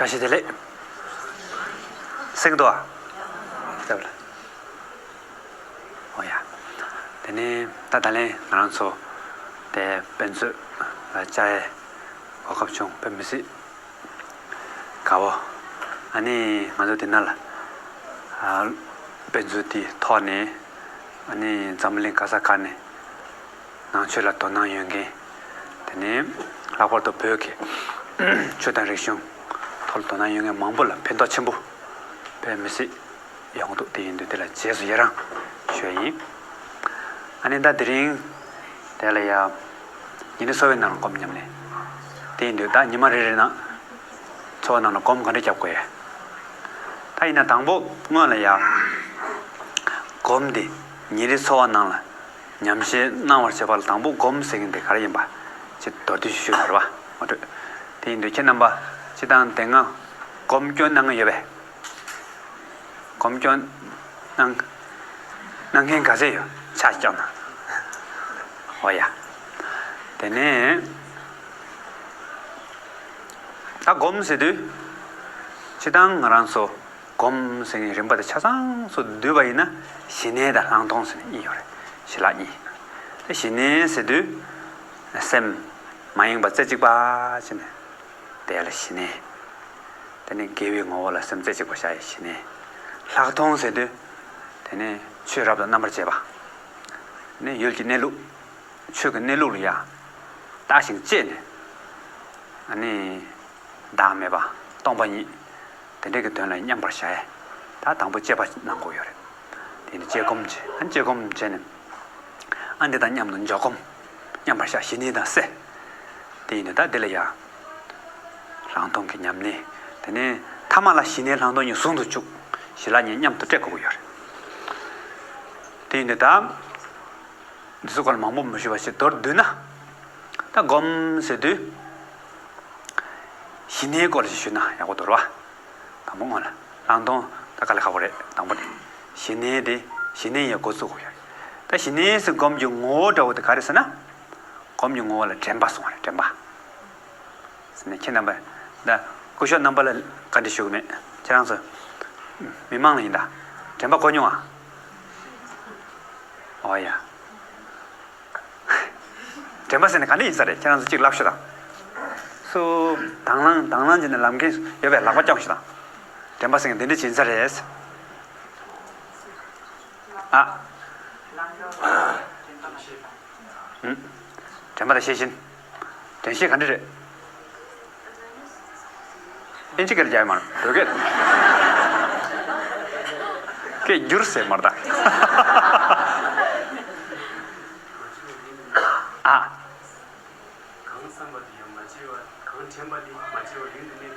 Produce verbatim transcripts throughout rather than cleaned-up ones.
བཀྲ་ཤིས་བདེ་ལེགས། གསན་གྱི་འདུག་ཨ། ཨོ་ཡ། དེ་ནས་ད་ད་ལན་ང་རང་ཚོ་དེ་དཔེ་མཛོད་ལ་བཅར་ཡའི་གོ་སྐབས་བྱུང་། དཔེ་མི་སྲིད་དགའ་བོ། ཨ་ནི་ང་ཚོ་འདི་ན་ལ་ཨ་དཔེ་མཛོད་འདིའི་ཐོག་ནས་ཨ་ནི་འཛམ་བུ་གླིང་ག་ས་ག་ནས་ནང་ཆོས་ལ་དོ་སྣང་ཡོད་མཁན། དེ་ནས་ལྷག་པར་དུ་བོད་ཀྱི་ཆོས་དང་རིག་གཞུང་ཐོག་ལ་དོ་སྣང་ཡོད་མཁན་མང་པོ་ལ་ཕན་ཐོགས་ཆེན་པོ་དཔེ་མི་སྲིད་ཡོང་འདུག་དེ་ཡིན་དུས་དེ་ལ་རྗེས་སུ་ཡི་རང་ཞུ་ཡ་ཡིན། ཨ་ནི་ད་དེ་རིང་དེ་ལ་ཡ། ཉིན་རེའི་འཚོ་བའི་ནང་ལ་སྒོམ་ཉམས་ལེན། དེ་ཡིན་དུས་ད་ཉི་མ་རེ་རེ་ནང་འཚོ་བ་ནང་ལ་སྒོམ་ག་འདྲ་རྒྱབ་དགོས་ཡ། ད་ཡིན་ན་དང་པོ་སྔོན་ལ་ཡ། སྒོམ་འདི་ཉིན་རེའི་འཚོ་བ་ནང་ལ་ཉམས་བཞེས་གནང་བར་བྱེད་པ་ལ་དང་པོ་སྒོམ་ཟེར་མཁན་དེ་ག་རེ་ཡིན་པ་ཅིག་མདོར་བསྡུས་ཤིག་ཞུས་ན་རེད་བ། ངོ་སྤྲོད། དེ་ཡིན་དུས་ཁྱེད་རྣམ་པ་སྤྱིར་བཏང་དེ་སྔ་སྒོམ་སྐྱོན་གནང་གི་ཡོད་པས། སྒོམ་སྐྱོན་གནང་གནང་མཁན་ག་ཚད་ཡོད་ཕྱག་བརྐྱངས་དང་། འོ་ཡ། དེ་ནས་ད་སྒོམ་ཟེར་དུས་སྤྱིར་བཏང་ང་རང་ཚོ་སྒོམ་ཟེར་མཁན་རིམ་པ་དེ་ཆ་ཚང་ཚོ་བསྡུས་པ་ཡིན་ན་ཞི་གནས་དང་ལྷག་མཐོང་ཟེར་ནས་གཉིས་ཡོད་རེད། ཞི་ལྷག་གཉིས། ད་ཞི་གནས་ཟེར་དུས་སེམས་མ་ཡེངས་པ་རྩེ་གཅིག་པ་བྱས་ནས་དེ་ལ་ཞི་གནས། དེ་ནས་དགེ་བའི་ངོ་བོ་ལ་སེམས་རྩེ་གཅིག་པ་བཞག་ཡ་ཞི་གནས། ལྷག་མཐོང་ཟེར་དུས་དེ་ནས་ཆོས་རབ་ཏུ་རྣམ་པར་འབྱེད་པ། དེ་ནས་ཡུལ་གྱི་གནས་ལུགས། ཆོས་ཀྱི་གནས་ལུགས་ལ་ཡང་བརྟགས་ཤིང་དཔྱད་ནས། ཨ་ནི་བདག་མེད་པ་སྟོང་པ་ཉིད་དེ་འདྲ་གི་དོན་ལ་མཉམ་པར་བཞག་ཡས། ད་དང་པོ་དཔྱད་པ་གནང་དགོས་ཡོད་རེད། དེ་ནི་དཔྱད་སྒོམ་བྱས། ཨ་ནི་དཔྱད་སྒོམ་བྱས་ནས། ཨ་འདི་དང་མཉམ་དུ་འཇོག་སྒོམ་མཉམ་པར་བཞག་ཞི་གནས་དང་བསྲེ། དེ་ཡིན་དུས་ད་འདི་ལ་ཡང་ལྷག་མཐོང་གི་ཉམས་ལེན། དེ་ནས་ཐ་མ་ལ་ཞི་གནས་ལྷག་མཐོང་གཉིས་ཟུང་དུ་འཇུག་ཞི་ལྷག་གཉིས་མཉམ་དུ་སྤྲད་དགོས་ཀྱི་ཡོད་རེད། དེ་ཡིན་དུས་ད། འདི་ཚོ་སྐོར་ལ་མང་པོ་མི་ཞུ་བ་ཞིག་མདོར་བསྡུས་ན། ད་སྒོམ་ཟེར་དུས། ཞི་གནས་སྐོར་ཞིག་ཞུས་ན་ཡག་པོ་འདུག་ར་བ། དང་པོ་སྔོན་ལ་ལྷག་མཐོང་ད་དཀའ་ལས་ཁག་པོ་རེད། དང་པོ་ནས་ཞི་གནས་དེ་ཞི་གནས་ཡི་འགོ་བཙུགས་དགོས་ཡོད་རེད། ད་ཞི་གནས་སུ་སྒོམ་གྱི་ངོ་བོ་འདྲ་བོ་དེ་ག་རེ་ཟེར་ན། སྒོམ་གྱི་ངོ་བོ་ལ་དྲན་པ་གསུངས་པ་རེད། དྲན་པ། ཟེར་ནས་ཁྱེད་རྣམ་པ། ད་སྐུ་ཞབས་རྣམ་པ་ལ་བཀའ་འདྲི་ཞུ་གི་མེད། ཁྱེད་རང་ཚོ། མི་མང་ལ་ཡིན་ད། དྲན་པ་གོ་མྱོང་ཨ། ཨོ་ཡ། དྲན་པ་ཟེར་ནས་ག་འདྲ་ཡིན་ས་རེད། ཁྱེད་རང་ཚོ་གཅིག་ལབ་ཤོག་དང་། སུ། དང་བླངས་དང་བླངས་བྱས་ནས་ལབ་མཁན་ཡོད་པས་ལག་པ་བརྐྱངས་ཤོག་དང་། དྲན་པ་ཟེར་མཁན་འདི་འདྲ་ཡིན་ས་རེད། ཨ། ཨུམ། དྲན་པ་དང་ཤེས་བཞིན། དྲན་ཤེས་ག་འདྲ་རེད། ཨིན་ཇི་སྐད་ལ་རྒྱག་ཡོད་མ་རེད། བོད་སྐད། སྐད་བསྒྱུར་ཟེར་མ་རེད་ད། ཨ། གང་བསམ་པ་དེ་ཡང་མ་བརྗེད་པ། གང་དྲན་པ་དེ་མ་བརྗེད་པར་ཡུན་དུ་གནས་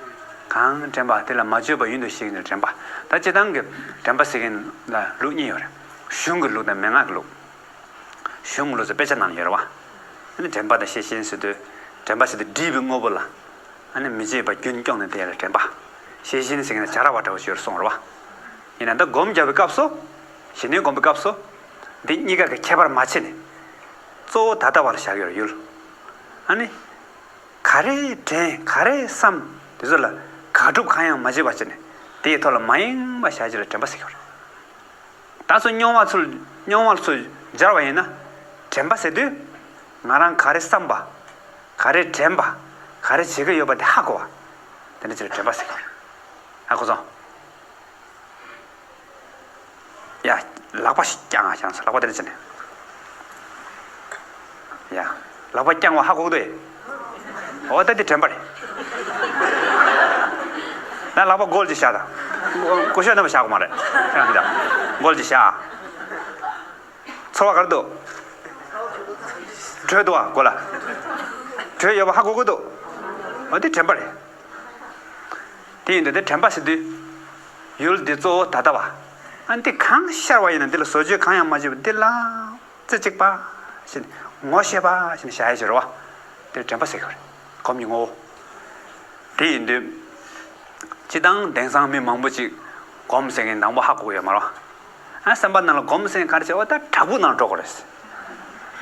ཐུབ་པའི་ཚུལ། གང་དྲན་པ་དེ་ལ་མ་བརྗེད་པར་ཡུན་དུ་གཤེགས་ནས་དྲན་པ། ད་སྤྱིར་བཏང་གི་དྲན་པ་ཟེར་མཁན་ལ་ལུགས་གཉིས་ཡོད་རེད། གཞུང་གི་ལུགས་དང་མན་ངག་གི་ལུགས། གཞུང་ལུགས་སུ་དཔེ་ཆ་ནང་ཡོད་རེད་བ། ཨ་ནི་དྲན་པ་དང་ཤེས་བཞིན་ཟེར་དུས། དྲན་པ་ཟེར་དུས་སྒྲིབ་པའི་དངོས་པོ་ལ། ཨ་ནི་མི་བརྗེད་པ་རྒྱུན་སྐྱོང་ནས་དེ་ལ་དྲན་པ། ཤེས་བཞིན་ཟེར་མཁན་ལ་བྱ་ར་བ་འདྲ་བོ་ཞིག་ཡོད་རེད་གསུངས་རེད་བ། ཡིན་ན་ད་སྒོམ་རྒྱབ་པའི་སྐབས་སུ། ཞི་གནས་སྒོམ་པའི་སྐབས་སུ། འདི་གཉིས་ཀ་གི་ཁྱད་པར་མ་ཕྱེ་ནས། གཙོ་བོ་ད་ལྟ་བ་ལ་བཞག་ཡོད་རེད་ཡུལ། ཨ་ནི། ག་རེ་དྲན་ག་རེ་བསམ་དེ་ཚོ་ལ་དགག་སྒྲུབ་གང་ཡང་མ་བྱེད་པ་བྱས་ནས་དེའི་ཐོག་ལ་མ་ཡེངས་པ་བཞག་རྒྱུ་ལ་དྲན་པ་ཟེར་གྱི་ཡོད་རེད། ད་སོ་མྱོང་བ་ཚོ་མྱོང་བ་ཚོ་སྦྱར་བ་ཡིན་ན་དྲན་པ་ཟེར་དུས་ང་རང་ག་རེ་བསམ་པ། ག་རེ་དྲན་པ། ག་རེ་བྱེད་ཀྱི་ཡོད་པ་དེ་ཧ་གོ་བ། དེ་འདྲ་ཅིག་ལ་དྲན་པ་ཟེར་གྱི་ཡོད་རེད། ཧ་གོ་སོང་། ཡ། ལག་པ་ཞིག་བརྐྱངས་ཨ། བརྐྱངས་སོང་། ལག་པ་དེ་འདྲ་བྱས་ནས། ཡ། ལག་པ་བརྐྱངས་པ་ཧ་གོ་གི་འདུག་ཨེ། འོ་ད་དེ་དྲན་པ་རེད། ད་ལག་པ་སྒོལ་གྱིས་བཞག་དང་། ཀུ་ཤུ་རྣམ་པ་བཞག་དགོས་མ་རེད། བརྐྱངས་ཀྱི་དང་། སྒོལ་གྱིས་བཞག་ཚོར་བ་ག་རེ་འདུག་དྲོད་འདུག་ཨ་མགོ་ལ། དྲོད་ཡོད་པ་ཧ་གོ་གི་འདུག་འོ་དེ་དྲན་པ་རེད། དེ་ཡིན་དུས་དེ་དྲན་པ་ཟེར་དུས། ཡུལ་འདི་གཙོ་བོ་ད་ལྟ་བ། ཨ་འདི་གང་ཤར་བ་ཡིན་ན་འདི་ལ་བཟོ་བཅོས་གང་ཡང་མ་བྱས་པ་འདི་ལ། རྩེ་གཅིག་པ། ཞེས་ངོ་ཤེས་པ་ཞེས་བྱ་ཡ་ཞིག་རེད་བ། དེ་དྲན་པ་ཟེར་གྱི་རེད། སྒོམ་གྱི་ངོ་བོ། དེ་ཡིན་དུས། སྤྱིར་བཏང་དེང་སང་མི་མང་པོ་ཅིག་སྒོམ་ཟེར་མཁན་དང་པོ་ཧ་གོ་གི་ཡོད་མ་རེད་བ། ཨ་སེམས་པ་ནང་ལ་སྒོམ་ཟེར་མཁན་ག་རེ་བྱེད་འོ་ད་བྲག་ཕུག་ནང་འགྲོ་དགོས་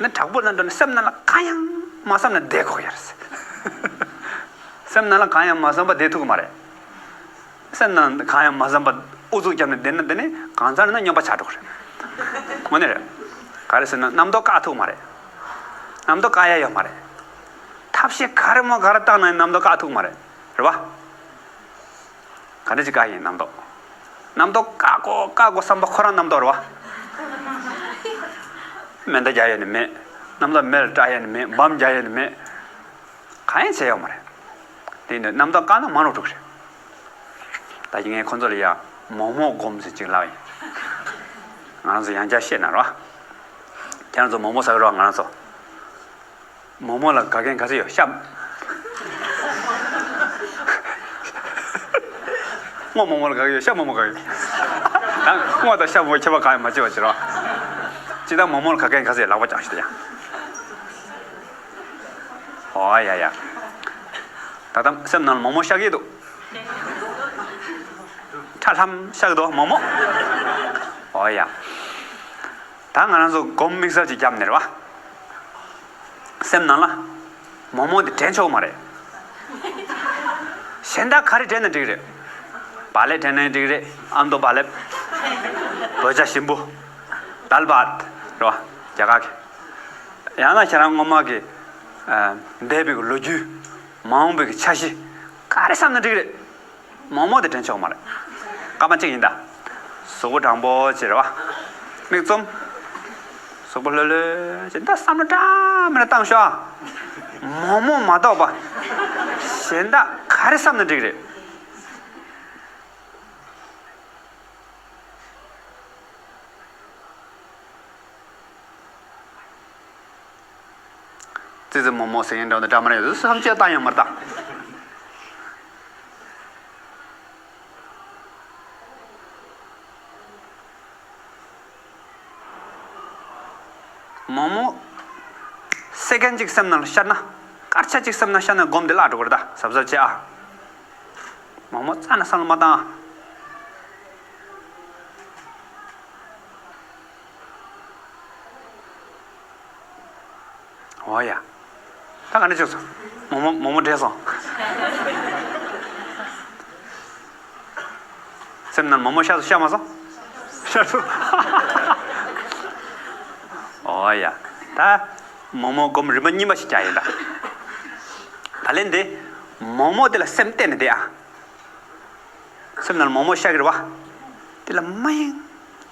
རེད། ནི་བྲག་ཕུག་ནང་འགྲོ་ནས་སེམས་ནང་ལ་གང་ཡང་མ་བསམ་ན་བསྡད་དགོས་ཀྱི་རེད། སེམས་ནང་ལ་གང་ཡང་མ་བསམ་པ་བསྡད་ཐུབ་ཀྱི་མ་རེད། སེམས་ནང་གང་ཡང་མ་བསམ་པ་ཨུ་ཚུགས་བརྒྱབ་ནས་བསྡད་ན་དེ་ནི་གང་ཚར་ན་སྨྱོན་པ་ཆགས་འགྲོ་གི་རེད། དངོས་གནས་རེད། ག་རེ་ཟེར་ན་རྣམ་རྟོག་བཀག་ཐུབ་མ་རེད། རྣམ་རྟོག་བཀག་ཡ་ཡོད་མ་རེད། ཐབས་ཤེས་ག་རེ་མོ་ག་རེ་བཏང་ན་རྣམ་རྟོག་བཀག་ཐུབ་མ་རེད། རེད་བ། ག་འདྲ་ཅིག་བཀག་ཡིན་རྣམ་རྟོག་རྣམ་རྟོག་བཀག་དགོས་བཀག་དགོས་བསམ་པ་ཁོ་རང་རྣམ་རྟོག་རེད་བ། མེ་མདའ་རྒྱག་ཡས་ནི་མེད། རྣམ་རྟོག་མེར་སྐྲག་ཡས་ནི་མེད། འབམ་རྒྱག་ཡས་ནི་མེད། གང་ཡང་བྱས་ཡོད་མ་རེད། དེ་ཡིན་དུས་རྣམ་རྟོག་བཀག་ན་མ་འགྲོ་འགྲོ་གི་རེད། ད་ཀྱི་ངས་ཁོ་ཚོ་ལ་ཡ་མོག་མོག་སྒོམ་ཟེར་ཅིག་ལབ་ཡིན། ང་རང་ཚོ་ཡང་བསྐྱར་བཤད་ན་རོ། ཁྱེད་རང་ཚོ་མོག་མོག་ཟ་གི་རོ། ང་རང་ཚོ་མོག་མོག་ལ་དགའ་མཁན་ག་ཚོད་ཡོད་ཤ། སྔོ་མོག་མོག་ལ་དགའ་གི་ཡོད་ཤ་མོག་མོག་དགའ་གི་ཡོད། ད་སྔོ་དང་ཤ་མོག་ཁྱད་པར་གང་ཡང་མ་བྱེད་པ་བྱེད་རོ། ཅི་ད་མོག་མོག་ལ་དགའ་མཁན་ག་ཚོད་ཡོད་ལག་པ་བརྐྱངས་ཤིག་ད་ཡ། ཨོ་ཡ་ཡ། ད་ལྟ་སེམས་ནང་ལ་མོག་མོག་ཤ་གི་འདུག་ཁྲ་ལྷམ་ཤ་གི་འདུག་མོག་མོག་ཨོ་ཡ། ད་ང་རང་ཚོ་སྒོམ་དམིགས་བསལ་ཅིག་བརྒྱབ་ནས་རེད་བ། སེམས་ནང་ལ་མོག་མོག་འདི་དྲན་ཆོག་མ་རེད། གཞན་དག་ག་རེ་དྲན་ན་འགྲིག་རེད། བག་ལེབ་དྲན་ན་འགྲིག་རེད། ཨ་མདོ་བག་ལེབ། བོད་ཇ་ཞིམ་པོ། དཱལ་བྷ་ཏ། རེད་བ། རྒྱ་གར་གྱི། ཡང་ན་ཁྱེད་རང་སྔོན་མ་གི་ཨ་འདས་པའི་གི་ལོ་རྒྱུས། མ་འོངས་པའི་གི་འཆར་གཞི། ག་རེ་བསམ་ན་འགྲིག་རེད། མོག་མོག་དེ་དྲན་ཆོག་མ་རེད། སྐར་མ་གཅིག་ཡིན་ད། གཟུགས་པོ་དྲང་པོ་བྱེད་རེད་བ། མིག་བཙུམ། གཟུགས་པོ་ལྷོད་ལྷོད་བྱེད་ད་བསམ་བློ་འདྲ་མི་འདྲ་བཏང་ཤོག་ཨ། མོག་མོག་མ་གཏོགས་པ། གཞན་དག་ག་རེ་བསམ་ན་འགྲིག་རེད། ཙི་ཙི་མོག་མོག་ཟེར་མཁན་འདྲ་བོ་འདི་འདྲ་མ་རེད། བསམ་བློ་བཏང་ཡང་མ་བཏང་། མོག་མོག་སེ་ཀན་གཅིག་སེམས་ནང་ལ་ཤར་ན། སྐར་ཆ་གཅིག་སེམས་ནང་ཤར་ན་སྒོམ་འདི་བརླག་འགྲོ་གི་རེད་ད། གཟབ་གཟབ་བྱེད་ཨ། མོག་མོག་རྩ་ནས་བསམ་བློ་མ་བཏང་ཨ། འོ་ཡ། ད་ག་འདྲ་བྱུང་སོང་། མོག་མོག་མོག་མོག་འདྲེས་སོང་། སེམས་ནང་མོག་མོག་ཤར་སོང་ཤར་མ་སོང་། ཤར་སོང་། འོ་ཡ། ད་མོག་མོག་སྒོམ་རིམ་པ་གཉིས་པ་ཞིག་རྒྱག་ཡིན་ད། ད་ལན་འདི། མོག་མོག་དེ་ལ་སེམས་གཏད་ནས་བསྡད་ཨ། སེམས་ནང་ལ་མོག་མོག་ཤར་གི་རེད་བ། དེ་ལ་མ་ཡེངས་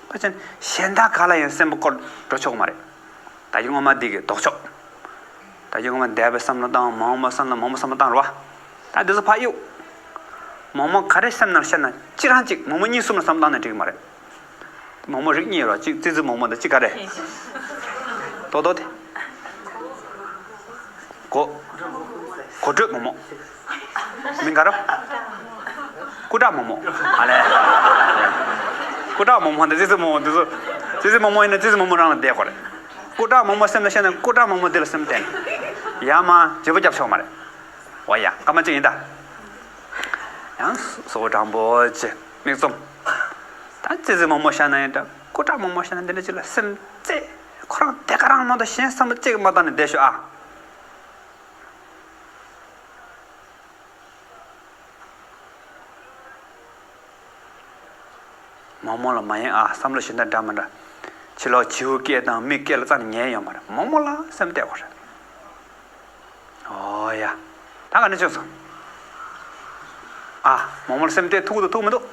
པ་ཅན་གཞན་དག་ག་ལ་ཡང་སེམས་པ་སྐོར་འགྲོ་ཆོག་མ་རེད། ད་གིན་སྔོན་མ་འདི་གི་ལྡོག་ཕྱོགས། ད་གིན་སྔོན་མ་འདས་པའི་བསམ་བློ་བཏང་མ་འོངས་པའི་བསམ་བློ་མོག་མོག་བསམ་བློ་བཏང་རེད་བ། ད་འདི་ཚོ་ཕར་གཡུག་མོག་མོག་ག་རེ་སེམས་ནང་ཤར་ན་གཅིག་རང་གཅིག་མོག་མོག་གཉིས་གསུམ་ལ་བསམ་བློ་བཏང་ན་འགྲིག་གི་མ་རེད། མོག་མོག་རིགས་གཉིས་ཡོད་རེད་བ། གཅིག་ཙི་ཙི་མོག་མོག་དང་གཅིག་ག་རེ། རྡོག་རྡོག་དེ། གོ། གོ་དྲོད་མོག་མོག་མིང་ག་རེ། སྐུ་དྲག་མོག་མོག་ཨ་ལས། སྐུ་དྲག་མོག་མོག་དང་ཙི་ཙི་མོག་མོག་འདི་ཚོ། ཙི་ཙི་མོག་མོག་ཡིན་ན་ཙི་ཙི་མོག་མོག་རང་ལ་བསྡད་དགོས་རེད། སྐུ་དྲག་མོག་མོག་སེམས་ལ་ཤར་ན་སྐུ་དྲག་མོག་མོག་དེ་ལ་སེམས་གཏད་ནས། ཡ་མ་བརྗེ་པོ་རྒྱབ་ཆོག་མ་རེད། འོ་ཡ་སྐར་མ་གཅིག་ཡིན་ད། ཡང་གཟུགས་པོ་དྲང་པོ་བྱས་མིག་བཙུམ། ད་ཙི་ཙི་མོག་མོག་ཤར་ན་ཡིན་འདྲ་སྐུ་དྲག་མོག་མོག་ཤར་ན་འདི་འདྲ་ཅིག་ལ་སེམས་གཏད། ཁོ་རང་དེ་ག་རང་མ་གཏོགས་གཞན་བསམ་བློ་གཅིག་མ་བཏང་ནས་བསྡད་ཤོག་ཨ། མོག་མོག་ལ་མ་ཡེངས་ཨ། བསམ་བློ་གཞན་དག་འདྲ་མི་འདྲ། ཕྱི་ལོགས་བྱིའུ་སྐད་དང་མི་སྐད་ལ་རྩ་ནས་ཉན་ཡོད་མ་རེད། མོག་མོག་ལ་སེམས་གཏད་དགོས་རེད། ཨོ་ཡ། ད་ག་ནས་བྱུང་སོང་། ཨ། མོག་མོག་ལ་སེམས་གཏད་ཐུབ་འདུག་ཐུབ་མི་འདུག་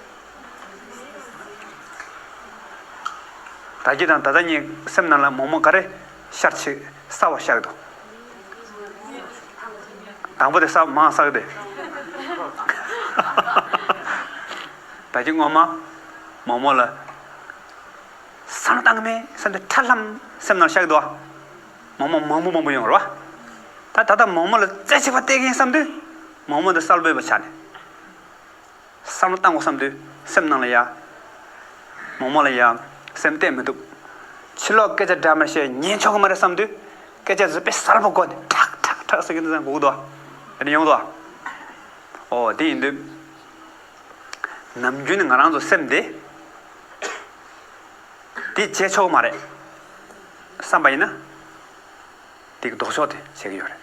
ད་གིན་དང་ད་ལྟ་གཉིས་སེམས་ནང་ལ་མོག་མོག་ག་རེ་ཤར་ཆེ་གསར་བ་ཤར་འདུག་དང་པོ་དེ་གསར་མང་གསར་གི་དེ། ད་གིན་སྔོན་མ་མོག་མོག་ལ་བསམ་བློ་བཏང་གི་མེད་བསམ་དུས་ཁྲ་ལྷམ་སེམས་ནང་ཤར་གི་འདུག་བ། མོག་མོག་མང་པོ་མང་པོ་ཡོང་རེད་བ། ད་ད་ལྟ་མོག་མོག་ལ་རྩེ་གཅིག་པ་བལྟས་ཀྱིན་བསམ་དུས་མོག་མོག་འདི་གསལ་པོ་ཡོད་པ་ཆགས་ནས། བསམ་བློ་བཏང་དགོས་བསམ་དུས་སེམས་ནང་ལ་ཡ། མོག་མོག་ལ་ཡ། སེམས་གཏད་མི་ཐུབ། ཕྱི་ལོགས་སྐད་ཆ་འདྲ་མི་འདྲ་བཤད་ཉན་ཆོག་གི་མ་རེད་བསམ་དུས། སྐད་ཆ་ཟིག་དཔེ་གསལ་པོ་གོ་ནས་ཁྲག་ཁྲག་ཁྲག་ཟེར་གྱི་འདུག་ཟེར་གོ་གི་འདུག་བ། དེ་ནས་ཡོང་འདུག་བ། ཨོ་དེ་ཡིན་དུས། ནམ་རྒྱུན་ནས་ང་རང་ཚོ་སེམས་དེ། དེ་བྱེད་ཆོག་གི་མ་རེད། བསམ་པ་ཡིན་ན། དེ་གི་ལྡོག་ཕྱོགས་དེ་བྱེད་ཀྱི་ཡོད་རེད།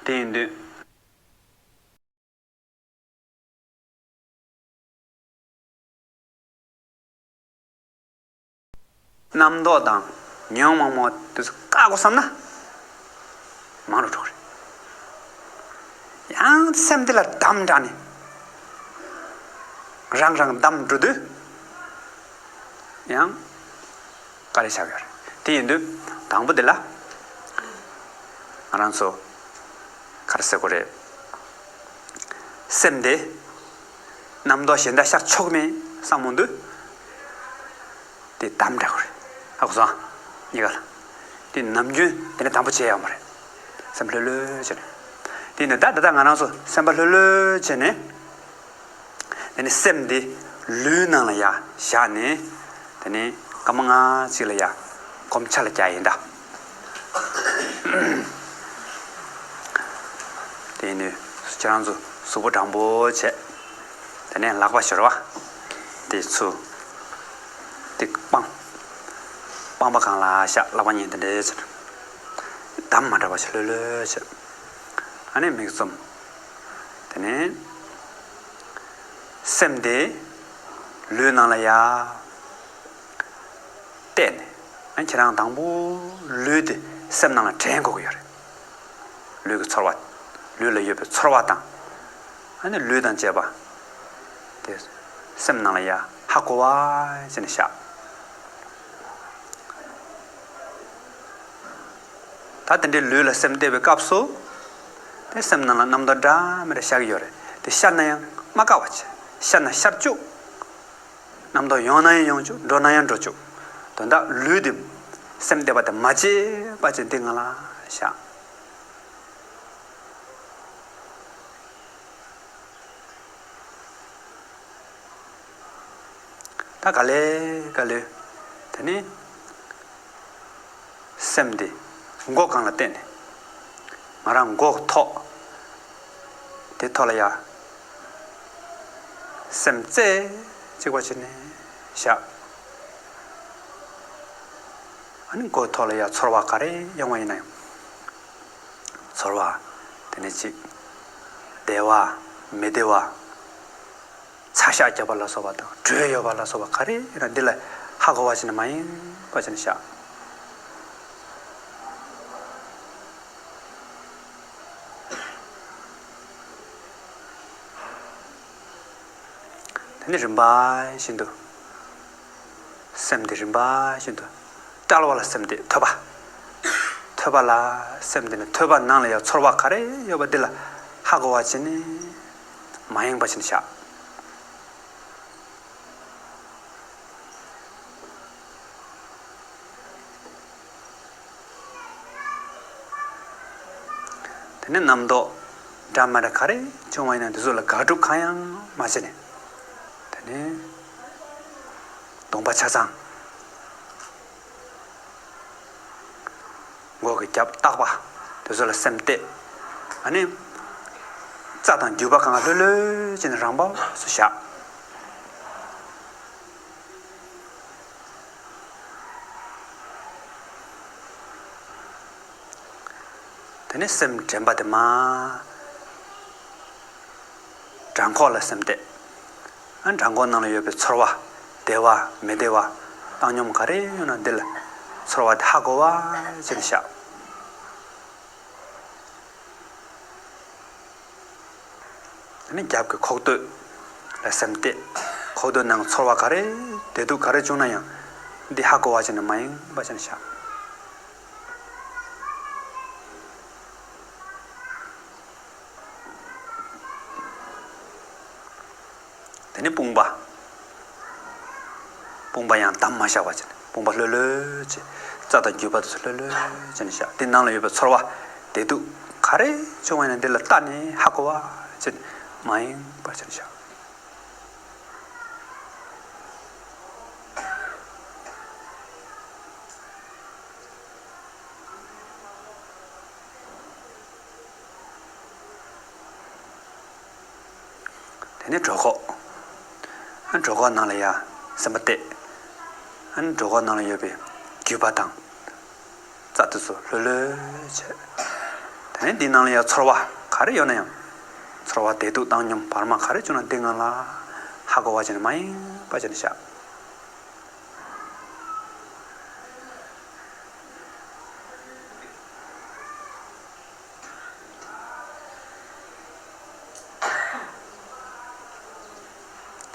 དེ་ཡིན་དུས། རྣམ་རྟོག་དང་ཉོན་མོངས་མང་པོ་དེ་ཚོ་བཀག་དགོས་བསམ་ན་མང་རུ་འགྲོ་གི་རེད། ཡང་སེམས་དེ་ལ་དམ་དྲགས་ནས་རང་རང་བསྡམས་འགྲོ་དུས་ཡང་དཀའ་ལས་ཆགས་ཡོད་རེད། དེ་ཡིན་དུས་དང་པོ་དེ་ལ་ང་རང་ཚོ་ག་རེ་ཟེར་དགོས་རེད། སེམས་དེ་རྣམ་རྟོག་གཞན་དག་ཤར་ཆོག་གི་མེད་བསམ་འོང་དུས། དེ་དམ་དྲགས་རེད། ཧ་གོ་སོང་། གཉིས་ཀ་ལ། དེ་ནམ་རྒྱུན་དེ་ནས་དམ་པོ་བྱེད་ཡག་མ་རེད། སེམས་ལྷོད་ལྷོད་བྱས་ནས། དེ་ནས་ད་ད་ལྟ་ང་རང་ཚོ་སེམས་པ་ལྷོད་ལྷོད་བྱས་ནས། དེ་ནས་སེམས་འདི་ལུས་ནང་ལ་ཡར་བཞག་ནས། དེ་ནས་སྐར་མ་ལྔ་གཅིག་ལ་ཡར་སྒོམ་ཆ་ལ་རྒྱག་ཡིན་ད། དེ་ནས་ཁྱེད་རང་ཚོ་གཟུགས་པོ་དྲང་པོ་བྱས། དེ་ནས་ལག་པ་སྦྱོར་བ། དེ་ཚུར། དེ་སྤང་། སྤང་པ་སྒང་ལ་བཞག་ལག་པ་གཉིས་དེ་འདྲས་བྱས། དམ་མ་དྲགས་པ་ཞིག་ལྷོད་ལྷོད་བྱས། ཨ་ནི་མིག་བཙུམ། དེ་ནས་སེམས་དེ་ལུས་ནང་ལ་ཡར་གཏད་ནས། ཨ་ནི་ཁྱེད་རང་དང་པོ་ལུས་དེ་སེམས་ནང་ལ་དྲན་དགོས་ཀྱི་ཡོད་རེད། ལུས་ཀྱི་ཚོར་བ། ལུས་ལ་ཡོད་པའི་ཚོར་བ་དང་། ཨ་ནི་ལུས་དང་བཅས་པ་དེ་སེམས་ནང་ལ་ཡར་ཧ་གོ་བ་བྱས་ནས་བཞག་ད་དེ་འདྲའི་ལུས་ལ་སེམས་གཏད་པའི་སྐབས་སུ། དེ་སེམས་ནང་ལ་རྣམ་རྟོག་འདྲ་མི་འདྲ་ཤར་གྱི་ཡོད་རེད། དེ་ཤར་ན་ཡང་མ་དགའ་བ་བྱེད། ཤར་ན་ཤར་བཅུག་རྣམ་རྟོག་ཡོང་ན་ཡང་ཡོང་བཅུག་འགྲོ་ན་ཡང་འགྲོ་བཅུག་དོན་དག་ལུས་དེ་སེམས་གཏད་པ་དེ་མ་བརྗེད་པ་བྱས་འདི་ང་ལ་བཞག་ད་ག་ལེ་ག་ལེ། དེ་ནས་སེམས་དེ་མགོ་སྒང་ལ་བསྟན་ནས། ང་རང་མགོ་ཐོག་དེ་ཐོག་ལ་ཡ། སེམས་རྩེ་གཅིག་པ་བྱས་ནས་བཞག་ཨ་ནི་མགོ་ཐོག་ལ་ཡ་ཚོར་བ་ག་རེ་ཡོང་བ་ཡིན་ན་ཡང་། ཚོར་བ། དེ་ནས་གཅིག་བདེ་བ། མི་བདེ་བ། ཚ་ཤག་རྒྱབ་པ་ལ་སོགས་པ་དང་དྲོད་ཡོད་པ་ལ་སོགས་པ་ག་རེ་ཡིན་ན་འདི་ལ་ཧ་གོ་བ་ཞིག་ནི་མ་ཡིན་པ་ཞིག་ནི་བཞག་དེ་ནི་རིམ་པ་བཞིན་དུ། སེམས་དེ་རིམ་པ་བཞིན་དུ། དཔྲལ་བ་ལ་སེམས་དེ་ཐོད་པ། ཐོད་པ་ལ་སེམས་དེ་ནི་ཐོད་པ་ནང་ལ་ཡང་ཚོར་བ་ག་རེ་ཡོད་པ་འདི་ལ་ཧ་གོ་བ་བྱས་ནས་མ་ཡེངས་པ་བྱས་ནས་བཞག་དེ་ནས་རྣམ་རྟོག་འདྲ་མི་འདྲ་ག་རེ་བྱུང་བ་ཡིན་ན་དེ་ཚོ་ལ་དགག་སྒྲུབ་གང་ཡང་མ་བྱས་ནས། དེ་ནས་གདོང་པ་ཆ་ཚང་། མགོ་གི་རྒྱབ་ལྟག་པ་དེ་ཚོ་ལ་སེམས་གཏད། ཨ་ནི། རྩ་དང་རྒྱུས་པ་གང་ལྷོད་ལྷོད་བྱས་ནས་རང་བབས་སུ་བཞག་དེ་ནས་སེམས་དྲན་པ་དེ་མ། བྲང་ཁོག་ལ་སེམས་གཏད། ཨ་བྲང་ཁོག་ནང་ལ་ཡོད་པའི་ཚོར་བ། བདེ་བ་མི་བདེ་བ། བཏང་སྙོམས་ག་རེ་ཡོད་ན་འདི་ལ་ཚོར་བ་དེ་ཧ་གོ་བ་བྱས་ནས་བཞག་དེ་ནས་རྒྱབ་ཀྱི་ཁོག་སྟོད་ལ་སེམས་གཏད། ཁོག་སྟོད་ནང་ཚོར་བ་ག་རེ་བདེ་སྡུག་ག་རེ་བྱུང་ན་ཡང་འདི་ཧ་གོ་བ་བྱས་ནས་མ་ཡེངས་པ་བྱས་ནས་བཞག་དེ་ནས་དཔུང་པ། དཔུང་པ་ཡང་དམ་མ་བཞག་པ་བྱས་ནས་དཔུང་པ་ལྷོད་ལྷོད་བྱས། རྩ་དང་རྒྱུས་པ་དེ་ཚོ་ལྷོད་ལྷོད་བྱས་ནས་བཞག་དེ་ནང་ལ་ཡོད་པའི་ཚོར་བ་བདེ་སྡུག་ག་རེ་བྱུང་བ་ཡིན་ན་འདི་ལ་ལྟ་ནས་ཧ་གོ་བ་བྱས་ནས་མ་ཡེངས་པ་བྱས་ནས་བཞག་དེ་ནས་གྲོད་ཁོག་ཨ་གྲོད་ཁོག་ནང་ལ་ཡ་སེམས་པ་གཏད། ཨ་གྲོད་ཁོག་ནང་ལ་ཡོད་པའི་རྒྱུས་པ་དང་། རྩ་དེ་ཚོ་ལྷོད་ལྷོད་བྱས། དེ་ནས་འདི་ནང་ལ་ཡ་ཚོར་བ་ག་རེ་ཡོད་ན་ཡང་། ཚོར་བ་བདེ་སྡུག་བཏང་སྙོམས་བར་མ་ག་རེ་བྱུང་ན་འདི་ནང་ལ་ཧ་གོ་བ་བྱས་ནས་མ་ཡེངས་པ་བྱས་ནས་བཞག་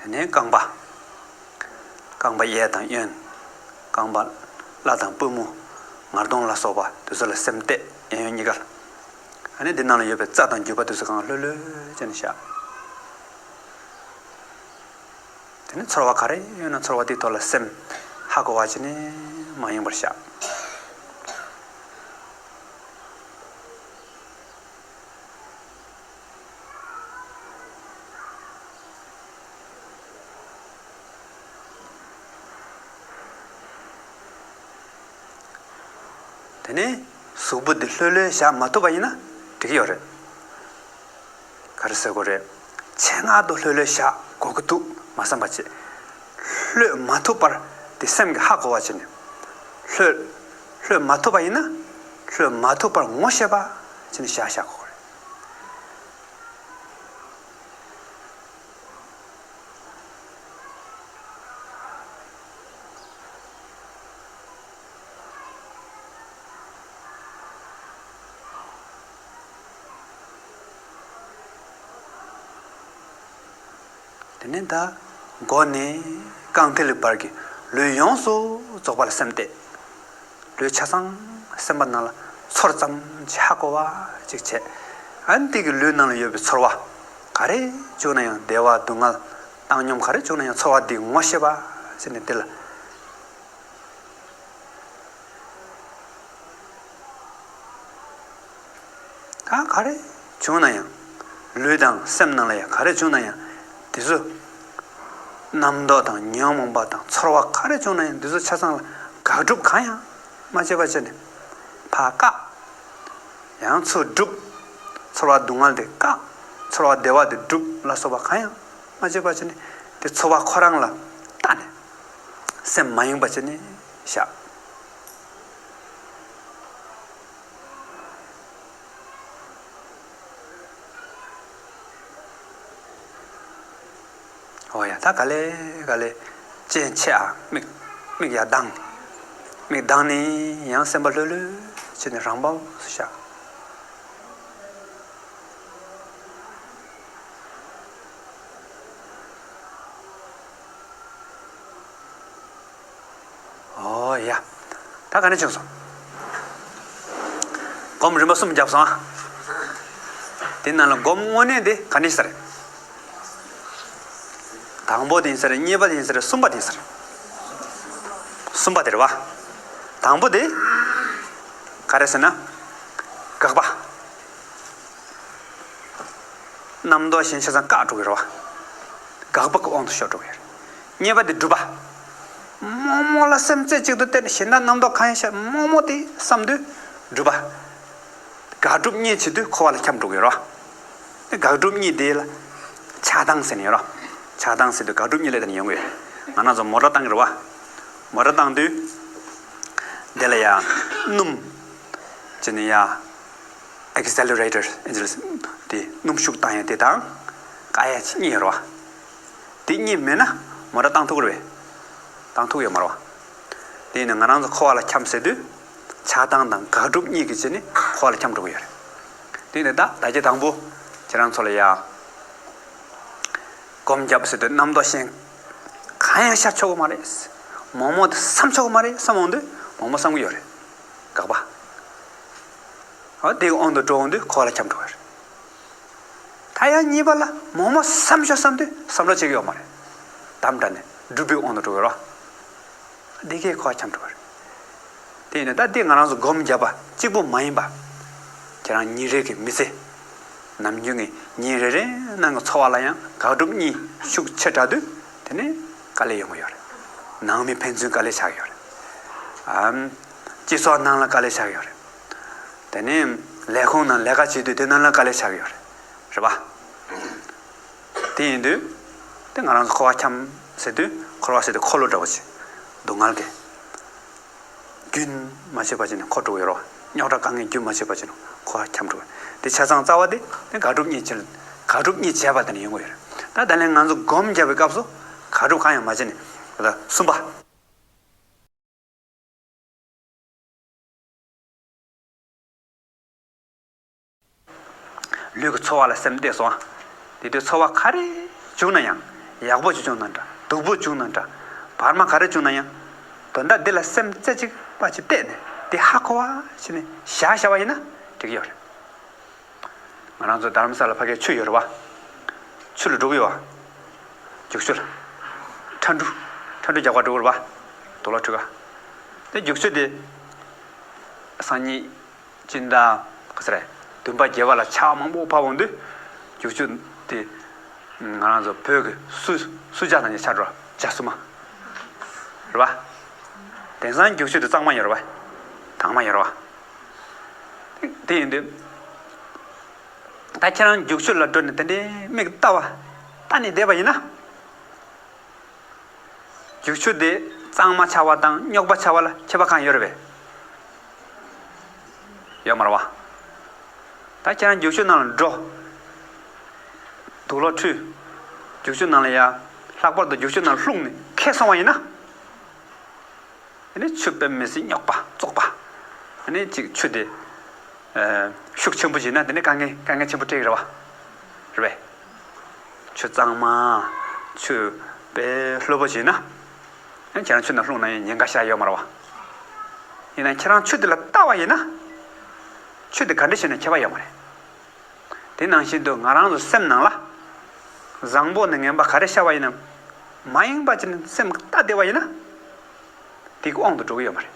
དེ་ནས་རྐང་པ། རྐང་པ་གཡས་དང་གཡོན། རྐང་པ་བརླ་དང་པུས་མོ། ངར་གདོང་ལ་སོགས་པ་དེ་ཚོ་ལ་སེམས་གཏད། གཡས་གཡོན་གཉིས་ཀ་ལ། ཨ་ནི་འདི་ནང་ལ་ཡོད་པའི་རྩ་དང་རྒྱུས་པ་དེ་ཚོ་གང་ལྷོད་ལྷོད་བྱས་ནས་བཞག་དེ་ནས་ཚོར་བ་ག་རེ་ཡོད་ན་ཚོར་བ་དེའི་ཐོག་ལ་སེམས་ཧ་གོ་བ་བྱས་ནས་མ་ཡེངས་པར་བཞག་དེ་ནས་གཟུགས་པོ་འདི་ལྷོད་ལྷོད་བཞག་མ་ཐུབ་པ་ཡིན་ན་འགྲིག་གི་ཡོད་རེད། ག་རེ་ཟེར་དགོས་རེད། ཆེད་མངགས་དུ་ལྷོད་ལྷོད་བཞག་དགོས་ཀྱི་འདུག་མ་བསམ་པ་བྱེད། ལྷོད་མ་ཐུབ་པར་དེ་སེམས་ཀྱིས་ཧ་གོ་བ་བྱས་ནས། ལྷོད། ལྷོད་མ་ཐུབ་པ་ཡིན་ན། ལྷོད་མ་ཐུབ་པར་ངོ་ཤེས་པ་བྱས་ནས་བཞག་བཞག་དགོས་རེད། དེ་ནས་ད་མགོ་ནས་རྐང་མཐིལ་བར་གྱི་ལུས་ཡོངས་སུ་རྫོགས་པ་ལ་སེམས་གཏད། ལུས་ཆ་ཚང་སེམས་པ་ནང་ལ་ཚོར་ཙམ་ཅིག་ཧ་གོ་བ་ཅིག་བྱས། ཨ་ནི་དེ་གི་ལུས་ནང་ལ་ཡོད་པའི་ཚོར་བ་ག་རེ་བྱུང་ན་ཡང་བདེ་བ་སྡུག་བསྔལ་བཏང་སྙོམས་ག་རེ་བྱུང་ན་ཡང་ཚོར་བ་འདི་ངོ་ཤེས་པ་ཟེར་ནས་འདི་ལ། ད་ག་རེ་བྱུང་ན་ཡང་། ལུས་དང་སེམས་ནང་ལ་ཡང་ག་རེ་བྱུང་ན་ཡང་། དེ་ཚོ་རྣམ་རྟོག་དང་ཉོན་མོངས་པ་དང་ཚོར་བ་ག་རེ་བྱུང་ན་ཡང་དེ་ཚོ་ཆ་ཚང་ལ་དགག་སྒྲུབ་གང་ཡང་མ་བྱེད་པ་བྱས་ནས་ཕར་བཀག་ཡང་ཚུར་སྒྲུབ། ཚོར་བ་སྡུག་བསྔལ་དེ་བཀག་ཚོར་བ་བདེ་བ་དེ་སྒྲུབ་ལ་སོགས་པ་གང་ཡང་མ་བྱེད་པ་བྱས་ནས་དེ་ཚོར་བ་ཁོ་རང་ལ་བལྟས་ནས་སེམས་མ་ཡེངས་པ་བྱས་ནས་བཞག་ཨོ་ཡ། ད་ག་ལེ་ག་ལེ་སྤྱན་ཆེ་ཨ། མིག་མིག་ཡར་གདངས། མིག་གདངས་ནས་ཡང་སེམས་པ་ལྷོད་ལྷོད་བྱས་ནས་རང་བབས་སུ་བཞག་ཨོ་ཡ། ད་ག་ནས་བྱུང་སོང་། སྒོམ་རིམ་པ་གསུམ་བརྒྱབ་སོང་ཨ། དེ་ནང་ལ་སྒོམ་དངོས་གནས་དེ་ག་ནས་ས་རེད། དང་པོ་དེ་ཡིན་ས་རེད། གཉིས་པ་དེ་ཡིན་ས་རེད། གསུམ་པ་དེ་ཡིན་ས་རེད། གསུམ་པ་དེ་རེད་བ། དང་པོ་དེ་ག་རེ་ཟེར་ན། དགག་པ། རྣམ་རྟོག་གཞན་ཆ་ཚང་བཀག་འགྲོ་གི་རེད་བ། དགག་པ་གི་དབང་དུ་ཤོར་འགྲོ་གི་རེད། གཉིས་པ་དེ་སྒྲུབ་པ། རྨོངས་མོ་ལ་སེམས་རྩེ་གཅིག་ཏུ་གཏད་ནས་གཞན་དག་རྣམ་རྟོག་གང་ཡང་ཤར་རྨོངས་མོ་དེ་བསམ་དུས་སྒྲུབ་པ། དགག་སྒྲུབ་གཉིས་བྱེད་དུས་འཁོར་བ་ལ་འཁྱམས་འགྲོ་གི་ཡོད་རེད་བ། དགག་སྒྲུབ་གཉིས་དེ་ལ་ཆགས་སྡང་ཟེར་ནས་ཡོད་རེད་བ། ཆགས་སྡང་ཟེར་དུས་དགག་སྒྲུབ་གཉིས་ལ་དེ་ནས་ཡོང་གི་ཡོད་རེད། ང་རང་ཚོ་མོ་ཊ་བཏང་གི་རེད་བ། མོ་ཊ་བཏང་དུས་དེ་ལ་ཡ་སྣུམ་བྱས་ནས་ཡ། Accelerator དེ་སྣུམ་ཤུགས་བཏང་ཡ་དེ་དང་བཀག་ཡ་གཉིས་ཡོད་རེད་བ། དེ་གཉིས་མེད་ན་མོ་ཊ་བཏང་ཐུབ་ཀྱི་རེད་པས། བཏང་ཐུབ་ཡོད་མ་རེད་བ། དེ་ཡིན་ན་ང་རང་ཚོ་འཁོར་བ་ལ་འཁྱམས་ཟེར་དུས་ཆགས་སྡང་དང་དགག་སྒྲུབ་གཉིས་ཀྱི་རྗེས་ནས་འཁོར་བ་ལ་འཁྱམས་འགྲོ་གི་ཡོད་རེད། དེ་ཡིན་ན་ད་ད་གྱེ་དང་པོ་ཁྱེད་རང་ཚོ་ལ་ཡ། སྒོམ་བརྒྱབ་ཟེར་དུས་རྣམ་རྟོག་གཞན་གང་ཡང་ཤར་ཆོག་གི་མ་རེད། རྨོངས་མོ་དེ་བསམ་ཆོག་གི་མ་རེད་བསམ་འོང་དུས་རྨོངས་མོ་བསམ་གི་ཡོད་རེད། དགག་པ། ཨ་དེའི་དབང་དུ་འགྲོ་འོང་དུས་འཁོར་བ་ལ་འཁྱམས་འགྲོ་གི་རེད། ད་ཡང་གཉིས་པ་ལ་རྨོངས་མོ་བསམ་ཤོག་བསམ་དུས་བསམ་བློ་བྱེད་ཀྱི་ཡོད་མ་རེད། དམ་དྲགས་ནས་སྒྲུབ་པའི་དབང་དུ་འགྲོ་གི་རེད་བ། འདི་གའི་འཁོར་བ་འཁྱམས་འགྲོ་གི་རེད། དེ་ཡིན་ན་ད་འདི་ང་རང་ཚོ་སྒོམ་བརྒྱབ་པ་གཅིག་པུ་མ་ཡིན་པ། ཁྱེད་རང་ཉིན་རེ་གི་མི་ཚེ། ནམ་རྒྱུན་གྱི་ཉིན་རེ་རེ་ནང་གི་འཚོ་བ་ལ་ཡང་དགག་སྒྲུབ་གཉིས་ཤུགས་ཆེ་དྲགས་དུས་དེ་ནས་དཀའ་ལས་ཡོང་གི་ཡོད་རེད། ནང་མི་ཕན་ཚུན་དཀའ་ལས་ཆགས་ཀྱི་ཡོད་རེད། ཨམ། སྤྱི་ཚོགས་ནང་ལ་དཀའ་ལས་ཆགས་ཀྱི་ཡོད་རེད། དེ་ནས་ལས་ཁུངས་ནང་ལས་ཀ་བྱེད་དུས་དེ་ནང་ལ་དཀའ་ལས་ཆགས་ཀྱི་ཡོད་རེད། རེད་པ། དེ་ཡིན་དུས་དེ་ང་རང་ཚོ་འཁོར་བ་འཁྱམས་ཟེར་དུས་འཁོར་བ་ཟེར་དུས་འཁོར་ལོ་འདྲ་བོ་ཅིག་སྡུག་བསྔལ་གྱི། རྒྱུན་མ་ཆད་པ་བྱས་ནས་འཁོར་འགྲོ་གི་ཡོད་རེད་བ། རྙོག་དྲ་དཀའ་ངལ་རྒྱུན་མ་ཆད་པ་བྱས་ནས་འཁོར་བ་འཁྱམས་འགྲོ་གི། དེ་ཆ་ཚང་རྩ་བ་དེ་དེ་དགག་སྒྲུབ་གཉིས་བྱས། དགག་སྒྲུབ་གཉིས་བྱས་པ་དེ་ནས་ཡོང་གི་ཡོད་རེད། ད་ད་ལན་ང་ཚོ་སྒོམ་བརྒྱབ་པའི་སྐབས་སུ་དགག་སྒྲུབ་གང་ཡང་མ་བྱས་ནས་ད་གསུམ་པ། ལུས་ཀྱི་ཚོར་བ་ལ་སེམས་གཏད་སོང་ཨ། དེ་དུས་ཚོར་བ་ག་རེ་བྱུང་ན་ཡང་ ཡག་པོ་ཅིག་བྱུང་ན་འདྲ། སྡུག་པོ་བྱུང་ན་འདྲ། བར་མ་ག་རེ་བྱུང་ན་ཡང་། དོན་དག་འདི་ལ་སེམས་རྩེ་གཅིག་པ་ཅིག་གཏད་ནས་འདི་ཧ་གོ་བ་བྱས་ནས་བཞག་བཞག་པ་ཡིན་ན་འགྲིག་གི་ཡོད་རེད། ང་རང་ཚོ་རྡ་རམ་ས་ལ་ཕ་གིའི་ཆུ་ཡོད་རེད་བ། ཆུ་ལ་འགྲོ་གི་ཡོད་བ། རྒྱུག་ཆུ་ལ། ཁྲ་འབྲུ། ཁྲ་འབྲུ་རྒྱག་པར་འགྲོ་གི་རེད་བ། དུག་ལོག་འཁྲུད་ག་དེ་རྒྱུག་ཆུ་དེ། སང་ཉིན། སྤྱི་ཟླ། ག་ས་རེད། བདུན་པ་བརྒྱད་པ་ལ་ཆར་མང་པོ་བབས་འོང་དུས། རྒྱུག་ཆུ་དེ། ང་རང་ཚོ་བོད་ཀྱི་སུ་སུ་ཇཱ་དང་ཆ་འགྲོ་ཇཱ་སུ་མ། རེད་བ། དེང་སང་རྒྱུག་ཆུ་དེ་གཙང་མ་ཡོད་རེད་བ། དྭངས་མ་ཡོད་རེད་བ། དེ་ཡིན་དུས། ད་ཁྱེད་རང་རྒྱུག་ཆུ་ལ་འགྲོ་ནས་དེ་འདྲའི་མིག་ལྟ་བ། ལྟ་ནས་བསྡད་པ་ཡིན་ན། རྒྱུག་ཆུ་དེ་གཙང་མ་ཆགས་པ་དང་རྙོག་པ་ཆགས་པ་ལ་ཁྱད་པར་གང་ཡོད་རེད་པས། ཡོད་མ་རེད་བ། ད་ཁྱེད་རང་རྒྱུག་ཆུ་ནང་ལ་འགྲོ། དུག་ལོག་འཁྲུད། རྒྱུག་ཆུ་ནང་ལ་ཡ། ལྷག་པར་དུ་རྒྱུག་ཆུ་ནང་ལ་ལྷུང་ནས་ཁེངས་སོང་བ་ཡིན་ན། ཨ་ནི་ཆུ་དཔེ་མི་སྲིད་རྙོག་པ་བཙོག་པ། ཨ་ནི་ཅིག་ཆུ་དེ། ཨ། ཤུགས་ཆེན་པོ་བྱས་ན་དེ་ནི་དཀའ་ངལ་དཀའ་ངལ་ཆེན་པོ་འཕྲད་ཀྱི་རེད་བ། རེད་པས། ཆུ་གཙང་མ། ཆུ་དཔེ་ལྷོད་པོ་བྱས་ན། ཡང་ཁྱེད་རང་ཆུ་ནང་ལྷུང་ན་ཡང་ཉེན་ཁ་ཤར་ཡོད་མ་རེད་བ། ཡིན་ན་ཁྱེད་རང་ཆུ་དེ་ལ་ལྟ་བ་ཡིན་ན། ཆུ་དེ་ག་འདྲ་བྱས་ན་ཁྱད་པར་ཡོད་མ་རེད། དེ་ནང་བཞིན་དུ་ང་རང་ཚོ་སེམས་ནང་ལ། བཟང་པོ་ནས་ངན་པ་ག་རེ་ཤར་བ་ཡིན་ན། མ་ཡེངས་པ་བྱས་ནས་སེམས་ལྟ་བསྡད་པ་ཡིན་ན། དེ་གི་དབང་དུ་འགྲོ་གི་ཡོད་མ་རེད།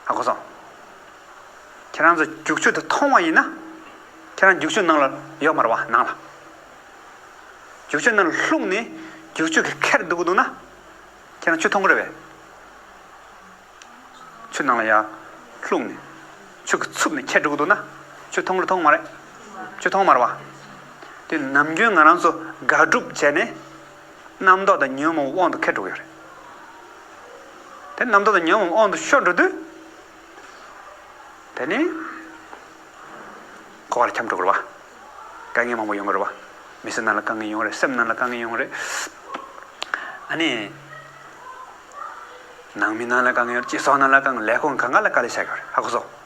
ཧ་གོ་སོང་། ཁྱེད་རང་ཚོ་རྒྱུག་ཆུ་དེ་མཐོང་བ་ཡིན་ན། ཁྱེད་རང་རྒྱུག་ཆུ་ནང་ལ་ཡོད་མ་རེད་བ་ནང་ལ། རྒྱུག་ཆུ་ནང་ལ་ལྷུང་ནས་རྒྱུག་ཆུ་གིས་ཁྱེར་འདུག་གི་འདུག་ན། ཁྱེད་རང་ཆུ་མཐོང་གི་རེད་པས། ཆུ་ནང་ལ་ཡར་ལྷུང་ནས་ཆུ་གིས་འཚུབ་ནས་ཁྱེར་འགྲོ་གི་འདུག་ན། ཆུ་མཐོང་རེད་མཐོང་མ་རེད། ཆུ་མཐོང་མ་རེད་བ། དེ་ནམ་རྒྱུན་ང་རང་ཚོ་དགག་སྒྲུབ་བྱས་ནས། རྣམ་རྟོག་དང་ཉོན་མོངས་དབང་དུ་ཁྱེར་འགྲོ་གི་ཡོད་རེད། དེ་རྣམ་རྟོག་དང་ཉོན་མོངས་དབང་དུ་ཤོར་འགྲོ་དུས། དེ་ནི། འཁོར་བ་ལ་འཁྱམས་འགྲོ་གི་རེད་བ། དཀའ་ངལ་མང་པོ་ཡོང་གི་རེད་བ། མི་ཚེ་ནང་ལ་དཀའ་ངལ་ཡོང་གི་རེད། སེམས་ནང་ལ་དཀའ་ངལ་ཡོང་གི་རེད། ཨ་ནི། ནང་མི་ནང་ལ་དཀའ་ངལ་ཡོང་གི་རེད། སྤྱི་ཚོགས་ནང་ལ་དཀའ་ངལ། ལས་ཁུངས་གང་ག་ལ་དཀའ་ལས་བྱ་གི་རེད། ཧ་གོ་སོང་།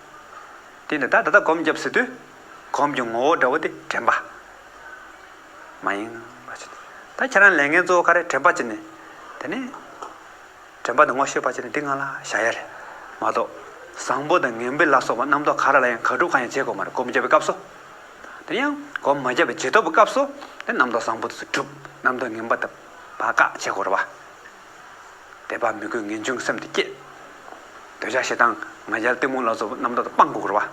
དེ་འདྲ་ད་ད་ལྟ་སྒོམ་བརྒྱབ་ཟེར་དུས། སྒོམ་གྱི་ངོ་བོ་འདྲ་བོ་དེ་དྲན་པ། མ་ཡེངས་པ་བྱེད། ད་ཁྱེད་རང་ལས་འགན་གཙོ་བོ་ག་རེ། དྲན་པ་བྱེད་ནས། དེ་ནས། དྲན་པ་དང་ངོ་ཤེས་པ་བྱས་ནས་འདི་ང་ལ་བཞག་ཡ་རེད་མ་གཏོགས། བཟང་པོ་དང་ངན་པ་ལ་སོགས་པ་རྣམ་རྟོག་ག་རེ་ལ་ཡང་དགག་སྒྲུབ་གང་ཡང་བྱེད་དགོས་མ་རེད། སྒོམ་བརྒྱབ་པའི་སྐབས་སུ། དེ་ཡང་སྒོམ་མ་བརྒྱབ་པའི་རྗེས་ཐོབ་ཀྱི་སྐབས་སུ་དེ་རྣམ་རྟོག་བཟང་པོ་དེ་ཚོ་སྒྲུབ། རྣམ་རྟོག་ངན་པ་དེ་བཀག་བྱེད་དགོས་རེད་བ། དད་པ་མོས་གུས་ངེས་འབྱུང་གི་སེམས་དེ་བསྐྱེད། འདོད་ཆགས་ཞེ་སྡང་ང་རྒྱལ་གཏི་མུག་ལ་སོགས་པ་རྣམ་རྟོག་དེ་སྤང་དགོས་རེད་བ།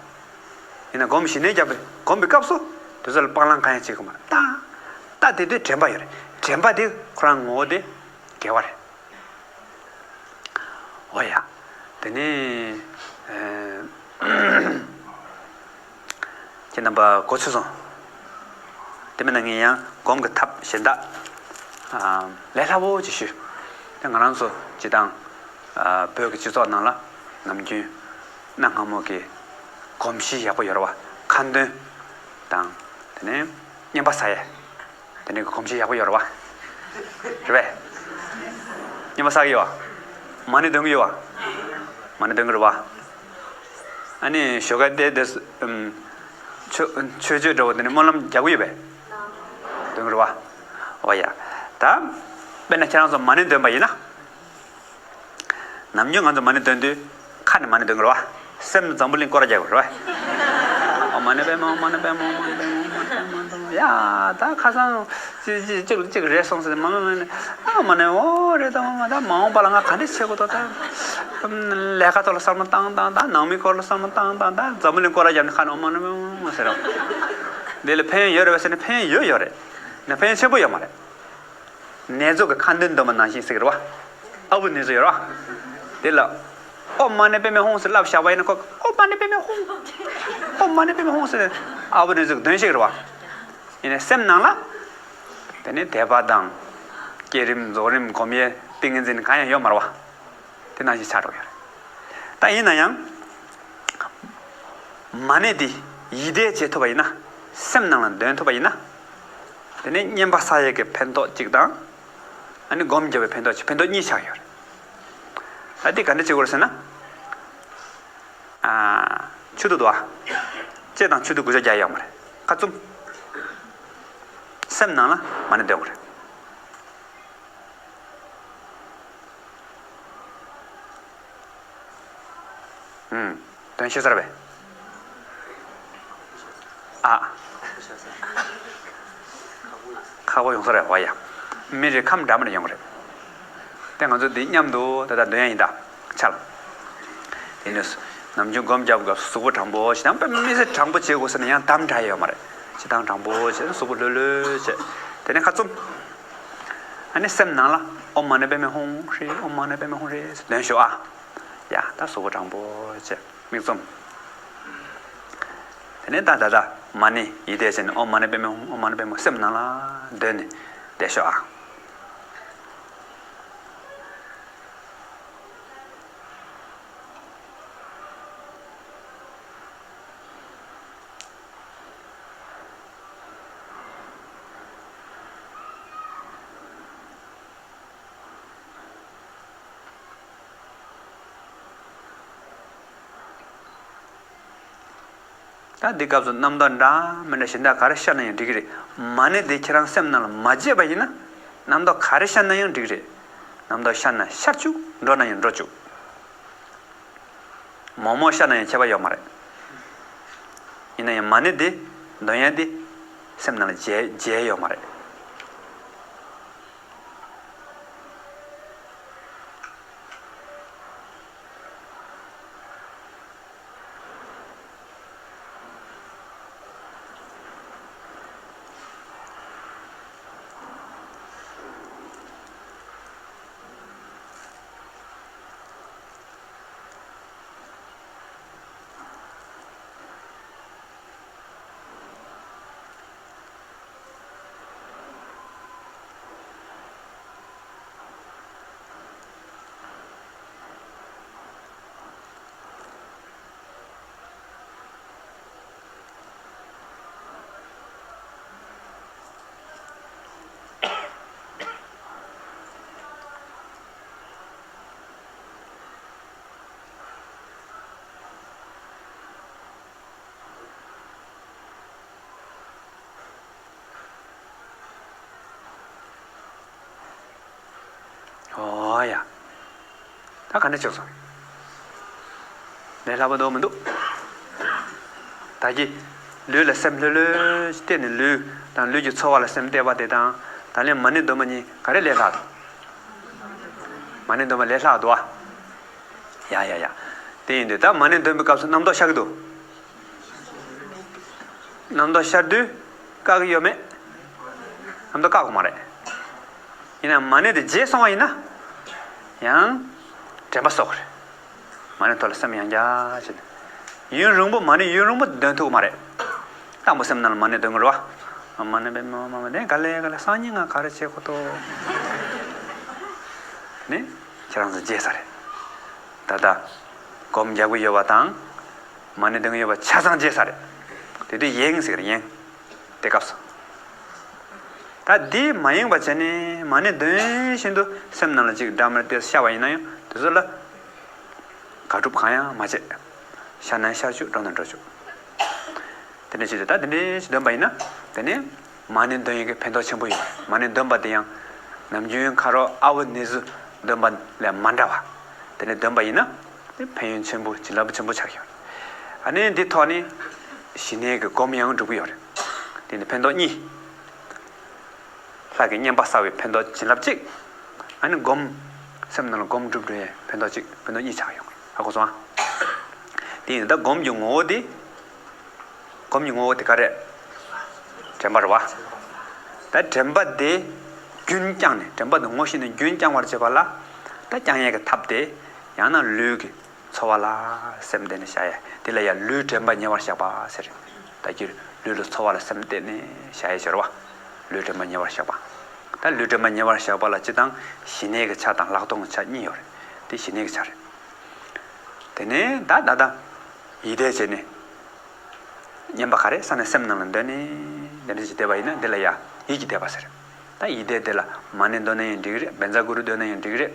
ཡིན་ན་སྒོམ་ཞི་གནས་བརྒྱབ་པའི་སྒོམ་པའི་སྐབས་སུ་དེ་ཚོ་ལ་སྤང་བླང་གང་ཡང་བྱེད་དགོས་མ་རེད། ད། ད་དེ་དུས་དྲན་པ་ཡོད་རེད། དྲན་པ་དེ་ཁོ་རང་ངོ་བོ་དེ་དགེ་བ་རེད། འོ་ཡ། དེ་ནས་ཨ། ཁྱེད་རྣམ་པ་གོ་ཚོད་སོང་། དེ་མིན་ན་ངས་ཡང་སྒོམ་གྱི་ཐབས་གཞན་དག་ཨ། ལས་སླ་པོ་ཅིག་ཞུ། དེ་ང་རང་ཚོ་སྤྱིར་བཏང་ཨ། བོད་ཀྱི་སྤྱི་ཚོགས་ནང་ལ་ནམ་རྒྱུན་གནའ་སྔ་མོ་གི་གོམས་གཤིས་ཡག་པོ་ཡོད་རེད་བ། ཁ་འདོན་དང་། དེ་ནས་བསྙེན་པ་བསགས་ཡས། དེ་འདྲའི་གོམས་གཤིས་ཡག་པོ་ཡོད་རེད་བ། རེད་པས། བསྙེན་པ་བསགས་ཀྱི་ཡོད་བ། མ་ཎི་འདོན་གྱི་ཡོད་བ། མ་ཎི་འདོན་གྱི་རེད་བ། ཨ་ནི་ཞོགས་ཀས་དེ་དེ་ཨུམ། ཆོས་ཆོས་སྤྱོད་འདྲ་བོ་དེ་ནི་སྨོན་ལམ་རྒྱག་གི་ཡོད་པས། འདོན་གྱི་རེད་བ། འོ་ཡ། ད། དཔེར་ན་ཁྱེད་རང་ཚོ་མ་ཎི་འདོན་པ་ཡིན་ན། ནམ་རྒྱུན་ང་ཚོ་མ་ཎི་འདོན་དུས་ཁ་ནས་མ་ཎི་འདོན་དགོས་རེད་བ། སེམས་འཛམ་བུ་གླིང་སྐོར་ར་རྒྱག་དགོས་རེད་བ། ཨོཾ་མ་ཎི་པདྨེ་ཧཱུྃ། མ་ཎི་པདྨེ་ཧཱུྃ། མ་ཎི་པདྨེ་ཧཱུྃ། མ་ཎི་པདྨེ་ཧཱུྃ། ཡ། ད་ཁ་སང་ཅི་ཅི་ཅིག་ཅིག་རེད་སོང་ཟེར། མ་མ་མ་ཨ་མ་ཎི། འོ་རེད། ད་མ་མ་ད་མ་འོངས་པ་ལ་ང་ག་འདྲ་བྱེད་དགོས་འདུག་ད་ལས་ཀ་ཐོག་ལ་བསམ་བློ་བཏང་བཏང་། ད་ནང་མི་སྐོར་ལ་བསམ་བློ་བཏང་བཏང་། ད་འཛམ་བུ་གླིང་སྐོར་ར་རྒྱབ་ནས་ཁ་ནས་ཨོཾ་མ་ཎི་པདྨེ་ཧཱུྃ་ཟེར་རོ། འདི་ལ་ཕན་ཡོན་ཡོད་རེད་བ་ཟེར་ན་ཕན་ཡོན་ཡོད་ཡོད་རེད། ན་ཕན་ཡོན་ཆེན་པོ་ཡོད་མ་རེད། ནེ་ཙོ་གི་ཁ་འདོན་འདོན་པ་ནང་བཞིན་ཟེར་གི་རེད་བ། ཨ་བུ་ནེ་ཙོ་ཡོད་རེད་བ། དེ་ལ་ཨོཾ་མ་ཎི་པདྨེ་ཧཱུྃ་ཟེར་ལབ་བཞག་པ་ཡིན་ན་ཁོ་ཨོཾ་མ་ཎི་པདྨེ་ཧཱུྃ། ཨོཾ་མ་ཎི་པདྨེ་ཧཱུྃ་ཟེར་ཨ་བུ་ནེ་ཙོ་གི་འདོན་ཤེས་གི་རེད་བ། ཡིན་ནའི་སེམས་ནང་ལ། དེ་ནི་དད་པ་དང་། བསྐྱེད་རིམ་རྫོགས་རིམ་སྒོམ་ཡས་ཏིང་ངེ་འཛིན་གང་ཡང་ཡོད་མ་རེད་བ། དེ་ནང་བཞིན་ཆགས་འགྲོ་གི་རེད། ད་ཡིན་ན་ཡང་། མ་ཎི་འདི་ཡིད་བཟླས་བྱེད་ཐུབ་པ་ཡིན་ན། སེམས་ནང་ལ་འདོན་ཐུབ་པ་ཡིན་ན། དེ་ནས་བསྙེན་པ་བསགས་ཡས་ཀྱི་ཕན་ཐོགས་གཅིག་དང་། ཨ་ནི་སྒོམ་རྒྱབ་པའི་ཕན་ཐོགས་གཅིག་ཕན་ཐོགས་གཉིས་ཆགས་ཡོད་རེད། ཨ་འདི་ག་འདྲ་བྱེད་དགོས་རེད་ཟེར་ན། ཨ། ཆུ་ཐིགས་འདུག་བ། ལྕེ་དང་ཆུ་ཐིགས་དགུ་ཆ་བརྒྱབ་ཡོད་མ་རེད། ཁ་བཙུམ། སེམས་ནང་ལ་མ་ཎི་འདོན་དགོས་རེད། ཨུམ། དོན་ཤེས་ཚར་བས། ཨ། ཁག་པོ་ཡོང་ས་རེད་བ་ཡ། མི་རེ་ཁམས་འདྲ་མི་རེ་ཡོང་གི་རེད། དེ་ང་ཚོ་འདི་མཉམ་དུ་ད་ལྟ་འདོན་ཡ་ཡིན་ད། ཆ་ལ། དེ་ནས་ནམ་རྒྱུན་སྒོམ་རྒྱབ་སྐབས་གཟུགས་པོ་དྲང་པོ་ཞིག་དང་དཔེ་མི་སྲིད་དྲང་པོ་བྱེད་དགོས་ཟེར་ན་ཡང་གཏམ་འདྲ་ཡོད་མ་རེད། སྤྱིར་བཏང་དྲང་པོ་བྱས་ན་གཟུགས་པོ་ལྷོད་ལྷོད་བྱས། དེ་ནས་ཁ་བཙུམ། ཨ་ནི་སེམས་ནང་ལ་ཨོཾ་མ་ཎི་པདྨེ་ཧཱུྃ་ཧྲཱིཿ། ཨོཾ་མ་ཎི་པདྨེ་ཧཱུྃ་ཧྲཱིཿ་ཟེར་འདོན་ཤོག་ཨ། ཡ་ད་གཟུགས་པོ་དྲང་པོ་བྱས་མིག་བཙུམ། དེ་ནས་ད་ད་ད་མ་ཎི་ཡིད་བཟླས་བྱས་ནས་ཨོཾ་མ་ཎི་པདྨེ་ཧཱུྃ། ཨོཾ་མ་ཎི་པདྨེ་ཧཱུྃ། སེམས་ནང་ལ་འདོན་ནས་བསྡད་ཤོག་ཨ། ད་འདི་སྐབས་སུ་རྣམ་རྟོག་འདྲ་མི་འདྲ་གཞན་དག་ག་རེ་ཤར་ན་ཡང་འགྲིག་གི་རེད། མ་ཎི་དེ་ཁྱེད་རང་སེམས་ནང་ལ་མ་བརྗེད་པ་ཡིན་ན། རྣམ་རྟོག་ག་རེ་ཤར་ན་ཡང་འགྲིག་གི་རེད། རྣམ་རྟོག་ཤར་ན་ཤར་བཅུག་འགྲོ་ན་ཡང་འགྲོ་བཅུག་མོག་མོག་ཤར་ན་ཡང་ཁྱད་པར་ཡོད་མ་རེད། ཡིན་ན་ཡང་མ་ཎི་འདི་འདོན་ཡ་འདི་སེམས་ནང་ལ་བརྗེད་བརྗེད་ཡོད་མ་རེད། ཨོ་ཡ། ད་ག་འདྲ་བྱུང་སོང་། ལས་སླ་པོ་འདུག་མི་འདུག་ད་གི་ལུས་ལ་སེམས་ལྷོད་ལྷོད་གཏད་ནས་ལུས་དང་ལུས་ཀྱི་ཚོར་བ་ལ་སེམས་གཏད་པ་དེ་དང་ད་ལན་མ་ཎི་འདོན་པ་གཉིས་ག་རེ་ལས་སླ་འདུག་མ་ཎི་འདོན་པ་ལས་སླ་འདུག་ཨ། ཡ་ཡ་ཡ། དེ་ཡིན་དུས་ད་མ་ཎི་འདོན་པའི་སྐབས་སུ་རྣམ་རྟོག་ཤར་གི་འདུག་རྣམ་རྟོག་ཤར་དུས་བཀག་གི་ཡོད་མེད། རྣམ་རྟོག་བཀག་དགོས་མ་རེད། ཡིན་ན་མ་ཎི་དེ་བརྗེད་སོང་བ་ཡིན་ན། ཡང་། དྲན་པ་གསོག་དགོས་རེད། མ་ཎི་ཐོག་ལ་སེམས་ཡང་བསྐྱར་བྱས་ནས། ཡུན་རིང་པོ་མ་ཎི་ཡུན་རིང་པོ་འདོན་ཐུབ་ཀྱི་མ་རེད། དང་པོ་སེམས་ནང་ལ་མ་ཎི་འདོན་དགོས་རེད་བ། མ་ཎི་པདྨེ་ཧཱུྃ། མ་ཎི་པདྨེ་ཧཱུྃ། ག་ལེ་ག་ལེ་སང་ཉིན་ང་ག་རེ་བྱེད་དགོས་དོ། ནི། ཁྱེད་རང་ཚོ་བརྗེད་ས་རེད། ད་ལྟ། སྒོམ་རྒྱག་གི་ཡོད་པ་དང་། མ་ཎི་འདོན་གྱི་ཡོད་པ་ཆ་ཚང་བརྗེད་ས་རེད། དེ་དུས་ཡེངས་ཟེར་ཡེངས། དེ་སྐབས་སུ། ད་འདི་མ་ཡེངས་པ་བྱས་ནས་མ་ཎི་འདོན་བཞིན་དུ་སེམས་ནང་ལ་ཅིག་འདྲ་མིན་དེ་ཤར་བ་ཡིན་ན་ཡང་དེ་ཚོ་ལ་དགག་སྒྲུབ་གང་ཡང་མ་བྱེད། ཤར་ན་ཤར་བཅུག་འགྲོ་ན་འགྲོ་བཅུག་དེ་འདྲ་བྱེད་དུས་ད་དེ་འདྲ་ཞིག་འདོན་པ་ཡིན་ན་དེ་ནས་མ་ཎི་འདོན་ཡས་ཀྱི་ཕན་ཐོགས་ཆེན་པོ་ཡོད་རེད། མ་ཎི་འདོན་པ་དེ་ཡང་ནམ་རྒྱུན་ཁ་རོག་ཨ་བོ་ནེ་ཟུ་འདོན་པ་ལས་མ་འདྲ་བ་དེ་ནས་འདོན་པ་ཡིན་ན་དེ་ཕན་ཡོན་ཆེན་པོ་བྱིན་རླབས་ཆེན་པོ་ཆགས་ཡོད་རེད། ཨ་ནི་འདི་ཐོག་ནས་ཞི་གནས་ཀྱི་སྒོམ་ཡང་འགྲུབ་ཀྱི་ཡོད་རེད། དེ་ནི་ཕན་ཐོགས་གཉིས། ལྷ་གི་བསྙེན་པ་བསགས་པའི་ཕན་ཐོགས་བྱིན་རླབས་གཅིག་ཨ་ནི་སྒོམ། སེམས་ནང་ལ་སྒོམ་སྒྲུབ་འགྲོ་ཡའི་ཕན་ཐོགས་གཅིག་ཕན་ཐོགས་གཉིས་ཆགས་ཡོང་གི་ཧ་གོ་སོང་ཨ། དེ་ཡིན་ད་སྒོམ་གྱི་ངོ་བོ་དེ། སྒོམ་གྱི་ངོ་བོ་དེ་ག་རེད། དྲན་པ་རེད་བ། ད་དྲན་པ་དེ་རྒྱུན་བསྐྱངས་ནས་དྲན་པ་དེ་ངོ་ཤེས་ནས་རྒྱུན་བསྐྱང་བར་བྱེད་པ་ལ། ད་བསྐྱང་ཡས་ཀྱི་ཐབས་དེ་ཡང་ན་ལུས་ཀྱི་ཚོར་བ་ལ་སེམས་གཏད་ནས་བཞག་ཡ་དེ་ལ་ཡང་ལུས་དྲན་པ་ཉེ་བར་བཞག་པ་ཟེར། ད་ཀྱི་ལུས་ལ་ཚོར་བ་ལ་སེམས་གཏད་ནས་བཞག་ཡ་ཟེར་བ། ལུས་དྲན་པ་ཉེ་བར་བཞག་པ། ད་ལུས་དྲན་པ་ཉེ་བར་བཞག་པ་ལ་སྤྱིར་བཏང་ཞི་གནས་ཀྱི་ཆ་དང་ལྷག་མཐོང་གི་ཆ་གཉིས་ཡོད་རེད། དེ་ཞི་གནས་ཀྱི་ཆ་རེད། དེ་ནས་ད་ད་ལྟ་ཡིད་བཟླས་བྱས་ནས་བསྙེན་པ་ག་རེ་ས་ནས་སེམས་ནང་ལ་འདོན་ནས་འདི་འདྲ་ཞིག་བསྡད་པ་ཡིན་ན་འདི་ལ་ཡ་ཡིད་ཀྱིས་བཟླས་པ་ཟེར། ད་ཡིད་བཟླས་དེ་ལ་མ་ཎི་འདོན་ན་ཡང་འགྲིག་རེད། བཛྲ་གུ་རུ་འདོན་ན་ཡང་འགྲིག་རེད།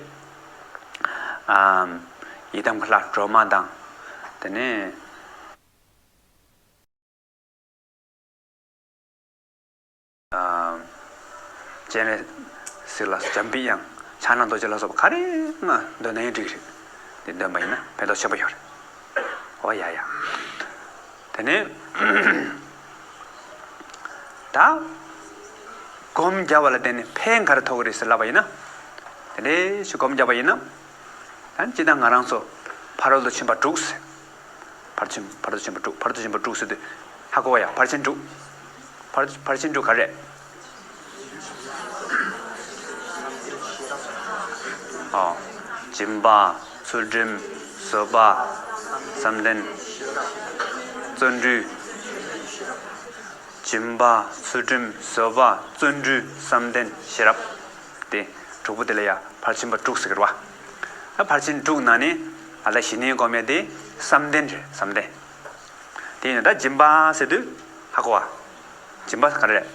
ཨམ། ཡི་དམ་གྱི་ལྷ་སྒྲོལ་མ་དང་། དེ་ནས། ཨམ། སྤྱན་རས་གཟིགས་ལ་སོགས་འཇམ་པའི་དབྱངས་ཕྱག་ན་རྡོ་རྗེ་ལ་སོགས་པ་ག་རེ་ང་འདོན་ན་ཡང་འགྲིག་རེད། དེ་འདོན་པ་ཡིན་ན་ཕན་ཐོགས་ཆེན་པོ་ཡོད་རེད། ཨོ་ཡ་ཡ། དེ་ནས་ད་སྒོམ་རྒྱབ་པ་ལ་བརྟེན་ནས་ཕན་ག་རེ་ཐོགས་ཀྱི་རེད་ཟེར་ལབ་པ་ཡིན་ན། དེ་འདྲའི་ཞིག་སྒོམ་རྒྱབ་པ་ཡིན་ན། ད་སྤྱིར་བཏང་ང་རང་ཚོ་ཕ་རོལ་ཏུ་ཕྱིན་པ་དྲུག་ཟེར། ཕར་ཕྱིན་ཕ་རོལ་ཏུ་ཕྱིན་པ་དྲུག་ཕ་རོལ་ཏུ་ཕྱིན་པ་དྲུག་ཟེར་དུས་ཧ་གོ་བ་ཡ། ཕར་ཕྱིན་དྲུག་ཕར་ཕར་ཕྱིན་དྲུག་ག་རེ་རེད། ཨོ། སྦྱིན་པ། ཚུལ་ཁྲིམས། བཟོད་པ། བསམ་གཏན། བརྩོན་འགྲུས། སྦྱིན་པ། ཚུལ་ཁྲིམས། བཟོད་པ། བརྩོན་འགྲུས། བསམ་གཏན། ཤེས་རབ། དེ་དྲུག་པོ་དེ་ལ་ཡ་ཕར་ཕྱིན་པ་དྲུག་ཟེར་གི་རེད་བ། ད་ཕར་ཕྱིན་དྲུག་ནང་ནས་ཨ་ལ་གཞི་ནས་སྒོམ་ཡ་དེ་བསམ་གཏན་རེད། བསམ་གཏན། དེ་ཡིན་ན་ད་སྦྱིན་པ་ཟེར་དུས་ཧ་གོ་བ། སྦྱིན་པ་ག་རེ་རེད།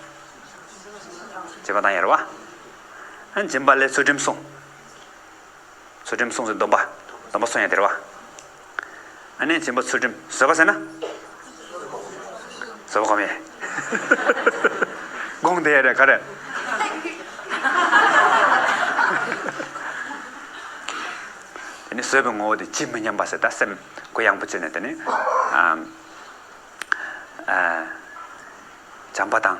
སྦྱིན་པ་བཏང་ཡ་རེད་བ། ཨ་སྦྱིན་པ་ལས་ཚུལ་ཁྲིམས་སྲུང་། ཚུལ་ཁྲིམས་སྲུང་ཟེར་སྡོམ་པ། སྡོམ་པ་སྲུང་ཡ་དེ་རེད་བ། ཨ་ནི་སྦྱིན་པ་ཚུལ་ཁྲིམས། བཟོད་པ་ཟེར་ན། བཟོད་པ་སྒོམ་ཡས། དགོངས་དེ་ཡ་རེད་ག་རེ། དེ་ནི་བཟོད་པའི་ངོ་བོ་དེ་ཇི་མི་སྙམ་པ་ཟེར། ད་སེམས་གུ་ཡངས་པོ་བྱས་ནས། དེ་ནི་ཨ་ཨ་བྱམས་པ་དང་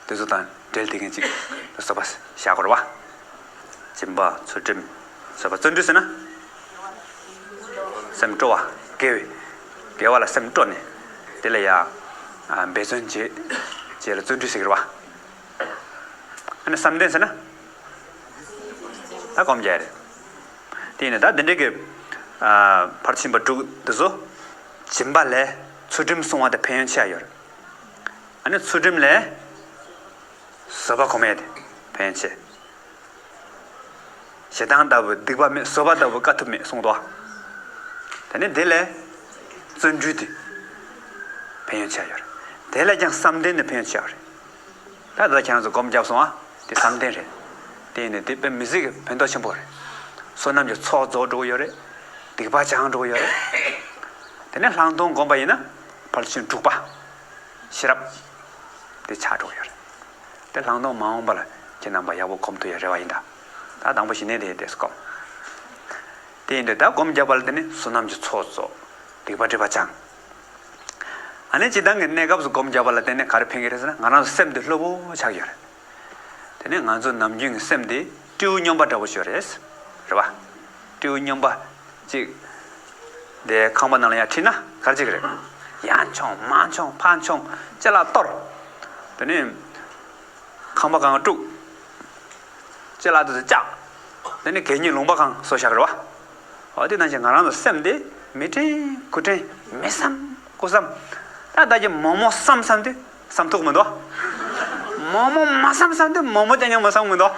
དེ་ཚོ་དང་འབྲེལ་བསྡད་མཁན་ཅིག་ལ་བཟོད་པ་བཞག་དགོས་རེད་བ། སྦྱིན་པ། ཚུལ་ཁྲིམས། བཟོད་པ། བརྩོན་འགྲུས་ཟེར་ན། སེམས་སྤྲོ་བ། དགེ་བའི། དགེ་བ་ལ་སེམས་སྤྲོ་ནས། དེ་ལ་ཡ་འབད་བརྩོན་བྱེད། བྱེད་ལ་བརྩོན་འགྲུས་ཟེར་གི་རེད་བ། ཨ་ནི་བསམ་གཏན་ཟེར་ན། ད་སྒོམ་རྒྱག་རེད། དེ་ཡིན་ན་ད་འདི་འདྲའི་གི་ཨ་ཕར་ཕྱིན་པ་དྲུག་འདི་ཚོ། སྦྱིན་པ་ལས་ཚུལ་ཁྲིམས་སྲུང་བ་དེ་ཕན་ཡོན་ཆེ་བ་ཡོད་རེད། ཨ་ནི་ཚུལ་ཁྲིམས་ལས་བཟོད་པ་སྒོམ་ཡས་དེ་ཕན་ཡོན་ཆེ། ཞེ་སྡང་ལྟ་བུ་སྡིག་པ་མེད། བཟོད་པ་ལྟ་བུ་དཀའ་ཐུབ་མེད་གསུངས་འདུག། དེ་ནས་དེ་ལས་བརྩོན་འགྲུས་དེ་ཕན་ཡོན་ཆེ་བ་ཡོད་རེད། དེ་ལས་ཀྱང་བསམ་གཏན་དེ་ཕན་ཡོན་ཆེ་བ་རེད། ད་ལྟ་ཁྱེད་རང་ཚོ་སྒོམ་བརྒྱབ་སོང་ཨ། དེ་བསམ་གཏན་རེད། དེ་ཡིན་ནའི་དེ་དཔེ་མི་སྲིད་ཀྱི་ཕན་ཐོགས་ཆེན་པོ་རེད། བསོད་ནམས་ཀྱི་ཚོགས་རྫོགས་འགྲོ་གི་ཡོད་རེད། སྡིག་པ་བྱང་འགྲོ་གི་ཡོད་རེད། དེ་ནས་ལྷག་མཐོང་སྒོམ་པ་ཡིན་ན་ཕར་ཕྱིན་དྲུག་པ། ཤེས་རབ། དེ་ཆགས་འགྲོ་གི་ཡོད་རེད། དེ་ལྷག་མཐོང་མ་འོངས་པ་ལ་ཁྱེད་རྣམ་པ་ཡག་པོ་སྒོམ་ཐུབ་ཡ་རེ་བ་ཡིན་ད། ད་དང་པོ་གཞི་ནས་དེ་དེ་སྒོམ། དེ་ཡིན་དུས་ད་སྒོམ་བརྒྱབ་པ་ལ་དེ་ནི་བསོད་ནམས་ཀྱི་ཚོགས་རྫོགས། སྡིག་པ་སྒྲིབ་པ་བྱང་། ཨ་ནི་སྤྱིར་བཏང་གི་གནས་སྐབས་སུ་སྒོམ་བརྒྱབ་པ་ལ་བརྟེན་ནས་ག་རེ་ཕན་གྱི་རེད་ཟེར་ན། ང་རང་ཚོ་སེམས་དེ་སློབ་པོ་ཆགས་ཡོད་རེད། དེ་ནས་ང་ཚོ་ནམ་རྒྱུན་གྱི་སེམས་དེ་སྤྲེའུ་སྨྱོན་པ་འདྲ་བོ་ཞིག་རེད། རེད་བ། སྤྲེའུ་སྨྱོན་པ་ཅིག་དེ་ཁང་པ་ནང་ལ་ཡར་ཁྲིད་ན་ག་རེ་བྱེད་ཀྱི་རེད། ཡར་མཆོང་མར་མཆོང་ཕར་མཆོང་ཅ་ལག་གཏོར། དེ་ནས་ཁང་པ་སྒང་དཀྲུག་ཅ་ལག་དེ་ཚོ་བཅག་དེ་ནས་གད་སྙིགས་ལུང་པ་སྒང་བཟོ་བཞག་གི་རེད་བ། འོ་དེ་ནང་བཞིན་ང་རང་ཚོ་སེམས་དེ་མི་དྲན་དགུ་དྲན་མི་བསམ་དགུ་བསམ། ད་ལྟ་གི་མོག་མོག་བསམ་བསམ་དུས་བསམ་ཐུབ་མི་འདུག། མོག་མོག་མ་བསམ་བསམ་དུས་མོག་མོག་ཀྱང་ཡང་མ་བསམ་མི་འདུག།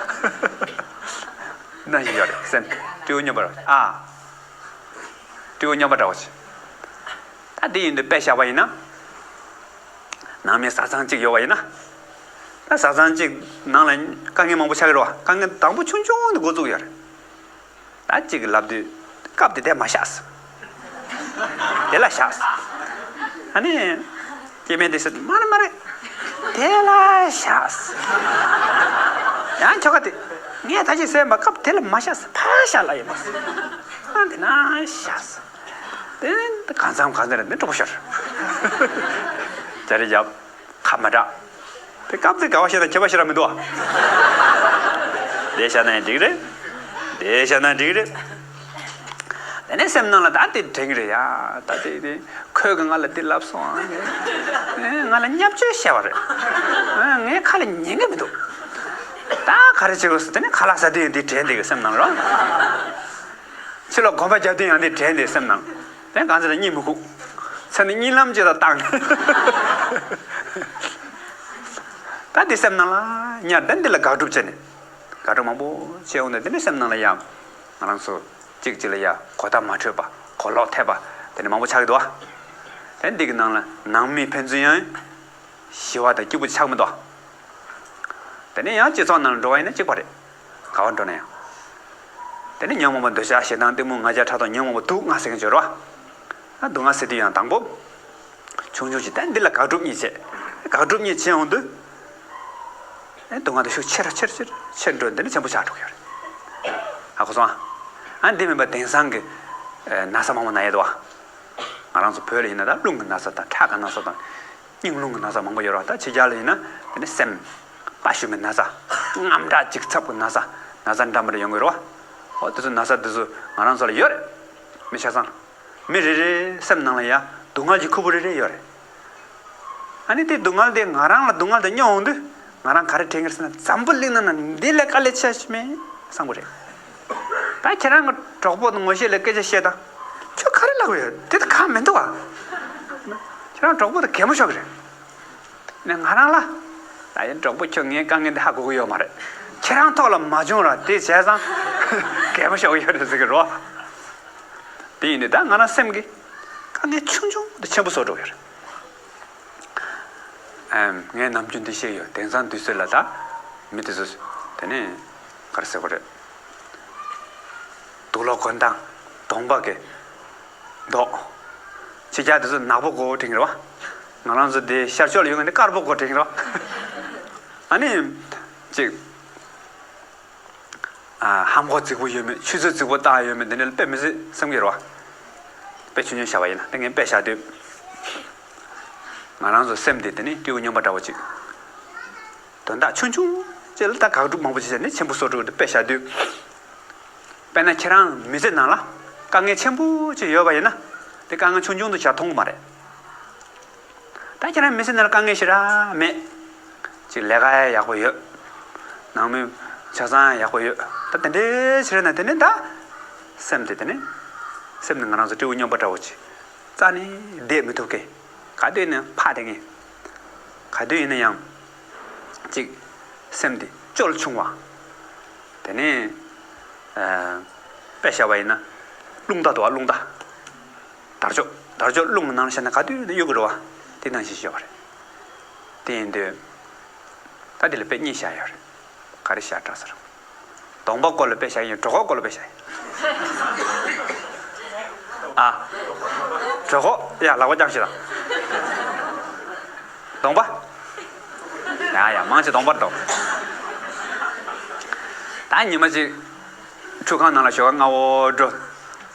ནང་བཞིན་ཡོད་རེད་སེམས། སྤྲེའུ་སྨྱོན་པ་རེད་ཨ། སྤྲེའུ་སྨྱོན་པ་འདྲ་བོ་ཞིག། ད་དེ་ཡིན་དུས་དཔེ་བཞག་པ་ཡིན་ན། ནང་མི་བཟའ་ཚང་གཅིག་ཡོད་པ་ཡིན་ན། ད་བཟའ་ཚང་གཅིག་ནང་ལ་དཀའ་ངལ་མང་པོ་ཆགས་ཀྱི་རེད་བ། དཀའ་ངལ་དང་པོ་ཆུང་ཆུང་དེ་འགོ་བཙུགས་ཡོད་རེད། ད་གཅིག་གིས་ལབ་དུས་སྐབས་དེ་དེ་མ་བཞག་ཟེར། དེ་ལ་བཞག་ཟེར། ཨ་ནི། སྐྱེ་དམན་དེ་ཟེར་མ་རེད་མ་རེད། དེ་ལ་བཞག་ཟེར། ཡང་ཁྱོ་ག་དེ། ངས་ད་ཅི་ཟེར་བ་སྐབས་དེ་ལ་མ་བཞག་ཟེར། ཕར་བཞག་ལ་ཡིན་པ་ཟེར། ཨ་དེ་ན་བཞག་ཟེར། དེ་གང་འཚམ་གང་འཚམ་རེད་མི་སྤྲོ་པོ་ཤར། རྒྱ་རེ་རྒྱབ། ཁ་མ་གྲག་དེ་སྐབས་དེ་དགའ་བ་ཤེས་དང་ཁྱད་པར་ཤེས་ར་མི་འདུག་ཨ། དེ་བཞག་ན་ཡང་འགྲིག་རེད། དེ་བཞག་ན་འགྲིག་རེད། དེ་ནས་སེམས་ནང་ལ་ད་དེ་དྲན་གི་རེད་ཡ། ད་དེ་དེ་ཁོས་གི་ང་ལ་དེ་ལབ་སོང་ཨ། ང་ལ་བརྙས་བཅོས་བྱས་པ་རེད། ངའི་ཁ་ལ་ཉན་གི་མི་འདུག་ད་ག་རེ་བྱེད་དགོས་ཟེར་དེ་ནས་ཁ་ལག་ཟ་དུས་ཡང་དེ་དྲན་དེ་གི་སེམས་ནང་ལ་རོ། ཕྱི་ལ་གོམ་པ་རྒྱག་དུས་ཡང་དེ་དྲན་དེ་སེམས་ནང་། དེ་གང་ཚེ་ལ་གཉིད་མི་ཁུག་ཚེ་ནི་གཉིད་ལམ་ཅིག་ལ་བཏང་། ད་དེ་སེམས་ནང་ལ་ཉར་དེ་འདི་ལ་དགག་སྒྲུབ་བྱས་ནས། དགག་སྒྲུབ་མང་པོ་བྱས་འོང་དུས་དེ་ནས་སེམས་ནང་ལ་ཡང་། ང་རང་ཚོ་གཅིག་གཅིག་ལ་ཡང་གོ་བརྡ་མ་འཕྲོད་པ་གོ་ལོག་ཐེབས་པ་དེ་ནས་མང་པོ་ཆགས་ཀྱི་འདུག་ཨ། དེ་འདི་གི་ནང་ལ་ནང་མི་ཕན་ཚུན་ཡང་ཞི་བ་དང་སྐྱིད་པོ་ཆགས་མི་འདུག་ཨ། དེ་ནས་ཡང་སྤྱི་ཚོགས་ནང་ལ་འགྲོ་བ་ཡིན་ན་གཅིག་པ་རེད། ག་བར་འགྲོ་ན་ཡང་། དེ་ནས་ཉོན་མོངས་པ་འདོད་ཆགས་ཞེ་སྡང་གཏི་མུག་ང་རྒྱལ་ཕྲག་དོག་ཉོན་མོངས་པ་སྡུག་བསྔལ་ཟེར་མཁན་ཅིག་ཡོད་རེད་བ། ཨ་སྡུག་བསྔལ་ཟེར་དུས་ཡང་དང་པོ། ཆུང་ཆུང་ཞིག་ད་འདི་ལ་དགག་སྒྲུབ་གཉིས་བྱས། དགག་སྒྲུབ་གཉིས་བྱས་འོང་དུས། ཨེ་སྡུག་བསྔལ་དེ་ཤུགས་ཆེ་རུ་ཆེ་རུ་ཆེ་རུ་ཆེ་རུ་འགྲོ་འདི་ནི་ཆེན་པོ་ཆགས་འགྲོ་གི་ཡོད་རེད། ཧ་གོ་སོང་ཨ། ཨ་འདི་མིན་པ་དེང་སང་གི་ཨེ་ན་ཚ་མང་པོ་ན་ཡས་འདུག་བ། ང་རང་ཚོ་བོད་ལ་ཡིན་ན་ད་རླུང་གི་ན་ཚ་དང་ཁྲག་གི་ན་ཚ་དང་། སྙིང་རླུང་གི་ན་ཚ་མང་པོ་ཡོད་རེད་བ། ད་ཕྱི་རྒྱལ་ལ་ཡིན་ན་དེ་ནི་སེམས་དཔའ་ཞུམ་པའི་ན་ཚ། རྔམ་དྲག་འཇིགས་ཚབ་ཀྱི་ན་ཚ། ན་ཚ་འདྲ་མི་འདྲ་ཡོང་གི་རེད་བ། ཨོ་དེ་ཚོ་ན་ཚ་དེ་ཚོ་ང་རང་ཚོ་ལ་ཡོད་རེད། མི་ཆ་ཚང་། མི་རེ་རེའི་སེམས་ནང་ལ་ཡ་སྡུག་བསྔལ་གྱི་ཁུར་པོ་རེ་རེ་ཡོད་རེད། ཨ་ནི་དེ་སྡུག་བསྔལ་དེ་ང་རང་ལ་སྡུག་བསྔལ་དེ་སྙོག་འོང་དུས། ང་རང་ག་རེ་དྲན་གྱི་རེད་ཟེར་ན། འཛམ་བུ་གླིང་ནང་ན་འདི་ལས་དཀའ་ལས་ཆེ་ཞིག་མེད་བསམ་གྱི་རེད། ད་ཁྱེད་རང་གི་གྲོགས་པོ་དང་ངོ་ཤེས་ལ་སྐད་ཆ་བཤད་དང་། ཁྱོད་ག་རེ་ལབ་ཡོད། དེ་ད་གང་མི་འདུག་ག་ཁྱེད་རང་གྲོགས་པོ་དང་གད་མོ་ཤོར་གྱི་རེད། ནས་ང་རང་ལ། ད་ཡིན་གྲོགས་པོ། ཁྱོད་ངའི་དཀའ་ངལ་འདི་ཧ་གོ་གི་ཡོད་མ་རེད། ཁྱེད་རང་ཐོག་ལ་མ་བྱུང་ར་དེ་བྱས་ཙང་། གད་མོ་ཤོར་གྱི་ཡོད་རེད་ཟེར་གྱི་རེད། དེ་ཡིན་དུས་ད་ང་རང་སེམས་ཀྱི་དཀའ་ངལ་ཆུང་ཆུང་དེ་ཆེན་པོ་བཟོ་འགྲོ་གི་རེད། ཨེམ། ངས་ནམ་རྒྱུན་འདི་བཤད་ཡོད། དེང་སང་དུས་ཚོད་ལ་ད་མི་དེ་ཚོ་དེ་ནས་ག་རེ་ཟེར་དགོས་རེད། དུག་ལོག་གོན་སྟངས། གདོང་པ་གི་མདོག་ཕྱི་རྒྱལ་དེ་ཚོ་ནག་པོ་དགོས་དྲན་གྱི་རེད་བ། ང་རང་ཚོ་འདི་ཤར་ཕྱོགས་ལ་ཡོད་མཁན་འདི་དཀར་པོ་དགོས་དྲན་གྱི་རེད་བ། ཨ་ནི་ཅིག་ཨ། ལྷམ་གོག་རྫིག་པོ་ཡོད་མེད། ཆུ་ཚོད་རྫིག་པོ་བཏགས་ཡོད་མེད། འདི་འདྲ་ལ་དཔེ་མི་སྲིད་བསམ་གྱི་རེད་བ། དཔེ་ཆུང་ཆུང་བཞག་པ་ཡིན་ན། དེ་ངས་དཔེ་བཞག་དུས། ང་རང་ཚོ་སེམས་དེ་དེ་ནི་སྤྲེའུ་སྨྱོན་པ་འདྲ་བོ་ཅིག་དོན་དག་ཆུང་ཆུང་ཅིག་ལ་ད་དགག་སྒྲུབ་མང་པོ་ཅིག་བྱས་ནས་ཆེན་པོ་བཟོ་འགྲོ་གི་འདུག་དཔེ་བཞག་དུས། དཔེར་ན་ཁྱེད་རང་མི་ཚེ་ནང་ལ་དཀའ་ངལ་ཆེན་པོ་ཅིག་ཡོད་པ་ཡིན་ན། དེ་དཀའ་ངལ་ཆུང་ཆུང་དུ་བྱས་མཐོང་གི་མ་རེད། ད་ཁྱེད་རང་མི་ཚེ་ནང་ལ་དཀའ་ངལ་ཞེ་དྲག་མེད། ཅིག་ལས་ཀ་ཡག་པོ་ཡོད། ནང་མི་ཆ་ཚང་ཡག་པོ་ཡོད། ད་དེ་འདྲའི་ཕྱིར་ན་དེ་ནི་ད། སེམས་དེ་དེ་ནི། སེམས་ནི་ང་རང་ཚོ་སྤྲེའུ་སྨྱོན་པ་འདྲ་བོ་ཅིག་རྩ་ནས་བསྡད་མི་ཐུབ་མཁན། ག་དུས་ཡིན་ན་ཕ་དེ་ངས། ག་དུས་ཡིན་ན་ཡང་། ཅིག་སེམས་དེ་སྐྱོ་ཆུང་བ། དེ་ནས། ཨ། དཔེ་བཞག་པ་ཡིན་ན། རླུང་རྟ་འདུག་བ། རླུང་རྟ། དར་ལྕོག་དར་ལྕོག་རླུང་གི་ནང་ལ་བཞག་ན་ག་དུས་ཡིན་ན་གཡུག་གི་རེད་བ། དེ་ནང་བཞིན་ཤེས་པ་རེད། དེ་ཡིན་དུས། ད་དེ་ལ་དཔེ་གཉིས་བཞག་ཡོད་རེད། ག་རེ་བཞག་དྲག་ཟེར། གདོང་པ་སྐོར་ལ་དཔེ་བཞག་ཡིན། གྲོད་ཁོག་སྐོར་ལ་དཔེ་བཞག་ཡིན། ཨ། གྲོད་ཁོག་ཡ་ལག་པ་བརྐྱངས་ཤིག་དང་། གདོང་པ། ཡ་ཡ་མང་ཆེ་གདོང་པར་འདུག་ད་ཉི་མ་གཅིག་ཁྲུས་ཁང་ནང་ལ་ཞོགས་ཀ་སྔ་བོ་འགྲོ།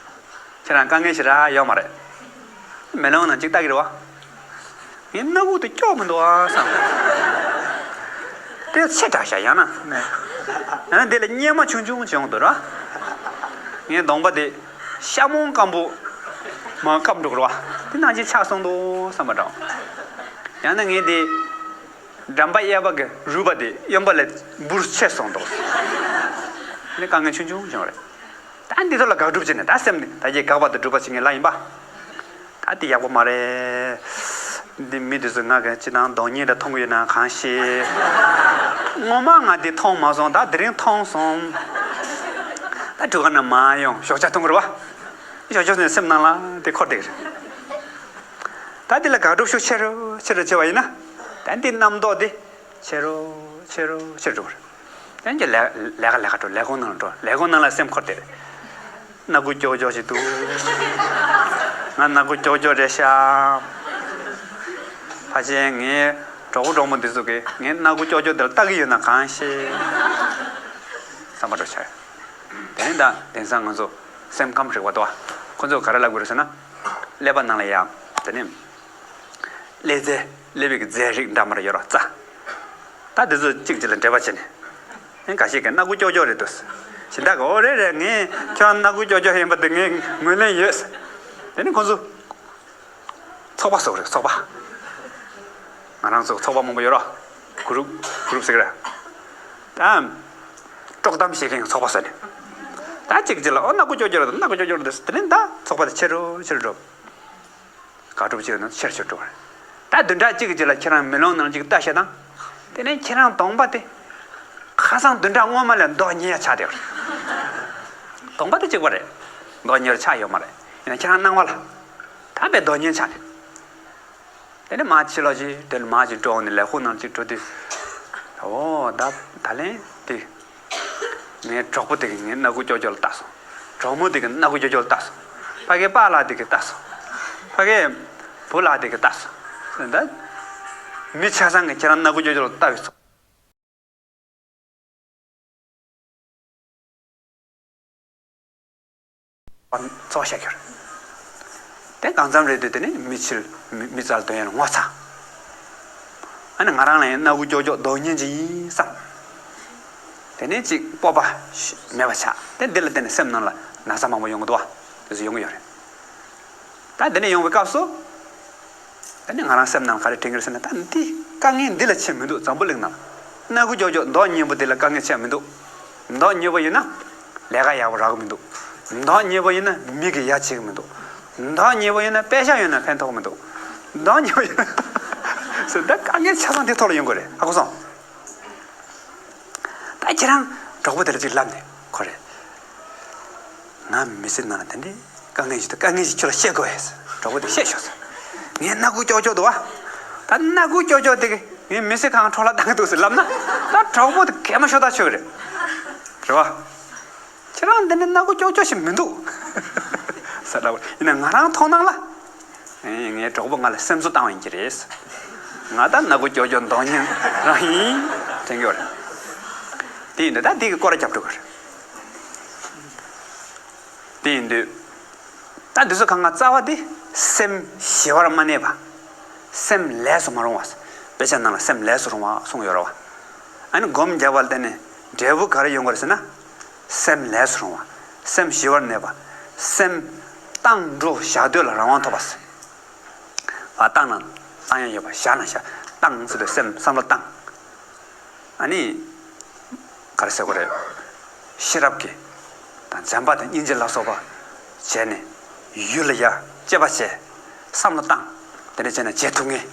ཁྱེད་རང་དཀའ་ངལ་ཞེ་དྲག་ཡོད་མ་རེད། མེ་ལོང་ནང་གཅིག་ལྟ་གི་རེད་བ། ངའི་སྣ་ཁུག་དེ་སྐྱོ་མི་འདུག་ཨ་བསམ། དེ་ཆེ་དྲགས་ཤག་ཡང་ན། ཡང་ན་དེ་ལ་གཉེར་མ་ཆུང་ཆུང་ཅིག་ཡོང་འདུག་ར། ངའི་གདོང་པ་དེ་ཤ་མོང་སྐམ་པོ་མར་སྐམ་འགྲོ་གི་རེད་བ། དེ་ནང་བཞིན་ཆགས་སོང་འདུག་བསམ་པ་འདྲ། ཡང་ན་ངའི་དེ་འགྲམ་པ་གཡས་པ་གི་རུས་པ་དེ་གཡོན་པ་ལས་འབུར་ཆེ་སོང་འདུག་དེ་དཀའ་ངལ་ཆུང་ཆུང་ཅིག་ཡོང་རེད། ད་འདི་ཚོ་ལ་དགག་སྒྲུབ་བྱས་ནས། ད་སེམས་ནི་ད་ཀྱེ་དགག་པ་དང་སྒྲུབ་པ་བྱེད་མཁན་ལ་ཡིན་པ། ད་འདི་ཡག་པོ་མ་རེད། འདི་མི་འདི་ཚོ་ང་གི་ཅི་དང་གདོང་བརྙན་རེ་མཐོང་གི་ཡོད་ན་གང་ཤེས། ངོ་མ་ང་འདི་མཐོང་མ་སོང་། ད་དེ་རིང་མཐོང་སོང་། ད་ཁྲུས་ཁང་ནས་མར་ཡོང་ཞོགས་ཇ་འཐུང་གི་རེད་བ། ཞོགས་ཇ་ནས་སེམས་ནང་ལ་འདི་འཁོར་བསྡད་ཀྱི་རེད། ད་འདི་ལ་དགག་སྒྲུབ་ཤུགས་ཆེ་རུ་ཆེ་རུ་བྱས་པ་ཡིན་ན། ད་འདི་རྣམ་རྟོག་འདི་ཆེ་རུ་ཆེ་རུ་ཆེ་རུ་འགྲོ་གི་རེད། དེ་ནས་ལས་ལས་ཀ་ལས་ཀ་འགྲོ། ལས་ཁུངས་ནང་ལ་འགྲོ། ལས་ཁུངས་ནང་ལ་སེམས་འཁོར་དེ་རེད། སྣ་ཁུག་ཀྱོག་ཀྱོག་ཞིག་འདུག་ང་སྣ་ཁུག་ཀྱོག་ཀྱོག་རེད་ཤག་ཕལ་ཆེར་ངའི་གྲོགས་པོ་གྲོགས་མོ་འདི་ཚོ་གིས་ངའི་སྣ་ཁུག་ཀྱོག་ཀྱོག་དེ་ལ་ལྟ་གི་ཡོད་ན་གང་ཤེས། བསམ་པ་འདྲ་བྱས། དེ་ནས་ད་དེང་སང་ང་ཚོ་སེམས་ཁམས་རིག་པ་འདུག་ཁོ་ཚོས་ག་རེ་ལབ་དགོས་རེད་ཟེར་ན། ཀླད་པ་ནང་ལ་ཡ། དེ་ནས། ཀླད་རྫས། ཀླད་པའི་གི་རྫས་རིགས་འདྲ་མི་འདྲ་ཡོད་ར། རྩ། ད་འདི་ཚོ་གཅིག་གཅིག་ལ་འབྲེལ་བ་བྱས་ནས། ཨེ་འགའ་ཞིག་གིས་སྣ་ཁུག་ཀྱོག་ཀྱོག་རེད་འདུག་གཞན་དག་གིས་ཨོ་རེད་རེད། ངས་ཁྱོད་སྣ་ཁུག་ཀྱོག་ཀྱོག་ཡིན་པ་དེ་ངས་ངོས་ལེན་ཡོད། དེ་ནས་ཁོ་ཚོ་ཚོགས་པ་བཟོ་གི་རེད། ཚོགས་པ། ང་རང་ཚོ་ཚོགས་པ་མང་པོ་ཡོད་ར། གུ་རུབ་གུ་རུབ་ཟེར་གི་རེད། ད་དཀྲོག་གཏམ་བཤད་མཁན་གྱི་ཚོགས་པ་ཟེར་ནས། ད་གཅིག་གཅིག་ལ་ཨོ་སྣ་ཁུག་ཀྱོག་ཀྱོག་རེད་འདུག་སྣ་ཁུག་ཀྱོག་ཀྱོག་རེད་འདུག་དེ་ནས་ད་ཚོགས་པ་དེ་ཆེ་རུ་ཆེ་རུ་འགྲོ། དགག་སྒྲུབ་བྱེད་ཡོད་ན་ཆེར་ཆེར་འགྲོ་བ་རེད། ད་བདུན་ཕྲག་གཅིག་གི་རྗེས་ལ་ཁྱེད་རང་མེ་ལོང་ནང་གཅིག་ལྟ་བཤད་དང་། དེ་ནས་ཁྱེད་རང་གདོང་པ་དེ་ཁ་སང་བདུན་ཕྲག་སྔོན་མ་ལས་མདོག་ཉེས་ཡ་ཆགས་བསྡད་པ་རེད། གདོང་པ་དེ་གཅིག་པ་རེད། མདོག་ཉེས་ཡ་ཆགས་ཡོད་མ་རེད། ཡིན་ན་ཁྱེད་རང་སྣང་བ་ལ་ད་དཔེ་མདོག་ཉེས་ཆགས་ནས། དེ་ནས་མར་ཕྱི་ལོགས་ཅིག་དེ་ནས་མར་ཅིག་འགྲོ་འོང་ནས་ལས་ཁུངས་ནང་ཅིག་འགྲོ་དུས། ཨོ་ད་ད་ལན་དེ། ངའི་གྲོགས་པོ་དེ་གིས་ངའི་སྣ་ཁུག་ཀྱོག་ཀྱོག་ལ་ལྟ་སོང་། གྲོགས་མོ་དེ་གིས་སྣ་ཁུག་ཀྱོག་ཀྱོག་ལ་ལྟ་སོང་། ཕ་གིའི་པཱ་ལགས་དེ་གིས་ལྟ་སོང་། ཕ་གིའི་བུ་ལགས་དེ་གིས་ལྟ་སོང་། ད་མི་ཆ་ཚང་གིས་ཁྱེད་རང་སྣ་ཁུག་ཀྱོག་ཀྱོག་ལ་ལྟ་བའི་ཚོགས་ཚོགས་བཞག་རྒྱུ་རེད། དེ་གང་འཚམ་རེད་དུས་དེ་ནས་མི་ཕྱིར་མི་མི་རྩ་ལ་འདོན་ཡ་ལ་ངོ་ཚ། ཨ་ནི་ང་རང་ལ་ཡང་སྣ་ཁུག་ཀྱོག་ཀྱོག་འདོགས་ཉན་གྱི་ཡིན་བསམ། དེ་ནས་ཅིག་སྤོབས་པ་མེད་པ་ཆགས། དེ་འདི་ལ་བརྟེན་ནས་སེམས་ནང་ལ་ན་ཚ་མང་པོ་ཡོང་གི་འདུག་བ། དེ་ཚོ་ཡོང་གི་ཡོད་རེད། ད་འདི་ནས་ཡོང་བའི་སྐབས་སུ། ད་ནི་ང་རང་སེམས་ནང་ག་རེ་དྲན་གྱི་རེད་ཟེར་ན། ད་འདི་དཀའ་ངལ་འདི་ལ་ཆེ་མི་འདུག་འཛམ་བུ་གླིང་ནང་སྣ་ཁུག་ཀྱོག་ཀྱོག་འདོགས་ཉན་པོ་འདི་ལ་དཀའ་ངལ་ཆེ་མི་འདུག་འདོགས་ཉན་པོ་ཡིན་ན་ལས་ཀ་ཡག་པོ་རག་གི་མི་འདུག་འདོགས་ཉན་པོ་ཡིན་ན་མི་གི་ཡ་བྱེད་གི་མི་འདུག་འདོགས་ཉན་པོ་ཡིན་ན་པེ་ཤག་ཡོད་ན་ཕན་ཐོགས་མི་འདུག་འདོགས་ཉན་པོ་ཡིན་ན་ཟེར། ད་དཀའ་ངལ་ཆ་ཚང་འདི་ཐོག་ལ་ཡོང་གི་རེད། ཧ་གོ་སོང་། ད་ཁྱེད་རང་གྲོགས་པོ་དེ་ལ་ཅིག་ལབ་ནས། ཁོ་རེ། ང་མི་ཚེ་ནང་ལ་དེ་འདྲའི་དཀའ་ངལ་ཞིག་འདུག་དཀའ་ངལ་ཞིག་ཁྱོད་ལ་བཤད་དགོས་ཡས། གྲོགས་པོ་དེ་བཤད་ཤོག་ཟེར། ངའི་སྣ་ཁུག་ཀྱོག་ཀྱོག་འདུག་བ། ད་སྣ་ཁུག་ཀྱོག་ཀྱོག་དེ་གི་ངའི་མི་ཚེ་གང་འཕྲོ་བརླག་བཏང་གི་འདུག་ཟེར་ལབ་ན། ད་གྲོགས་པོ་དེ་གད་མོ་ཤོར་ཐག་ཆོད་རེད། རེད་བ། ཁྱེད་རང་འདི་འདྲའི་སྣ་ཁུག་ཀྱོག་ཀྱོག་ཞིག་མི་འདུག་ཟེར་ལབ། ཡིན་ན་ང་རང་མཐོང་སྣང་ལ། ཨེ། ངའི་གྲོགས་པོ་ང་ལ་སེམས་གསོ་བཏང་བ་ཡིན་གྱི་རེད། ང་ད་སྣ་ཁུག་ཀྱོག་ཀྱོག་འདོགས་ཉན་རང་ཡིན་དྲན་གྱི་ཡོད་རེད། དེ་ཡིན་དུས་ད་འདི་གི་སྐོར་ར་རྒྱབ་འགྲོ་གི་རེད། དེ་ཡིན་དུས། ད་འདི་ཚོ་གང་ག་རྩ་བ་དེ་སེམས་ཞི་བར་མ་གནས་པ། སེམས་ལས་སུ་མ་རུང་བ། དཔེ་ཆ་ནང་ལ་སེམས་ལས་སུ་རུང་བ་གསུངས་ཡོད་རེད་བ། ཨ་ནི་སྒོམ་རྒྱབ་པ་ལ་བརྟེན་ནས་འབྲས་བུ་ག་རེ་ཡོང་གི་རེད་ཟེར་ན། སེམས་ལས་སུ་རུང་བ། སེམས་ཞི་བར་གནས་པ། སེམས་བཏང་འགྲོ་བཞག་སྡོད་ལ་རང་དབང་ཐོབ་པ། བ་བཏང་ན་བཏང་ཡ་ཡོད་པ། བཞག་ན་བཞག་བཏང་ཟེར་དུས་སེམས་བསམ་བློ་བཏང་། ཨ་ནི། ག་རེ་ཟེར་དགོས་རེད། ཤེས་རབ་ཀྱིས་དང་བྱམས་པ་དང་སྙིང་རྗེ་ལ་སོགས་པ་བྱས་ནས་ཡུལ་ལ་ཡ་དཔྱད་པ་བྱས། བསམ་བློ་བཏང་། དེ་འདྲ་བྱས་ན་བྱེད་ཐུབ་ངེས།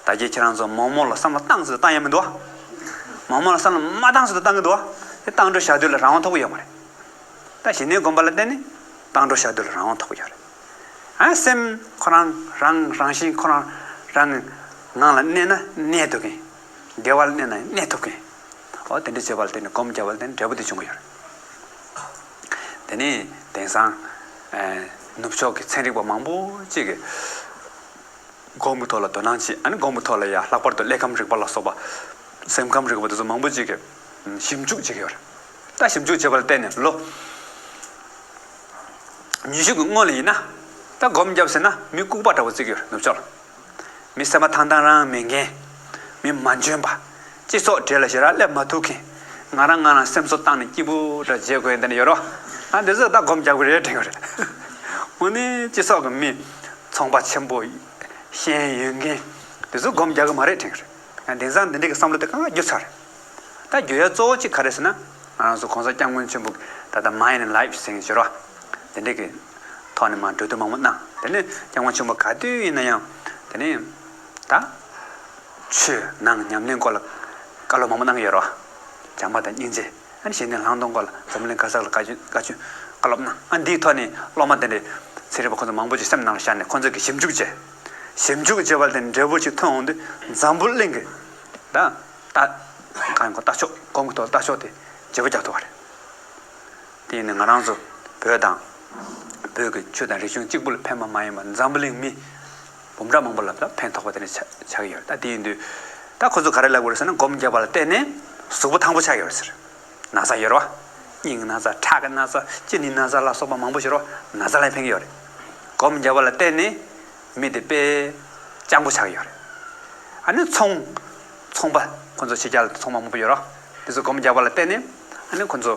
ད་གིན་ཁྱེད་རང་ཚོ་མོག་མོག་ལ་བསམ་བློ་བཏང་ཟེར་དུས་བཏང་ཡ་མི་འདུག་བ། མོག་མོག་ལ་བསམ་བློ་མ་བཏང་ཟེར་དུས་བཏང་གི་འདུག་བ། དེ་བཏང་འགྲོ་བཞག་དུས་ལ་རང་དབང་ཐོབ་ཀྱི་ཡོད་མ་རེད། ད་ཞི་གནས་སྒོམ་པ་ལ་བརྟེན་ནས་བཏང་འགྲོ་བཞག་དུས་ལ་རང་དབང་ཐོབ་ཀྱི་ཡོད་རེད། ཨ། སེམས་ཁོ་རང་རང་རང་བཞིན་ཁོ་རང་རང་གི་ངང་ལ་གནས་ན་གནས་ཐུབ་མཁན། བདེ་བ་ལ་གནས་ན་གནས་ཐུབ་མཁན། འོ་དེ་འདྲ་བྱེད་པ་ལ་བརྟེན་ནས་སྒོམ་རྒྱབ་པ་ལ་བརྟེན་ནས་འབྲས་བུ་དེ་འབྱུང་གི་ཡོད་རེད། དེ་ནས་དེང་སང་ཨ་ནུབ་ཕྱོགས་ཀྱི་ཚན་རིག་པ་མང་པོ་ཅིག་གིས་སྒོམ་གྱི་ཐོག་ལ་དོ་སྣང་བྱེད། ཨ་ནི་སྒོམ་གྱི་ཐོག་ལ་ཡང་ལྷག་པར་དུ་ཀླད་ཁམས་རིག་པ་ལ་སོགས་པ། སེམས་ཁམས་རིག་པ་དེ་ཚོ་མང་པོ་ཅིག་གིས་ཞིབ་འཇུག་བྱེད་ཀྱི་ཡོད་རེད། ད་ཞིབ་འཇུག་བྱེད་པ་ལ་བརྟེན་ནས་ལོ་ཉི་ཤུ་གི་སྔོན་ལ་ཡིན་ན། ད་སྒོམ་རྒྱབ་ཟེར་ན་མི་ལྐུགས་པ་འདྲ་བོ་བརྩི་གི་ཡོད་རེད། ནུབ་ཕྱོགས་ལ། མི་སེམས་པ་ཐང་ཐང་རང་མེད་མཁན། མི་མ་འཇོན་པ། སྤྱི་ཚོགས་གྲས་ལ་ཞེ་དྲག་སླེབས་མ་ཐུབ་མཁན། ང་རང་ང་རང་སེམས་གསོ་བཏང་ནས་སྐྱིད་པོ་འདྲ་བྱེད་དགོས་ཡ་དེ་འདྲ་ཡོད་རེད་བ། ཨ། འདི་ཚོ་ད་སྒོམ་རྒྱག་གི་རེད་དྲན་གི་རེད། དངོས་གནས་སྤྱི་ཚོགས་ཀྱི་མི་ཚོང་པ་ཆེན་པོ་ཤེས་ཡོན་ཡོད་མཁན་འདི་ཚོ་སྒོམ་རྒྱག་གི་མ་རེད་དྲན་གི་རེད། ཡང་དེང་སང་འདི་འདྲ་གི་བསམ་བློ་དེ་གང་ག་འགྱུར་ཚར་རེད། ད་འགྱུར་ཡ་གཙོ་བོ་གཅིག་ག་རེ་ཟེར་ན། ང་རང་ཚོ་གོང་ས་སྐྱབས་མགོན་ཆེན་པོ་གི་ད་ལྟ་Mind and Life ཟེར་མཁན་ཞིག་ཡོད་རེད་བ། དེ་འདྲ་གི་ཐོག་ནས་མར་གྲོས་བསྡུར་མང་པོ་གནང་། དེ་ནས་སྐྱབས་མགོན་ཆེན་པོ་ག་དུས་ཡིན་ན་ཡང་དེ་ནས་ད་ཆོས་ནང་ཉམས་ལེན་སྐོར་ལ་བཀའ་སློབ་མང་པོ་གནང་གི་ཡོད་རེད་བ། བྱམས་པ་དང་སྙིང་རྗེ། ཨ་ནི་ཞི་གནས་ལྷག་མཐོང་སྐོར་ལ་འཛམ་གླིང་ག་ས་ལ་བཀའ་བཀའ་བཀའ་བཀའ་སློབ་གནང་། ཨ། འདིའི་ཐོག་ནས་སློབ་མ་དེ་འདྲའི་ཚན་རིག་པ་ཁོང་ཚོ་མང་པོ་ཅིག་སེམས་ནང་ལ་བཞག་ནས་ཁོང་ཚོ་གིས་ཞིབ་འཇུག་བྱས། ཞིབ་འཇུག་བྱས་པ་ལ་བརྟེན་འབྲས་བུ་ཅིག་ཐོན་འོང་དུས་འཛམ་བུ་གླིང་གི་ད་ལྟ་གང་ཡིན་གོ་ལྟ་ཕྱོགས། གོང་གི་ཐོག་ལྟ་ཕྱོགས་དེ་བརྗེ་པོ་རྒྱག་ཐུབ་པ་རེད། དེ་ཡིན་ན་ང་རང་ཚོ་བོད་དང་། བོད་ཀྱི་ཆོས་དང་རིག་གཞུང་གཅིག་པུ་ལ་ཕན་པ་མ་ཡིན་པར་འཛམ་བུ་གླིང་མི་འབུམ་ཕྲག་མང་པོ་ལ་ཕན་ཐོགས་པ་དེ་འདྲ་ཆགས་ཆགས་ཀྱི་ཡོད་རེད། ད་དེ་ཡིན་དུས་ད་ཁོ་ཚོ་ག་རེ་ལབ་དགོས་རེད་ཟེར་ན། སྒོམ་རྒྱབ་པ་ལ་བརྟེན་ནས་གཟུགས་པོ་ཐང་པོ་ཆགས་ཀྱི་ཡོད་རེད་ཟེར། ན་ཚ་ཡོད་རེད་བ། སྙིང་ན་ཚ། ཁྲག་གི་ན་ཚ། གཅིན་སྙི་ན་ཚ་ལ་སོགས་པ་མང་པོ་ཞིག་ཡོད་རེད་བ། ན་ཚ་ལ་ཕན་གྱི་ཡོད་རེད། སྒོམ་རྒྱབ་པ་ལ་བརྟེན་ནས་མི་དེ་དཔེ་སྤྱང་པོ་ཆགས་ཀྱི་ཡོད་རེད། ཨ་ནི་ཚོང་། ཚོང་པ་ཁོ་ཚོ་ཕྱི་རྒྱལ་ལ་ཚོང་པ་མང་པོ་ཡོད་རེད་བ། དེ་ཚོ་སྒོམ་རྒྱག་པ་ལ་བརྟེན་ནས་ཨ་ནི་ཁོ་ཚོ་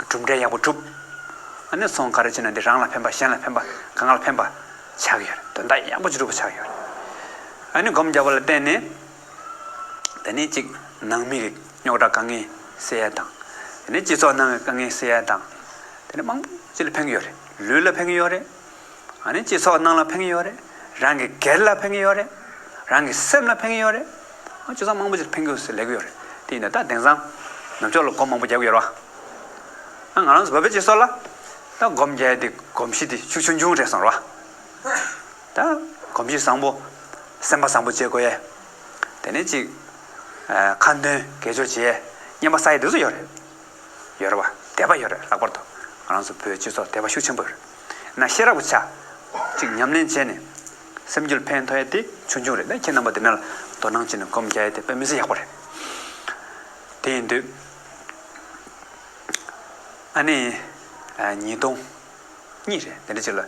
གྲུབ་འབྲས་ཡག་པོ་གྲུབ། ཨ་ནི་ཚོང་ག་རེ་བྱས་ན་འདི་རང་ལ་ཕན་པ། གཞན་ལ་ཕན་པ། གང་ག་ལ་ཕན་པ་ཆགས་ཀྱི་ཡོད་རེད། དོན་དག་ཡག་པོ་ཅིག་གྲུབ་པ་ཆགས་ཀྱི་ཡོད་རེད། ཨ་ནི་སྒོམ་རྒྱག་པ་ལ་བརྟེན་ནས་དེ་ནས་གཅིག་ནང་མི་གི་རྙོག་དྲ་དཀའ་ངལ་སེལ་ཡ་དང་། དེ་ནས་སྤྱི་ཚོགས་ནང་གི་དཀའ་ངལ་སེལ་ཡ་དང་། དེ་ནས་མང་པོ་ཅིག་ལ་ཕན་གྱི་ཡོད་རེད། ལུས་ལ་ཕན་གྱི་ཡོད་རེད། ཨ་ནི་སྤྱི་ཚོགས་ནང་ལ་ཕན་གྱི་ཡོད་རེད། རང་གི་སྒེར་ལ་ཕན་གྱི་ཡོད་རེད། རང་གི་སེམས་ལ་ཕན་གྱི་ཡོད་རེད། ཨ། སྤྱི་ཚོགས་མང་པོ་ཅིག་ལ་ཕན་གྱི་ཡོད་ཟེར་ལབ་ཀྱི་ཡོད་རེད། དེ་ཡིན་ན་ད་དེང་སང་ནུབ་ཕྱོགས་ལ་སྒོམ་མང་པོ་རྒྱག་གི་ཡོད་རེད་བ། ཨ། ང་རང་ཚོ་བོད་པའི་སྤྱི་ཚོགས་ལ་ད་སྒོམ་རྒྱག་ཡ་དེ་གོམས་གཤིས་དེ་ཤུགས་ཆུང་ཆུང་རེད་སོང་རེད་བ། ད་གོམས་གཤིས་བཟང་པོ། སེམས་པ་བཟང་པོ་བྱེད་དགོས་ཡས། དེ་ནས་ཅིག་ཨ། ཁ་འདོན་དགེ་སྦྱོར་བྱེད་ཡས། རྔན་པ་ཟ་ཡས་དེ་ཚོ་ཡོད་རེད། ཡོད་རེད་བ། དད་པ་ཡོད་རེད། ལྷག་པར་དུ་ང་རང་ཚོ་བོད་སྤྱི་ཚོགས་དད་པ་ཤུགས་ཆེན་པོ་ཡོད་རེད། ན་ཤེས་རབ་ཀྱི་ཆ་ཅིག་ཉམས་ལེན་བྱས་ནས་སེམས་རྒྱུད་ཕན་ཐོགས་ཡ་དེ་ཆུང་ཆུང་རེད། ད་ཁྱེད་རྣམ་པ་དེ་ནང་ལ་དོ་སྣང་བྱས་ནས་སྒོམ་རྒྱག་ཡ་དེ་དཔེ་མི་སྲིད་ཡག་པོ་རེད། དེ་ཡིན་དུས་ཨ་ནི་ཨ། ཉིས་སྟོང་གཉིས་རེད། དེ་འདྲ་ཅིག་ལ་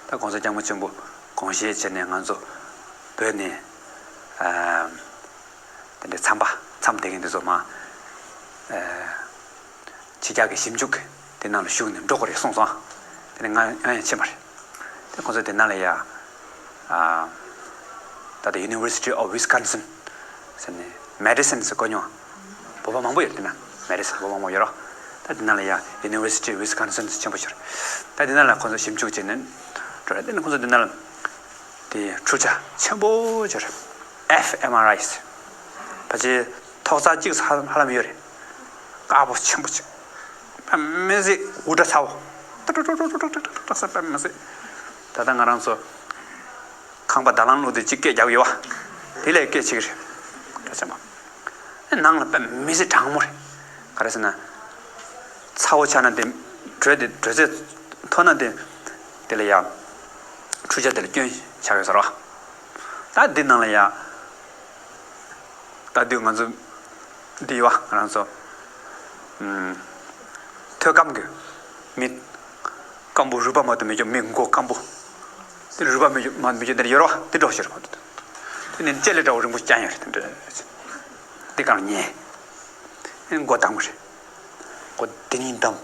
ད་ ད་༸གོང་ས་༸སྐྱབས་མགོན་ཆེན་པོ་དགོངས་བཞེས་བྱས་ནས་ང་ཚོ་བོད་ནས་ཨ་དེ་འདྲའི་མཚམས་པ་མཚམས་བསྡད་མཁན་དེ་ཚོ་མ་ཨ་ཕྱི་རྒྱལ་གྱི་ཞིབ་འཇུག་གི་དེ་ནང་ལ་ཞུགས་ནས་འགྲོ་དགོས་རེད་གསུངས་སོང་། དེ་ནས་ང་ང་ཡང་ཕྱིན་པ་རེད། དེ་ཁོང་ཚོ་དེ་ནང་ལ་ཡ་ཨ་ད་ལྟ་University of Wisconsin ཟེར་ནས་Madison ཟེར་གོ་མྱོང་། བོད་པ་མང་པོ་ཡོད་དེ་ན། Madison བོད་པ་མང་པོ་ཡོད་རོགས། ད་དེ་ནང་ལ་ཡ་University of Wisconsin ཆེན་པོ་ཤོར། ད་དེ་ནང་ལ་ཁོང་ཚོ་ཞིབ་འཇུག་བྱས་ནས་འགྲོ་རེད། དེ་ནས་ཁོང་ཚོ་དེ་ནང་ལ་དེ་འཕྲུལ་ཆས་ཆེན་པོ་ཅིག་རེད། ཨེཕ་ཨེམ་ཨར་ཨའི་ཟེར། ཕལ་ཆེར་ཐོག་ས་གཅིག་ཧ་ཧ་ལམ་ཡོད་རེད། དཀར་པོ་ཆེན་པོ་ཅིག་དཔེ་མི་སྲིད་འུར་སྒྲ་ཚ་བོ། ཏྲག་ཏྲག་ཏྲག་ས་དཔེ་མི་སྲིད། ད་ལྟ་ང་རང་ཚོ་ཁང་པ་ད་ལང་བླུགས་ཏེ་གཅིག་སྐད་རྒྱག་ཡོད་བ། དེ་ལས་སྐད་ཆིག་རེད། ད་ཆེན་པོ། ཨེ་ནང་ལ་དཔེ་མི་སྲིད་གྲང་མོ་རེད། ག་རེ་ཟེར་ན། ཚ་བོ་ཆགས་ན་དེ་དྲོད་དེ་དྲོད་ཚད་མཐོ་ན་དེ་དེ་ལ་ཡང་འཕྲུལ་ཆས་དེ་ལ་སྐྱོན་ཆགས་ཡོད་ས་རེད་བ། ད་འདི་ནང་ལ་ཡང་ད་དུས་ང་ཚོ་འདི་ཡོད་བ་ང་རང་ཚོ་ཨམ་ཐོད་སྐམ་གི་མི་སྐམ་པོ་རུས་པ་མ་གཏོགས་མེད་ཀྱང་མི་མགོ་སྐམ་པོ། དེ་རུས་པ་མི་མ་མི་ཅོ་དེར་ཡོད་རོ་དེ་འགྲོ་ཤེར་མ་ཐུབ། དེ་ནས་ལྕེ་ལེ་འདྲ་བོ་རིང་པོ་ཅན་ཡོད་རེད་དེ་འདྲ། དེ་གང་ཉེ། ཨེ་མགོ་དང་པོ་རེད། མགོ་དེ་ནས་འདམ།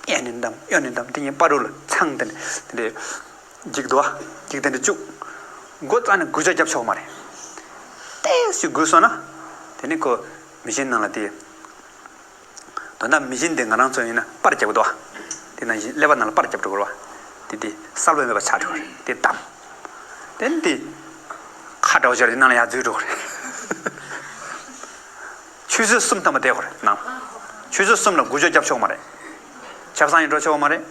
གཡས་ནས་འདམ་གཡོན་ནས་འདམ་དེ་ཉིན་པ་རུ་ལ་ཚང་དེ་ནས་དེ་འདྲའི་འཇིག་འདུག་ཨ་འཇིག་དེ་འདྲ་བཅུག་མགོ་རྩ་ནས་འགུལ་ལྕག་རྒྱབ་ཆོག་མ་རེད། ཏེ་ཞིག་འགུལ་སོང་ན་དེ་ནས་ཁོ་མི་ཤིན་ནང་ལ་དེ། དོན་དག་མི་ཤིན་དེ་ང་རང་ཚོ་ཡིན་ན་པར་རྒྱབ་དགོས་དོ། དེ་ནང་བཞིན་ཀླད་པ་ནང་ལ་པར་རྒྱབ་འགྲོ་དགོས་རེད་བ། དེ་དེ་གསལ་པོ་མེད་པ་ཆགས་འགྲོ་རེད་དེ་དམ། དེ་ནི་དེ་ཁ་འདྲ་བོ་ཅིག་རེད་དེ་ནང་ལ་ཡར་འཛུལ་འགྲོ་རེད། ཆུ་ཚོད་གསུམ་ཐམ་པ་བསྡད་དགོས་རེད་ནང་། ཆུ་ཚོད་གསུམ་ལ་འགུལ་སྐྱོད་རྒྱབ་ཆོག་མ་རེད། ཆབ་གསང་ཡང་འགྲོ་ཆོག་མ་རེད།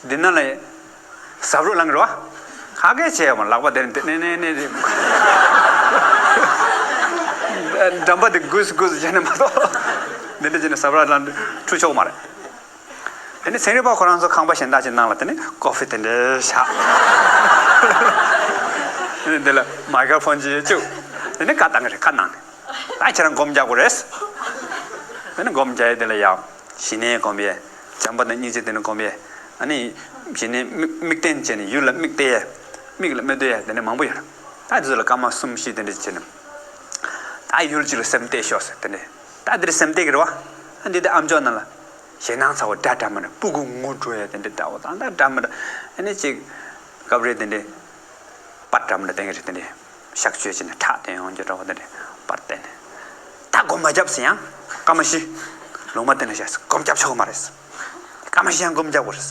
འདི་ནང་ལ་ཟབ་རོ་ལངས་རོ། ག་གེ་བྱས་ཡོད་མ་ལག་པ་དེར་འདི་ནས་ནས་ནས་རེད། འགྲམ་པ་དེ་གུས་གུས་བྱས་ནས་མ་གཏོགས། འདི་འདྲ་བྱས་ནས་ཟབ་རོ་ལངས་འཁྲུ་ཆོག་མ་རེད། དེ་ནས་ཚན་རིག་པ་ཁོ་རང་ཚོ་ཁང་པ་གཞན་དག་ཅིག་ནང་ལ་དེ་ནས་ཀོ་ཕི་དེ་འདྲ་བཞག་དེ་ནས་འདི་ལ་མའི་ཀྲོ་ཕོན་ཅིག་བཅུག་དེ་ནས་བཀའ་བཏང་གི་རེད་བཀའ་གནང་ནས། ད་ཁྱེད་རང་སྒོམ་རྒྱག་དགོས་རེད། དེ་ནས་སྒོམ་རྒྱག་ཡས་དེ་ལ་ཡང་། ཞི་གནས་སྒོམ་ཡས། བྱམས་པ་དང་སྙིང་རྗེ་དེ་ནས་སྒོམ་ཡས། ཨ་ནི། ཞི་གནས་དམིགས་དམིགས་རྟེན་བྱས་ནས་ཡུལ་ལ་དམིགས་གཏད་ཡས། མིག་ལ་མིག་ལྟོས་ཡས་དེ་འདྲ་མང་པོ་ཡོད་རེད། ད་དེ་ཚོ་ལ་སྐར་མ་གསུམ་བཞི་དེ་འདྲ་བྱས་ནས། ད་ཡུལ་གཅིག་ལ་སེམས་གཏད་ཤོག་ཟེར་དེ་འདྲ། ད་འདིར་སེམས་གཏད་ཀྱི་རེད་བ། ཨ་འདི་དེ་ཨམ་ཅོག་ནང་ལ། ཞེད་སྣང་ཚ་བོ་འདྲ་འདྲ་མི་འདྲ་སྤུ་གུ་ངུ་འགྲོ་ཡས་དེ་འདྲ་འདྲ་བོ་དང་ད་འདྲ་མི་འདྲ། ཨ་ནི་གཅིག་སྐབས་རེ་དེ་འདྲ། པར་འདྲ་མི་འདྲ་བསྟན་གྱི་རེད་དེ་འདྲ། གཤག་བཅོས་བྱས་ནས་ཁྲག་བཏོན་ཡོང་རྒྱུ་འདྲ་བོ་དེ་འདྲ་པར་བསྟན་ནས། ད་སྒོམ་མ་བརྒྱབ་ཟེར་ཡང་སྐར་མ་བཞི། ལུང་མ་བསྟན་ན་བཞག་སྒོམ་བརྒྱབ་ཆོག་གི་མ་རེད། སྐར་མ་བཞི་ཡང་སྒོམ་རྒྱག་དགོས་རེད།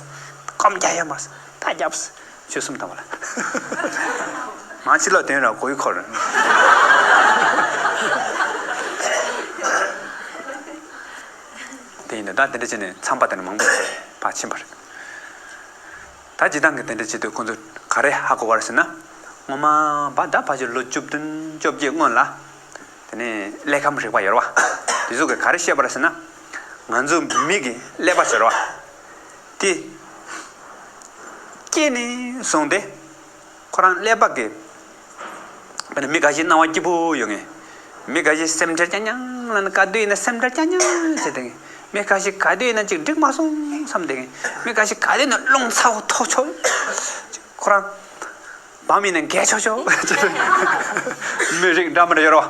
སྒོམ་རྒྱག་ཡ་མ་རེད། ད་རྒྱབ། ཆོས་གསུམ་དང་བ་ལ། མ་ཕྱི་ལོགས་དོན་ར་གོ་ཡི་འཁོར། དེ་ཡིན་ན་ད་དེ་འདྲ་བྱས་ནས་མཚམས་པ་དེ་ནས་མང་པོ་ཕར་ཕྱིན་པ་རེད། ད་སྤྱིར་བཏང་གི་དེ་འདྲ་བྱེད་དུས་ཁོང་ཚོས་ག་རེ་ཧ་གོ་བ་རེད་ཟེར་ན། སྔོན་མ་བ་ད་ཕལ་ཆེར་ལོ་བཅུ་བདུན་བཅོ་བརྒྱད་སྔོན་ལ། དེ་ནས་ཀླད་ཁམས་རིག་པ་ཡོད་རེད་བ། དེ་ཚོ་གིས་ག་རེ་བཤད་པ་རེད་ཟེར་ན། ང་ཚོ་མི་གི་ཀླད་པ་ཟེར་བ། དེ། སྐྱེས་ནས་བཟུང་སྟེ། ཁོ་རང་ཀླད་པ་གི། དཔེར་ན་མི་འགའ་ཞིག་སྣང་བ་སྐྱིད་པོ་ཡོད་ངེས། མི་འགའ་ཞིག་སེམས་ཁྲལ་རྐྱང་རྐྱང་ལ་ནི་ག་དུས་ཡིན་ན་སེམས་ཁྲལ་རྐྱང་རྐྱང་བྱེད་དེ་ངེས། མི་འགའ་ཞིག་ག་དུས་ཡིན་ན་ཅིག་འགྲིག་མ་སོང་བསམ་དེ་ངེས། མི་འགའ་ཞིག་ག་དུས་ཡིན་ན་རླུང་ཚ་བོ་ཐོག་ཆོག་ཁོ་རང་། བམ་ཡིན་ན་འགས་ཆོག་ཆོག་མི་རིགས་འདྲ་མི་འདྲ་ཡོད་རེད་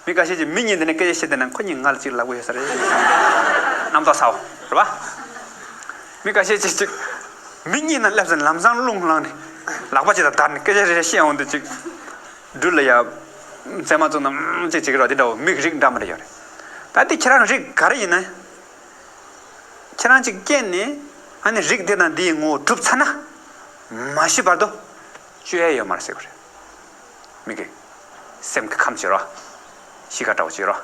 བ། མི་ཁ་ཤས་ཀྱིས་མི་གཉིས་འདི་ནས་སྐད་ཆ་བཤད་བསྡད་ན་ཁོ་གཉིས་ང་ལ་ཅིག་ལབ་གི་ཡོད་ས་རེད། རྣམ་རྟོག་ཚ་བོ་རེད་བ། མི་ཁ་ཤས་ཀྱིས་ཅིག་མི་གཉིས་ནང་སླེབས་ཚེ་ལམ་སང་རླུང་ལངས་ནས་ལག་པ་ཅིག་དང་བརྡར་ནས་སྐད་ཆ་རེ་རེ་བཤད་འོང་དུས་ཅིག་སྦྲུལ་ལ་ཡ་མཚན་མ་བཙུགས་ན་ཅིག་བྱེད་ཀྱི་རེད་བ། དེ་འདྲ་བོ་མི་རིགས་འདྲ་མི་འདྲ་ཡོད་རེད། ད་དེ་ཁྱེད་རང་རིགས་ག་རེ་ཡིན་ན། ཁྱེད་རང་ཅིག་སྐྱེས་ནས་ཨ་ནི་རིགས་འདི་དང་འདིའི་ངོ་བོ་གྲུབ་ཚར་ན། མ་ཤི་བར་དུ་བཅོས་ཡས་ཡོད་མ་རེད་ཟེར་གི་རེད། མི་གི་སེམས་ཀྱི་ཁམས་ཤིག་རོ། གཤིས་ཀ་འདྲ་བོ་ཅིག་རོ།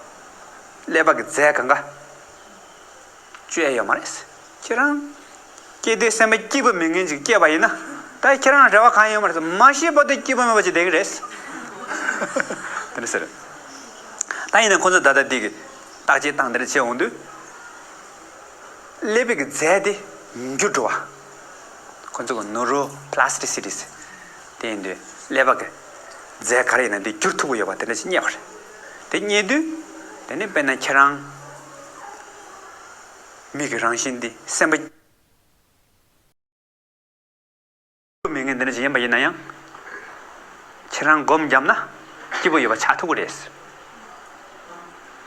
ཀླད་པ་གི་རྫས་གང་ག་བཅོས་ཡས་ཡོད་མ་རེད། ཁྱེད་རང་སྐྱེས་དུས་སེམས་པ་སྐྱིད་པོ་མེད་མཁན་ཅིག་སྐྱེས་པ་ཡིན་ན། ད་ཁྱེད་རང་རེ་བ་གང་ཡོད་མ་རེད། མ་ཤི་བར་དུ་སྐྱིད་པོ་མེད་པ་ཅིག་བསྡད་ཀྱི་རེད། དེ་འདྲ་ཟེར། ད་ཡིན་ན་ཁོ་ཚོ་ད་ལྟ་འདི་གི་བརྟག་དཔྱད་བཏང་དེ་འདྲ་བྱས་འོང་དུས། ཀླད་པའི་གི་རྫས་དེ་འགྱུར་འགྲོ་བ། ཁོ་ཚོ་གི་neuroplasticity དེ་ཡིན་དུས་ཀླད་པ་གི་རྫས་ག་རེ་ཡིན་ན་དེ་འགྱུར་ཐུབ་ཀྱི་ཡོད་པ་དེ་འདྲ་ཞིག་རྙེད་པ་རེད། དེ་རྙེད་དུས་དེ་ནི་དཔེར་ན་ཁྱེད་རང་མི་གི་རང་བཞིན་འདི་སེམས་པ་མེད་མཁན་ འདི་འདྲ་ཅིག་ཡིན་པ་ཡིན་ན་ཡང་། ཁྱེད་རང་སྒོམ་བརྒྱབ་ན་སྐྱིད་པོ་ཡོད་པ་ཆགས་ཐུབ་ཀྱི་རེད།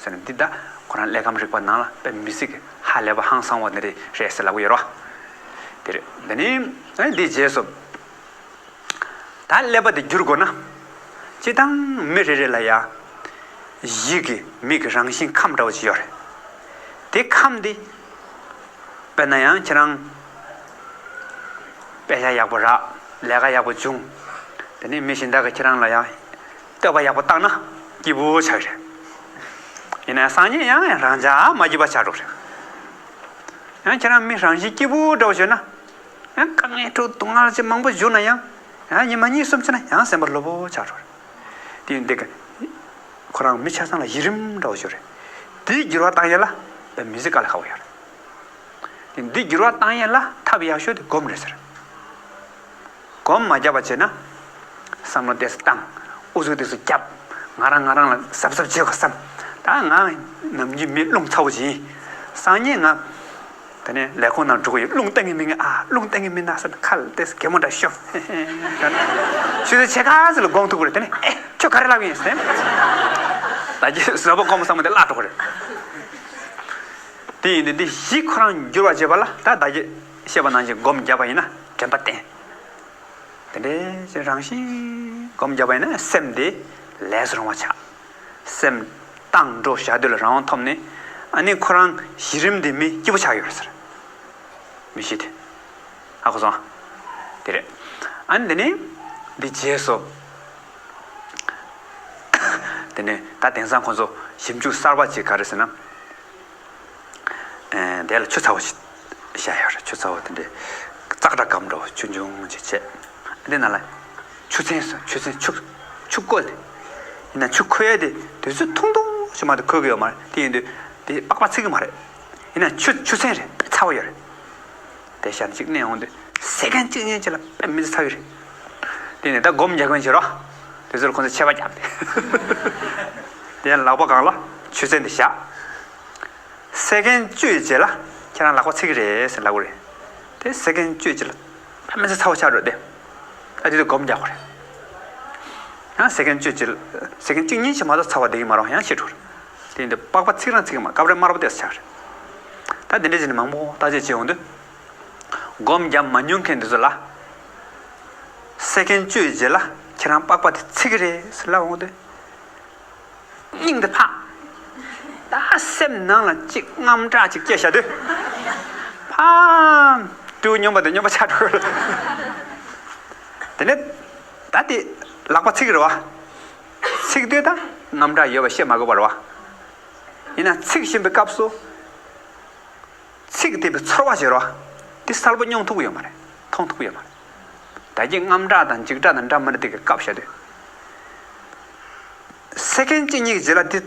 ཟེར་ནས་འདི་ད་ཁོ་རང་ཀླད་ཁམས་རིག་པ་ནང་ལ་དཔེ་མི་སྲིད་ཀྱི་ཧ་ལས་པ་ཧང་སང་བ་འདི་རེད་ཟེར་ལབ་ཀྱི་ཡོད་རེད་བ། དེ་རེད། འདི་ནི་ཨ་འདིའི་རྗེས་སུ། ད་ཀླད་པ་དེ་བསྒྱུར་དགོས་ན། སྤྱིར་བཏང་མི་རེ་རེ་ལ་ཡ། གཞི་གི་མིག་གི་རང་བཞིན་ཁམས་འདྲ་བོ་ཅིག་ཡོད་རེད། དེ་ཁམས་དེ། དཔེར་ན་ཡང་ཁྱེད་རང་། དཔེ་ཆ་ཡག་པོ་རག་ལས་ཀ་ཡག་པོ་བྱུང་། དེ་ནས་མི་གཞན་དག་གིས་ཁྱེད་རང་ལ་ཡང་། བསྟོད་པ་ཡག་པོ་བཏང་ན་སྐྱིད་པོ་ཆགས་རེད། ཡིན་ན་སང་ཉིན་ཡང་ཡང་རང་ཅག་མ་སྐྱིད་པ་ཆགས་འགྲོ་རེད། ཡང་ཁྱེད་རང་མི་རང་བཞིན་སྐྱིད་པོ་འདྲ་བོ་བྱུང་ན། ཡང་དཀའ་ངལ་འཕྲད་སྡུག་བསྔལ་ཅིག་མང་པོ་བྱུང་ན་ཡང་། ཡང་ཉི་མ་གཉིས་གསུམ་ཕྱིན་ན་ཡང་སེམས་པ་སློབ་པོ་ཆགས་འགྲོ་རེད། དེ་ཡིན་དུས་ཁོ་རང་མི་ཆ་ཚང་ལ་གཞི་རིམ་འདྲ་བོ་ཞིག་རེད། དེའི་འགྱུར་བ་བཏང་ཡས་ལ་དཔེ་མི་སྲིད་དཀའ་ལས་ཁག་པོ་ཡོད་རེད། དེ་འདི་འགྱུར་བ་བཏང་ཡས་ལ་ཐབས་ཡག་ཤོས་དེ་སྒོམ་རེད་ཟེར། སྒོམ་མ་བརྒྱབ་པ་བྱས་ན། བསམ་བློ་ཏོག་ཙམ་བཏང་། ཨུ་ཚུགས་ཏོག་ཙམ་བརྒྱབ། ང་རང་ང་རང་ལ་གཟབ་གཟབ་བྱེད་དགོས་བསམ། ད་ང་ནམ་རྒྱུན་མི་རླུང་ཚ་བོ་ཅིག་ཡིན། སང་ཉིན་ང་། དེ་ནས་ལས་ཁུངས་ནང་འགྲོ་གི་ཡོད། རླུང་བཏང་གི་མི་ངན་ཨ། རླུང་བཏང་གི་མི་ན་ཟེར་ནས་ཁ་ལ་ཏོག་ཙམ་གད་མོ་འདྲ་ཤོར། ཆུ་ཚོད་ཕྱེད་ཀ་ཙམ་ལ་དགོངས་ཐུབ་ཀྱི་རེད། དེ་ནས་ཨེ་ཁྱོད་ག་རེ་ལབ་ཡིན་ཟེར། ད་ཀྱི་ཟབ་པོ་སྒོམ་བསམ་གི་དེ་བརླག་འགྲོ་གི་རེད། དེ་ཡིན་དུས་འདི་བཞི་ཁོ་རང་འགྱུར་བ་བྱེད་པ་ལ་ད་ད་ཀྱི་བཤད་པ་ནང་བཞིན་སྒོམ་བརྒྱབ་པ་ཡིན་ན་དྲན་པ་བརྟན། དེ་འདྲའི་རང་བཞིན་སྒོམ་བརྒྱབ་པ་ཡིན་ན་སེམས་དེ་ལས་སུ་རུང་བ་ཆགས། སེམས་བཏང་འགྲོ་བཞག་དུས་ལ་རང་དབང་ཐོབ་ནས་ཨ་ནི་ཁོ་རང་གཞི་རིམ་དེ་མི་སྐྱིད་པོ་ཆགས་ཡོད་རེད་ཟེར། མི་ཤེས་དེ། ཧ་གོ་སོང་། དེ་རེད། ཨ་ནི་དེ་ནས་འདི་རྗེས་སུ། དེ་ནས་ད་དེང་སང་ཁོང་ཚོ་ཞིབ་འཇུག་གསར་པ་ཅིག་ག་རེ་ཟེར་ན། ཨེ། དེ་ལ་ཆུ་ཚ་བོ་ཞིག་བཞག་ཡོད་རེད། ཆུ་ཚ་བོ་དེ་འདྲའི་ཙག་སྒྲ་སྒམ་འདྲ་བོ་ཆུང་ཆུང་ཅིག་བྱས། དེ་ནང་ལ་ཆུ་ཚན་ཟེར། ཆུ་ཚན་ཆུ་ཆུ་བསྐོལ་ཏེ། ཡིན་ན་ཆུ་ཁོལ་ཡས་དེ་དུས་ཚོད་ཐུང་ཐུང་ཞིག་མ་གཏོགས་ཁོལ་གི་ཡོད་མ་རེད། དེ་ཡིན་དུས་དེ་པགས་པ་ཚིག་གི་མ་རེད། ཡིན་ན་ཆུ་ཆུ་ཚན་རེད། དཔེ་ཚ་བོ་ཡོད་རེད། དེ་ཤར་ནས་ཅིག་མནན་འོང་དུས་སེ་ཀན་གཅིག་གཉིས་ཅིག་ལ་དཔེ་མི་ཚ་གི་རེད། དེ་ནས་ད་སྒོམ་རྒྱག་མཁན་བྱེད་རོགས། དེ་ཚོར་ཁོང་ཚོས་ཆད་པ་བརྒྱབ་སྟེ། དེ་ལག་པ་སྒང་ལ་ཆུ་ཚན་དེ་བཞག་སེ་ཀན་བཅུའི་རྗེས་ལ་ཁྱེད་རང་ལག་པ་ཚིག་གི་རེད་ཟེར་ལབ་གི་རེད། དེ་སེ་ཀན་བཅུའི་རྗེས་ལ་དཔེ་མི་ཚ་ཚ་བོ་ཆགས་འགྲོ་སྟེ། ཨ་དེ་དུས་སྒོམ་རྒྱག་དགོས་རེད། ཡང་སེ་ཀན་བཅུའི་རྗེས་ལ་སེ་ཀན་གཅིག་གཉིས་ཤིག་མ་གཏོགས་ཚ་བ་བསྡད་ཀྱི་མ་རེད། ཡང་ཤི་འགྲོ་རེད། དེ་ཡིན་དུས་པགས་པ་ཚིག་རང་ཚིག་གི་མ། སྐབས་རེ་དམར་པོ་ཏོག་ཙམ་ཆགས་རེད། ད་དེ་འདྲ་བྱས་ནས་མང་པོ་བརྟག་དཔྱད་བྱས་འོང་དུས། སྒོམ་རྒྱབ་མ་མྱོང་མཁན་འདི་ཚོ་ལ། སེ་ཀན་བཅུའི་རྗེས་ལ་ཁྱེད་རང་པགས་པ་དེ་ཚིག་གི་རེད་ཟེར་ལབ་འོང་དུས། སྙིང་དེ་ཕག་ད་སེམས་ནང་ལ་ཅིག་དངངས་སྐྲག་ཅིག་སྐྱེས་བཞག་དུས། ཕམ། སྤྲེའུ་སྨྱོན་པ་དེ་སྨྱོན་པ་ཆགས་འགྲོ་གི་རེད། དེ་ནས་ད་དེ་ལག་པ་ཚིག་གི་རེད་བ། ཚིག་དུས་ད་དངངས་སྐྲག་ཡོད་པ་བཤད་མ་དགོས་པ་རེད་བ། ཡིན་ན་ཚིག་བཞིན་པའི་སྐབས་སུ། ཚིག་དེ་བའི་ཚོར་བ་ཞིག་རོ། དེ་གསལ་པོ་མྱོང་ཐུབ་ཀྱི་ཡོད་མ་རེད། མཐོང་ཐུབ་ཀྱི་ཡོད་མ་རེད། ད་གིན་དངངས་སྐྲག་དང་འཇིགས་སྐྲག་དང་འདྲ་མི་འདྲ་དེ་གི་སྐབས་བཤད་དུས། སེ་ཀན་གཅིག་གཉིས་ཀྱི་རྗེས་ལ་དེ་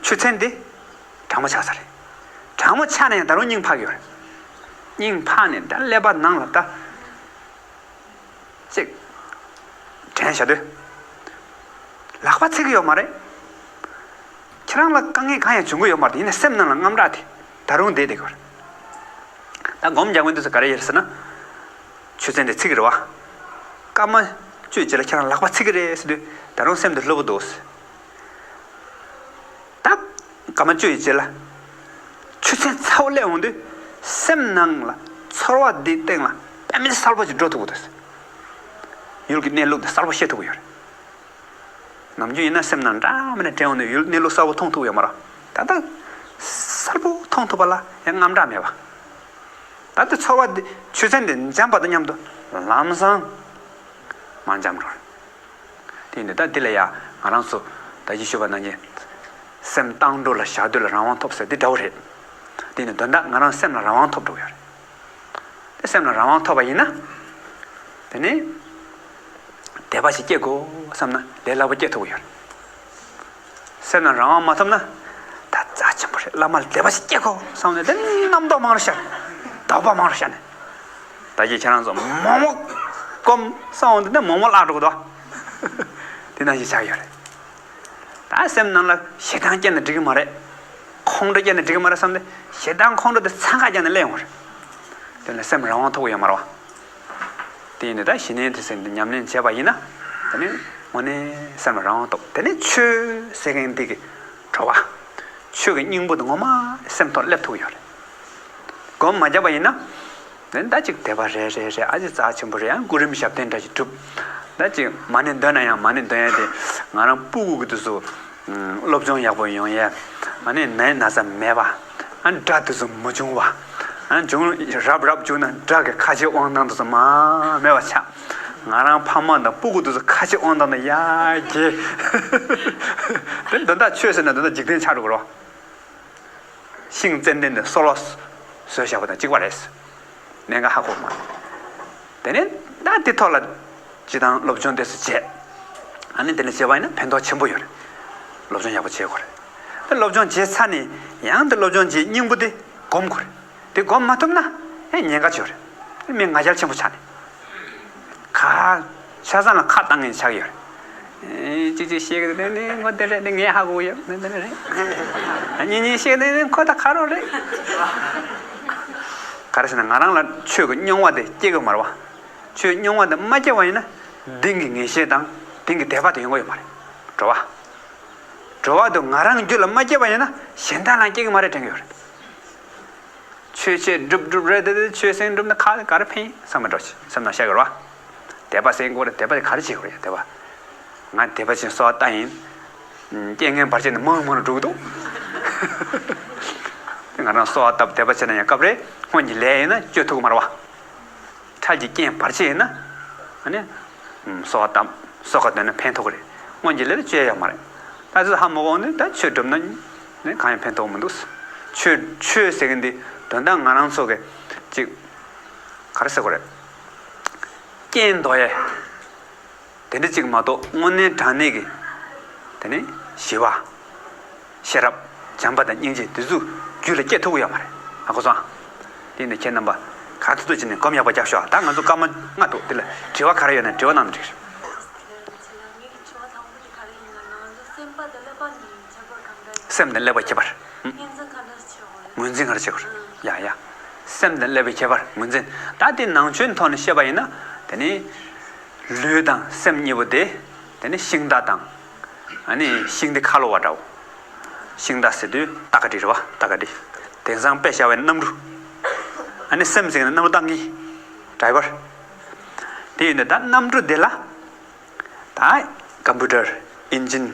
ཆུ་ཚན་དེ་གྲང་མོ་ཆགས་ས་རེད། གྲང་མོ་ཆགས་ནས་ད་རུང་སྙིང་འཕར་གྱི་ཡོད་རེད། སྙིང་འཕར་ནས་ད་ཀླད་པ་ནང་ལ་ད། ཅིག་དྲན་བྱ་དུས། ལག་པ་ཚིག་གི་ཡོད་མ་རེད། ཁྱེད་རང་ལ་དཀའ་ངལ་གང་ཡང་བྱུང་གི་ཡོད་མ་རེད། ཡིན་ནའི་སེམས་ནང་ལ་དངངས་སྐྲག་དེ་ད་རུང་བསྡད་བསྡད་ཀྱི་ཡོད་རེད། ད་སྒོམ་རྒྱག་མཁན་དེ་ཚོ་ག་རེ་ཡོད་ཟེར་ན། ཆུ་ཚན་དེ་ཚིག་གི་རེད་བ། སྐར་མ་བཅུའི་རྗེས་ལ་ཁྱེད་རང་ལག་པ་ཚིག་གི་རེད་ཟེར་དུས་ད་རུང་སེམས་དེ་སླུ་བོ་འདུག་ད་སྐར་མ་བཅུ་ཡི་རྗེས་ལ། ཆུ་ཚན་ཚ་བོ་སླེབས་འོང་དུས་སེམས་ནང་ལ་ཚོར་བ་འདིའི་སྟེང་ལ་དཔེ་མི་སྲིད་གསལ་པོ་ཞིག་འགྲོ་ཐུབ་ཀྱི་འདུག་ཡུལ་གྱི་གནས་ལུགས་འདི་གསལ་པོ་ཤེས་ཐུབ་ཀྱི་ཡོད་རེད། ནམ་རྒྱུན་ཡིན་ན་སེམས་ནང་འདྲ་མི་འདྲ་དྲན་འོང་དུས་ཡུལ་གནས་ལུགས་གསལ་པོ་མཐོང་ཐུབ་ཀྱི་ཡོད་མ་རེད། ད་ལྟ་གསལ་པོ་མཐོང་ཐུབ་པ་ལ་ཡང་དངངས་སྐྲག་མེད་པ། ད་ལྟ་ཚོར་བ་འདི་ཆུ་ཚན་འདི་འཇམ་པ་དང་མཉམ་དུ་ལམ་སང་མར་འཇམ་འགྲོ་རེད། དེ་ཡིན་དུས་ད་འདི་ལ་ཡང་ང་རང་ཚོ་ད་གིན་ཞུས་པ་ནང་བཞིན། སེམས་བཏང་འགྲོ་ལ་བཞག་སྡོད་ལ་རང་དབང་ཐོབ་ཟེར་འདི་འདྲ་བོ་རེད། དེ་ཡིན་དུས་དོན་དག་ང་རང་སེམས་ལ་རང་དབང་ཐོབ་འགྲོ་གི་ཡོད་རེད། དེ་སེམས་ལ་རང་དབང་ཐོབ་པ་ཡིན་ན། དེ་ནི། དད་པ་ཞིག་སྐྱེ་དགོས་བསམ་ན་ལས་སླ་པོ་སྐྱེ་ཐུབ་ཀྱི་ཡོད་རེད། སེམས་ལ་རང་དབང་མ་ཐོབ་ན། ད་རྩ་ཆེན་པོ་རེད། བླ་མ་ལ་དད་པ་ཞིག་སྐྱེ་དགོས་བསམ་ནས་དེ་རྣམ་རྟོག་མང་རུ་ཤར། དོགས་པ་མང་རུ་ཤར་ནས། ད་གིན་ཁྱེད་རང་ཚོ་མོག་མོག་སྒོམ་བསམ་འོང་དུས་ནི་མོག་མོག་བརླག་འགྲོ་གི་འདུག་དེ་ནང་བཞིན་ཆགས་ཡོད་རེད། ད་སེམས་ནང་ལ་ཞེ་སྡང་སྐྱེས་ན་འགྲིག་གི་མ་རེད། ཁོང་ཁྲོ་སྐྱེས་ན་འགྲིག་གི་མ་རེད་བསམ་སྟེ་ཞེ་སྡང་ཁོང་ཁྲོ་དེ་འཚང་ཁ་རྒྱག་ནས་སླེབས་ཡོང་བ་རེད། དེ་ལ་སེམས་རང་དབང་ཐོབ་ཀྱི་ཡོད་མ་རེད་བ། དེ་ཡིན་དུས་ད་ཞི་གནས་དེ་ཟེར་འདི་ཉམས་ལེན་བྱས་པ་ཡིན་ན། དེ་ནི་དངོས་གནས་སེམས་ལ་རང་དབང་ཐོབ། དེ་ནི་ཆོས་ཟེར་མཁན་འདི་གི་བྲོ་བ། ཆོས་ཀྱི་སྙིང་པོ་དེ་ངོ་མ་སེམས་ཐོག་སླེབས་ཐུབ་ཀྱི་ཡོད་རེད། སྒོམ་མ་བརྒྱབ་པ་ཡིན་ན། དེ་ནི་ད་ཅིག་དད་པ་རེད་རེད་རེད། ཨ་ཙི་རྩ་ཆེན་པོ་རེད། ཡང་སྐུ་རིམ་ཞབས་བརྟན་འདྲ་ཞིག་སྒྲུབ། ད་ཅིག་མ་ཎི་འདོན་ན་ཡང་མ་ཎི་འདོན་ཡ་དེ་ང་རང་སྤུ་གུ་གི་དུས་སུ། སློབ་སྦྱོང་ཡག་པོ་ཡོང་ཡས། ཨ་ནི་ནད་ན་ཚ་མེད་པ། ཨ་ནི་དགྲ་དེ་ཚོ་མ་བྱུང་བ། ཨ་ནི་བྱུང་རབ་རབ་བྱུང་ན་དགྲ་གི་ཁ་ལྕེ་དབང་ཐང་དེ་ཚོ་མ་མེད་པ་ཆགས། ང་རང་ཕ་མ་དང་སྤུ་གུ་དེ་ཚོ་ཁ་ལྕེ་དབང་ཐང་དང་ཡར་རྒྱས། དེ་འདི་དག་ཆོས་ཟེར་ན་འདི་དག་འཇིག་རྟེན་ཆགས་འགྲོ་གི་རེད། ཤིང་ཙན་དན་དེ་སོ་ལོ་བཟོས་བཞག་པ་དང་གཅིག་པ་རེད། གནད་འགག་ཧ་གོ་མ། དེ་ནས་ད་དེ་ཐོག་ལ་སྤྱི་བཏང་སློབ་སྦྱོང་དེ་ཚོ་བྱས། ཨ་ནི་དེ་ལ་བྱས་པ་ཡིན་ན་ཕན་ཐོགས་ཆེན་པོ་ཡོད་རེད། སློབ་སྦྱོང་ཡག་པོ་བྱེད་དགོས་རེད། དེ་སློབ་སྦྱོང་བྱས་ཚར་ནས་ཡང་དེ་སློབ་སྦྱོང་བྱེད་སྙིང་པོ་དེ་སྒོམ་དགོས་རེད། དེ་སྒོམ་མ་ཐུབ་ན་ཨེ་ཉེན་ཁ་ཆེ་བ་རེད། མི་ང་རྒྱལ་ཆེན་པོ་ཆགས་ནས། ཁ། ཆ་ཚང་ལ་ཁ་བཏང་ངེས་ཆགས་ཡོད་རེད། ཨེ་ཅིག་ཅིག་བཤད་གི་འདུག་ནི་ངོ་དེ་རེད། ནི་ངས་ཧ་གོ་ཡོད། ནི་འདི་རེད། གཉིས་གཉིས་བཤད་ནི་ནི་ཁོ་ད་ཁ་རོག་རེད། ག་རེ་ཟེར་ན་ང་རང་ལ་ཆོས་ཀྱི་སྙིང་བོ་དེ་སྐྱེ་གི་མ་རེད་བ། ཆོས་སྙིང་བོ་དེ་མ་སྐྱེ་བ་ཡིན་ན་གཏིང་གི་ངེས་ཤེས་དང་གཏིང་གི་དད་པ་དེ་ཡོང་གི་ཡོད་མ་རེད། འགྲོ་བ། འགྲོ་བ་དེ་ང་རང་རྒྱུད་ལ་མ་སྐྱེ་བ་ཡིན་ན་གཞན་དག་ལ་སྐྱེ་གི་མ་རེད་དྲན་གི་ཡོད་རེད། ཆོས་ཆོས་སྒྲུབ་སྒྲུབ་རེད་དེ། ཆོས་སེམས་སྒྲུབ་ན་ཁ་ག་རེ་ཕན་ཡིན་བསམ་མ་འགྲོ་ཆེ་སེམས་ནང་བཤད་དགོས་རེད་བ། དད་པ་སེམས་སྒོ་རེད། དད་པ་དེ་ག་རེ་བྱེད་དགོས་རེད། དད་པ། ང་དད་པ་ཅན་གསོལ་བ་བཏབ་ཡིན། རྐྱེན་ངན་བར་ཆད་ནི་མང་མང་འགྲོ་གི་འདུག་ང་རང་གསོལ་བ་བཏབ་དད་པ་བྱས་ན་ཡང་སྐབས་རེ་སྔོན་གྱི་ལས་ཡིན་ན་བཅོས་ཐུབ་ཀྱི་མ་རེད་བ། འཕྲལ་གྱི་རྐྱེན་བར་ཆད་ཡིན་ན། ཨ་ནི། གསོལ་བ་བཏབ། གསོལ་ཁ་འདོན་ན་ཕན་ཐོགས་ཀྱི་རེད། སྔོན་གྱི་ལས་ལ་བཅོས་ཡག་མ་རེད། ད་ཚོད་ཧ་མ་གོ་ནི་ད་ཆོས་སྒྲུབ་ན་ནི་གང་ཡང་ཕན་ཐོགས་མི་འདུག་ཆོས་ཆོས་ཟེར་གི་འདི་དོན་དག་ང་རང་ཚོ་གི་ཅིག་ག་རེ་ཟེར་དགོས་རེད། རྐྱེན་འདོགས་ཡས། དེ་འདྲ་ཅིག་མ་གཏོགས་དངོས་གནས་དྲང་གནས་ཀྱི། དེ་ནི་ཞི་བ། ཤེས་རབ། བྱམས་པ་དང་སྙིང་རྗེ་དེ་ཚོ་རྒྱུད་ལ་སྐྱེ་ཐུབ་ཀྱི་ཡོད་མ་རེད། ཧ་གོ་སོང་། དེ་ནི་ཁྱེད་རྣམ་པ་ག་ཐུབ་ཐུབ་བྱས་ནས་སྒོམ་ཡག་པོ་རྒྱབ་ཤོག་ད་ང་ཚོ་སྐར་མ་ལྔ་འདུག་དེ་ལ་དྲི་བ་ག་རེ་ཡོད་ན་དྲི་བ་གནང་ན་འགྲིག་རེད། སེམས་དང་ཀླད་པ་ཁྱད་པར། ངོས་འཛིན་ག་རེ་བྱེད་དགོས་རེད། ཡ་ཡ། སེམས་དང་ཀླད་པའི་ཁྱད་པར་ངོས་འཛིན། ད་དེ་ནང་ཆོས་ཐོག་ནས་བཤད་པ་ཡིན་ན་དེ་ནི། ལུས་དང་སེམས་གཉིས་པོ་དེ། དེ་ནི་ཤིང་རྟ་དང་། ཨ་ནི་ཤིང་དེ་ཁ་ལོ་བ་འདྲ་བོ། ཤིང་རྟ་ཟེར་དུས་རྟ་ཁ་འབྲི་རེད་བ། རྟ་ཁ་འབྲི། དེང་སང་དཔེ་བཞག་པའི་གནམ་གྲུ། ཨ་ནི་སེམས་ཟེར་ན་གནམ་གྲུ་བཏང་གི་ཌ་རའི་ཝར། དེ་ཡིན་དུས་ད་གནམ་གྲུ་དེ་ལ། ད་ཀམ་པུ་ཊར། ཨིན་ཇིན།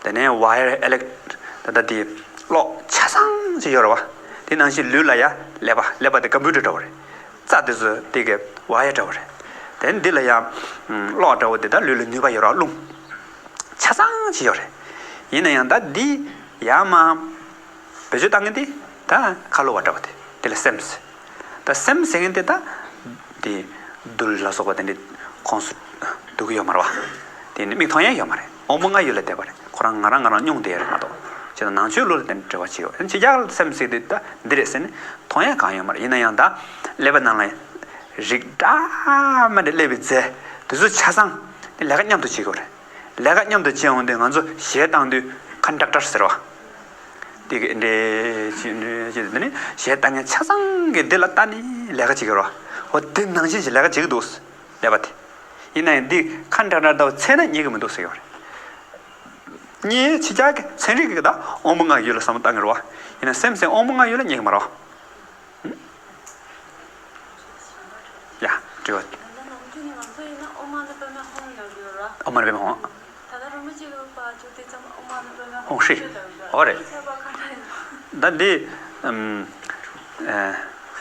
དེ་ནས་ཝ་ཡར་ཨི་ལེག་ད་ལྟ་དེ་གློག་ཆ་ཚང་ཅིག་ཡོད་རེད་བ། དེ་ནང་བཞིན་ལུས་ལ་ཡ་ཀླད་པ། ཀླད་པ་དེ་ཀམ་པུ་ཊར་འདྲ་བོ་རེད། རྩ་དེ་ཚོ་དེ་གི་ཝ་ཡར་འདྲ་བོ་རེད། དེ་འདི་ལ་ཡ་གློག་འདྲ་བོ་དེ་ད་ལུས་ལ་ནུས་པ་ཡོད་རེད་བ། རླུང་ཆ་ཚང་ཅིག་ཡོད་རེད། ཡིན་ན་ཡང་ད་འདི་ཡ་མ། བེད་སྤྱོད་བཏང་མཁན་དེ་ད་ཁ་ལོ་བ་འདྲ་བ་དེ་དེ་ལ་སེམས་ཟེར། ད་སེམས་ཟེར་མཁན་དེ་ད་དེ་རྡུལ་ལ་སོགས་པ་དེ་འདྲའི་ཁོངས་སུ་འདུ་གི་ཡོད་མ་རེད་བ། དེ་ནི་མིག་མཐོང་ཡས་ཡོད་མ་རེད། དབང་པོ་ལྔ་ཡུལ་ལ་བསྡད་པ་རེད། ཁོ་རང་ང་རང་ང་རང་སྙོང་བསྡད་ཡས་རེད་མ་གཏོགས། ཅེས་དང་ནང་ཆོས་ལུགས་ལ་དེ་འདྲ་འབྲེལ་བ་བྱེད་ཡོད། ཕྱི་རྒྱལ་ལ་སེམས་ཟེར་དུས་ད་འདི་རེད་ཟེར་ནས་མཐོང་ཡས་གང་ཡོད་མ་རེད། ཡིན་ན་ཡང་ད་ཀླད་པའི་ནང་ལ་རིགས་འདྲ་མི་འདྲ་སླེབས་པའི་རྫས་དེ་ཚོ་ཆ་ཚང་དེ་ལས་ཀ་མཉམ་དུ་བྱེད་དགོས་རེད། ལས་ཀ་མཉམ་དུ་བྱེད་འོང་དུས་ང་ཚོ་གཞས་བཏང་དུས་ཀོན་ཌག་ཊར་ཟེར་བ། དེ་གི་འདྲེ་ཅི་འདྲེ་ཅི་འདི་ནི་གཞས་བཏང་མཁན་ཆ་ཚང་གི་འདི་ལ་ལྟ་ནས་ལས་ཀ་བྱེད་ཀྱི་རོ། འོ་དེ་ནང་བཞིན་གྱི་ལས་ཀ་བྱེད་ཀྱི་འདུག་ཀླད་པ་དེ། ཡིན་ན་ཡང་འདི་ཀོན་ཌག་ཊར་ལྟ་བུ་ཚད་ན་རྙེད་ཀྱི་མི་འདུག་ཟེར་གྱི་རེད། རྙེད་ཕྱི་རྒྱལ་གྱི་ཚན་རིག་གི་ད་དབང་པོ་ལྔ་ཡུལ་ལ་བསམ་བློ་བཏང་གི་རོ། ཡིན་ན་སེམས་སེམས་དབང་པོ་ལྔ་ཡུལ་ལ་རྙེད་ཀྱི་མ་རོ། ཡ། དྲི་བ། ད་ལྟ་ནང་ཆོས་ནི་ང་ཚོ་ཡིན་ན་ཨོཾ་མ་ཎི་པདྨེ་ཧཱུྃ་ལབ་ཡོད་ར། ཨོཾ་མ་ཎི་པདྨེ་ཧཱུྃ། ད་ལྟ་རིན་པོ་ཆེ་གི་པར་བཅུག་དེ་ཙམ་ཨོཾ་མ་ཎི་པདྨེ་ཧཱུྃ་ཧཱུྃ་ཧྲཱིཿ་ཧྲཱིཿ་ལབ་ཡོད་ར། ཨོ་རེད། ཁྱད་པར་ག་འདྲ་ཡོད། ད་འདི་ཨམ་ཨ་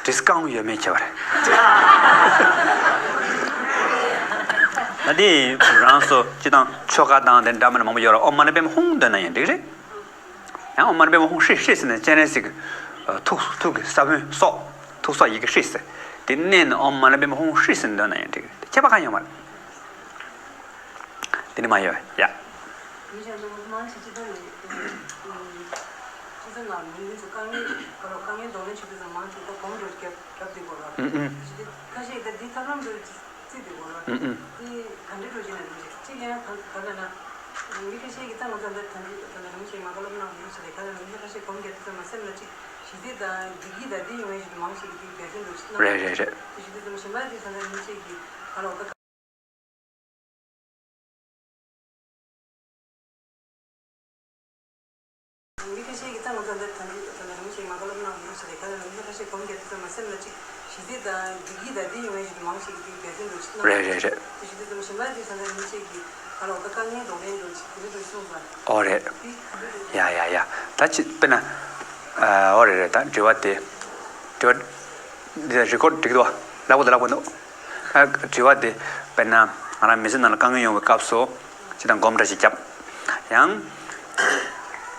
འདྲིས་རྐང་ཡོད་མེད་ཁྱད་པར་རེད། ད་འདི་རང་སོ་སྤྱི་བཏང་ཆོ་ག་དང་དེ་འདྲ་མིན་མང་པོ་ཡོད་ར། ཨོཾ་མ་ཎི་པདྨེ་ཧཱུྃ་འདོན་ན་ཡང་འགྲིག་རེད། ཡང་ཨོཾ་མ་ཎི་པདྨེ་ཧཱུྃ་ཧྲཱིཿ་ཧྲཱིཿ་ཟེར་ནས་སྤྱན་རས་གཟིགས་ཀྱི་ཐུགས་ཐུགས་ཀྱི་ས་བོན་སོགས་ཐུགས་སྲོག་ཡི་གེ་ཧྲཱིཿ་ཟེར། དེ་མནན་ནས་ཨོཾ་མ་ཎི་པདྨེ་ཧཱུྃ་ཧྲཱིཿ་ཟེར་ནས་འདོན་ན་ཡང་འགྲིག་གི་རེད། ཁྱད་པར་གང་ཡོད་མ་རེད། དེ་ནི་མ་ཡོད་ཡ། ཨུ་ཨུ། ཁ་ཤས་ཀྱིས་ད་འདི་ཐབས་ལམ་དུ་བརྩིས་ཏེ་གོ་ར། ཨུ་ཨུ། དེ་ག་འདྲའི་འགྲོ་བཞིན་ན་འགྲོ་བཞིན་གཅིག་ཡང་ག་ག་ལ་ན། མི་ཁ་ཤས་ཀྱིས་ད་ང་ཚོ་འདི་ཐམས་ཅད་ད་ལ་རིན་པོ་ཆེ་མ་ག་ལབ་ན་མི་ཆེ་ལེ་ག་ལ་ན་མི་ཁ་ཤས་སྒོམ་རྒྱག་དུས་ཙམ་མ་སེམས་ལ་གཅིག་ རེད་རེད་རེད། རེད་རེད་རེད། ཨོ་རེད། ཡ་ཡ་ཡ། ད་ཅི་དཔེར་ན། ཨོ་རེད་རེད། ད་དྲི་བ་དེ། དྲི་བ་འདི་རི་ཀོར་འགྲིག་འདུག་བ། ལག་པ་དང་ལག་པ་འདུག་ཨ། དྲི་བ་དེ་དཔེར་ན་ང་རང་མི་ཚེ་ནང་ལ་དཀའ་ངལ་ཡོང་བའི་སྐབས་སུ་ཅི་དང་སྒོམ་འདྲ་ཞིག་བརྒྱབ། ཡང་།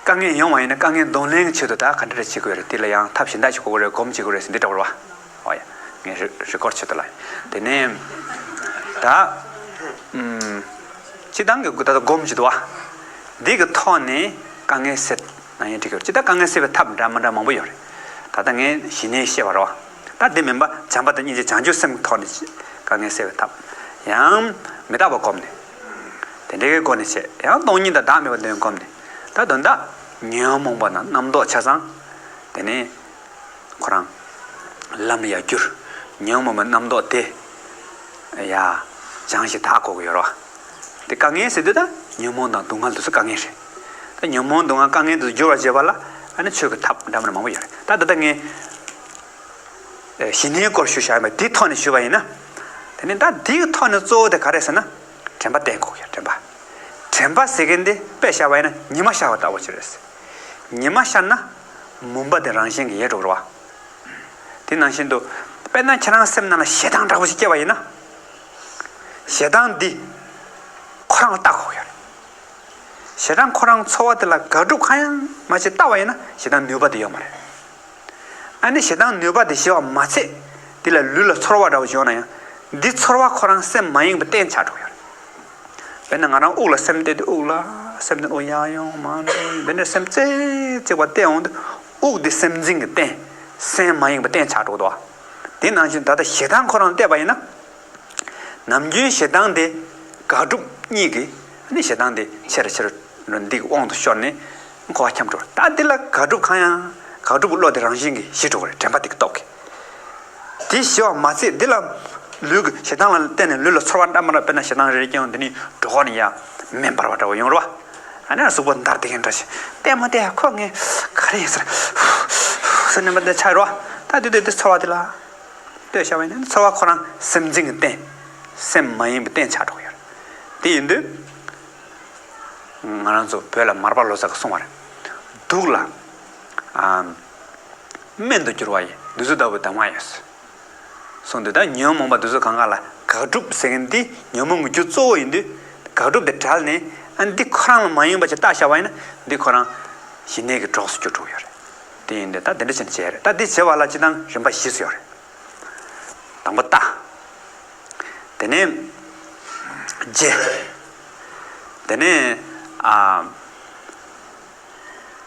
དཀའ་ངལ་ཡོང་བ་ཡིན་ན་དཀའ་ངལ་གདོང་ལེན་གྱི་ཆེད་དུ་ད་ག་འདྲ་རེ་བྱེད་དགོས་རེད། དེ་ལ་ཡང་ཐབས་གཞན་དག་ཞིག་དགོས་ཀྱི་རེད། སྒོམ་བྱེད་དགོས་རེད་ཟེར་འདི་འདྲ་བར་བ། ཨོ་ཡ། ངས་རི་རི་ཀོར་ཆེད་དུ་ལ། དེ་ནས། ད། ཨུམ། སྤྱི་བཏང་གི་ད་ལྟ་སྒོམ་བྱེད་དུ་བ། འདི་གི་ཐོག་ནས་དཀའ་ངལ་སེལ་ན་ཡང་འགྲིག་གི་རེད། སྤྱི་ད་དཀའ་ངལ་སེལ་བའི་ཐབས་འདྲ་མི་འདྲ་མང་པོ་ཡོད་རེད། ད་ལྟ་ངས་གཞི་ནས་བཤད་པ་རེད་བ། ད་འདི་མིན་པ་བྱམས་པ་དང་སྙིང་རྗེ་བྱང་ཆུབ་སེམས་ཐོག་ནས་དཀའ་ངལ་སེལ་བའི་ཐབས། ཡང་མི་རྟག་པ་སྒོམ་ནས། དེ་འདྲའི་སྒོ་ནས་བྱས། ཡང་སྟོང་ཉིད་དང་བདག་མེད་པ་དོན་སྒོམ་ནས། ད་དོན་དག་ཉོན་མོངས་པ་དང་རྣམ་རྟོག་ཆ་ཚང་། དེ་ནས་ཁོ་རང་ལམ་ཡར་བསྒྱུར། ཉོན་མོངས་པའི་རྣམ་རྟོག་དེ་ཡ་སྦྱང་ཞིང་དག་དགོས་ཀྱི་ཡོད་རེད་བ། དེ་དཀའ་ངལ་ཟེར་དུས་ད་ཉོན་མོངས་དང་སྡུག་བསྔལ་དེ་ཚོ་དཀའ་ངལ་རེད། ད་ཉོན་མོངས་སྡུག་བསྔལ་དཀའ་ངལ་དེ་ཚོ་སྒྱུར་བར་བྱེད་པ་ལ་ཨ་ནི་ཆོས་ཀྱི་ཐབས་འདྲ་མི་འདྲ་མང་པོ་ཡོད་རེད། ད་ད་ལྟ་ངས་ཞི་གནས་སྐོར་ཞུ་བཞག་ཡིན་པ་འདིའི་ཐོག་ནས་ཞུས་པ་ཡིན་ན། དེ་ནི་ད་འདིའི་ཐོག་ནས་གཙོ་བོ་དེ་ག་རེ་ཟེར་ན། དྲན་པ་བསྟེན་དགོས་ཀྱི་ཡོད། དྲན་པ། དྲན་པ་ཟེར་མཁན་དེ་དཔེ་བཞག་པ་ཡིན་ན་ཉི་མ་ཤར་བ་ལྟ་བུ་ཅིག་རེད། ཉི་མ་ཤར་ན་མུན་པ་དེ་རང་བཞིན་གྱིས་ཡལ་འགྲོ་གི་རེད་བ། དེ་ནང་བཞིན་དུ། དཔེར་ན་ཁྱེད་རང་སེམས་ནང་ལ་ཞེ་སྡང་དྲག་པོ་ཞིག་སྐྱེས་པ་ཡིན་ན། ཞེ་སྡང་འདི་ཁོ་རང་ལ་བལྟ་དགོས་ཀྱི་ཡོད་རེད། ཞེ་སྡང་ཁོ་རང་ཚོར་བ་དེ་ལ་དགག་སྒྲུབ་གང་ཡང་མ་བྱས་བལྟ་བ་ཡིན་ན་ཞེ་སྡང་ནུས་པ་དེ་ཡོད་མ་རེད། ཨ་ནི་ཞེ་སྡང་ནུས་པ་དེ་ཞི་བ་མ་ཚད། འདི་ལ་ལུས་ལ་ཚོར་བ་འདྲ་བོ་ཞིག་ཡོང་ན་ཡང་། འདི་ཚོར་བ་ཁོ་རང་སེམས་མ་ཡེངས་པའི་རྟེན་ཆགས་འགྲོ་གི་ཡོད་རེད། དཔེར་ན་ང་རང་དབུགས་ལ་སེམས་གཏད་དེ་དབུགས་ལ་སེམས་གཏད། དབུགས་ཡར་ཡོང་མར་འགྲོ་འདི་འདྲ་སེམས་རྩེ་གཅིག་པ་གཏད་འོང་དུས། དབུགས་འདི་སེམས་འཛིན་གྱི་རྟེན། སེམས་མ་ཡེངས་པའི་རྟེན་ཆགས་འགྲོ་གི་འདུག་བ། དེ་ནང་བཞིན་ད་ལྟ་ཞེ་སྡང་ཁོ་རང་གཏད་པ་ཡིན་ན། ནམ་རྒྱུན་ཞེ་སྡང་དེ་དགག་སྒྲུབ་གཉིས་ཀྱིས་ནི་ཞེ་སྡང་དེ་ཆེ་རུ་ཆེ་རུ་འགྲོ། འདི་གི་དབང་དུ་ཤོར་ནས་འཁོར་བ་འཁྱམས་འགྲོ། ད་འདི་ལ་དགག་སྒྲུབ་གང་ཡང་། དགག་སྒྲུབ་ཀྱི་བློ་དེ་རང་བཞིན་གྱིས་ཞི་འགྲོ་གི་རེད། དྲན་པ་དེ་གི་སྟོབས་ཀྱིས། དེ་ཞི་བ་མ་ཚད་འདི་ལ་ལུས་ཀྱི་ཞེ་སྡང་ལ་བརྟེན་ནས་ལུས་ལ་ཚོར་བ་འདྲ་མི་འདྲ། དཔེར་ན་ཞེ་སྡང་རེ་རེ་སྐྱེ་ཡོང་དུས་ནི་གྲོད་ཁོག་ནས་ཡར་མེ་འབར་བ་འདྲ་བོ་ཡོང་རེད་བ། ཨ་ནི་གཟུགས་པོ་འདར་བསྡད་མཁན་འདྲ་ཞིག་བལྟས་མ་བལྟས་ཁོ་ངས་ག་རེ་ཡིན་ཟེར་ཟེར་ནས་མ་བལྟས་ཆགས་རེད་བ། ད་དུས་དུས་དེ་ཚོར་བ་དེ་ལ། ལྟོས་བྱ་བ་ཡིན་ན་ཚོར་བ་ཁོ་རང་སེམས་འཛིན་གྱི་རྟེན། སེམས་མ་ཡེངས་པའི་རྟེན་ཆགས་འགྲོ་གི་ཡོད་རེད། དེ་ཡིན་དུས། ང་རང་ཚོ་བོད་ལ་མར་པ་ལོ་ཙཱ་གིས་གསུངས་པ་རེད། དུག་ལ། ཨ། སྨན་དུ་འགྱུར་བ་ཡི། འདི་ཚོ་ལྟ་བུའི་གདམས་ངག་ཡོད། གསུངས་དུས་ད་ཉོན་མོངས་པ་འདི་ཚོ་གང་ག་ལ་དགག་སྒྲུབ་ཟེར་མཁན་འདི་ཉོན་མོངས་ཀྱི་རྒྱུ་གཙོ་བོ་ཡིན་དུས། དགག་སྒྲུབ་དེ་བྲལ་ནས། ཨ། འདི་ཁོ་རང་ལ་མ་ཡེངས་པ་ཅིག་བལྟས་བཞག་པ་ཡིན་ན། འདི་ཁོ་རང་ཞི་གནས་ཀྱི་གྲོགས་སུ་གྱུར་འགྲོ་གི་ཡོད་རེད། དེ་ཡིན་དུས་ད་དེ་འདྲ་བྱས་ནས་བྱས་རེད། ད་འདི་བྱེད་པ་ལ་སྤྱིར་བཏང་རིམ་པ་བཞི་ཙམ་ཡོད་རེད། དང་པོ་རྟ། དེ་ནས་རྗེ། དེ་ནས། ཨ།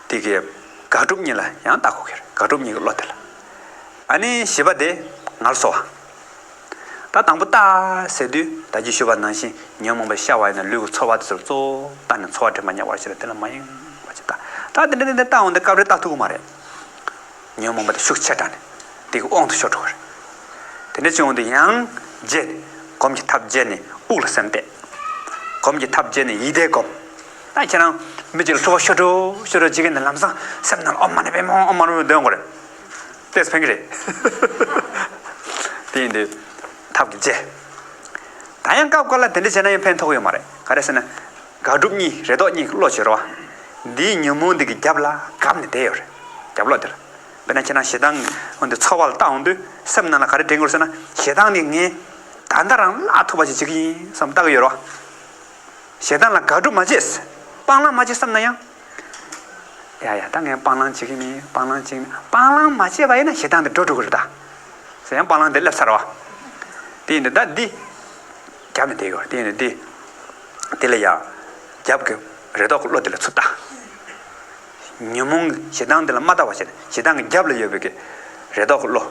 དེ་གི་དགག་སྒྲུབ་གཉིས་ལ་ཡང་བལྟ་དགོས་ཀྱི་རེད། དགག་སྒྲུབ་གཉིས་ཀྱི་བློ་དེ་ལ། ཨ་ནི་བཞི་པ་དེ་ངལ་གསོ་བ། ད་དང་པོ་རྟ་ཟེར་དུས་ད་ཅི་ཞུས་པ་ནང་བཞིན་ཉོན་མོངས་པ་ཤར་བ་ཡིན་ན་ལུས་ཀྱི་ཚོར་བ་དེ་ཚོར་གཙོ་བོ་བལྟས་ནས་ཚོར་བ་དྲན་པ་ཉམས་པར་བྱེད་ལ་དེ་ལ་མ་ཡེངས་པ་ཅིག་བལྟ། ད་དེ་འདྲ་དེ་འདྲ་བལྟ་འོང་དུས་སྐབས་རེ་བལྟ་ཐུབ་ཀྱི་མ་རེད། ཉོན་མོངས་པ་དེ་ཤུགས་ཆེ་དྲགས་ནས་དེ་གི་དབང་དུ་ཤོར་འགྲོ་གི་རེད། དེ་འདྲ་བྱུང་དུས་ཡང་བརྗེད་ནས་སྒོམ་གྱི་ཐབས་བརྗེད་ནས་དབུགས་ལ་སེམས་གཏད། སྒོམ་གྱི་ཐབས་བརྗེད་ནས་ཡིད་བཟླས་སྒོམ། ད་ཁྱེད་རང་མི་གཅིག་ལ་ལྷུག་པ་ཤོར་འགྲོ་ཤོར་འགྲོ་བྱེད་ཀྱི་འདུག་ལམ་སང་སེམས་ནང་ལ་ཨོཾ་མ་ཎི་པདྨེ་ཧཱུྃ། ཨོཾ་མ་ཎི་པདྨེ་འདོན་དགོས་རེད། ཏོག་ཙམ་ཕན་གྱི་རེད། དེ་ཡིན་དུས་ཐབས་ཀྱིས་བརྗེད། ད་ཡང་སྐབས་འགའ་ལ་དེ་འདྲ་བྱས་ན་ཡང་ཕན་ཐོགས་ཡོད་མ་རེད། ག་རེ་ཟེར་ན། དགག་སྒྲུབ་གཉིས་རེ་དོགས་གཉིས་ཀྱི་བློ་བྱེད་རོགས། འདིའི་ཉོན་མོངས་འདི་གི་རྒྱབ་ལ་བཀབ་ནས་བསྡད་ཡོད་རེད། རྒྱབ་ལོགས་འདིར། དཔེར་ན་ཁྱེད་རང་ཞེ་སྡང་འོན་ཏེ་ཚོར་བ་ལ་བལྟ་འོང་དུས་སེམས་ནང་ལ་ག་རེ་དྲན་དགོས་ཟེར་ན། ཞེ་སྡང་ནི་ངས་ད་ལྟ་རང་བརླག་ཐུབ་པ་ཞིག་བྱེད་ཀྱི་ཡིན་བསམ་བལྟ་གི་ཡོད་རོགས། ཞེ་སྡང་ལ་དགག་སྒྲུབ་མ་བྱེད། སྤང་བླང་མ་བྱེད་བསམ་ན་ཡང་། ཡ་ཡ། ད་ངས་སྤང་བླང་བྱེད་ཀྱི་མིན། སྤང་བླང་བྱེད་ཀྱི་མིན། སྤང་བླང་མ་བྱས་པ་ཡིན་ན་ཞེ་སྡང་དེ་འགྲོ་འགྲོ་གི་རེད་ད། ཟེར་ཡང་སྤང་བླང་དེ་སླེབས་ཚར་བ། དེ་ཡིན་དུས་ད་འདི། རྒྱབ་ནས་བསྡད་ཡོད། དེ་ཡིན་དུས་འདི། འདི་ལ་ཡ། རྒྱབ་ཀྱི་རེ་དོགས་ཀྱི་བློ་དེ་ལ་ཚུར་ལྟ། ཉོན་མོངས་ཞེ་སྡང་དེ་ལ་མ་ལྟ་བ་བྱས་ནས་ཞེ་སྡང་གི་རྒྱབ་ལ་ཡོད་པའི་གི་རེ་དོགས་ཀྱི་བློ།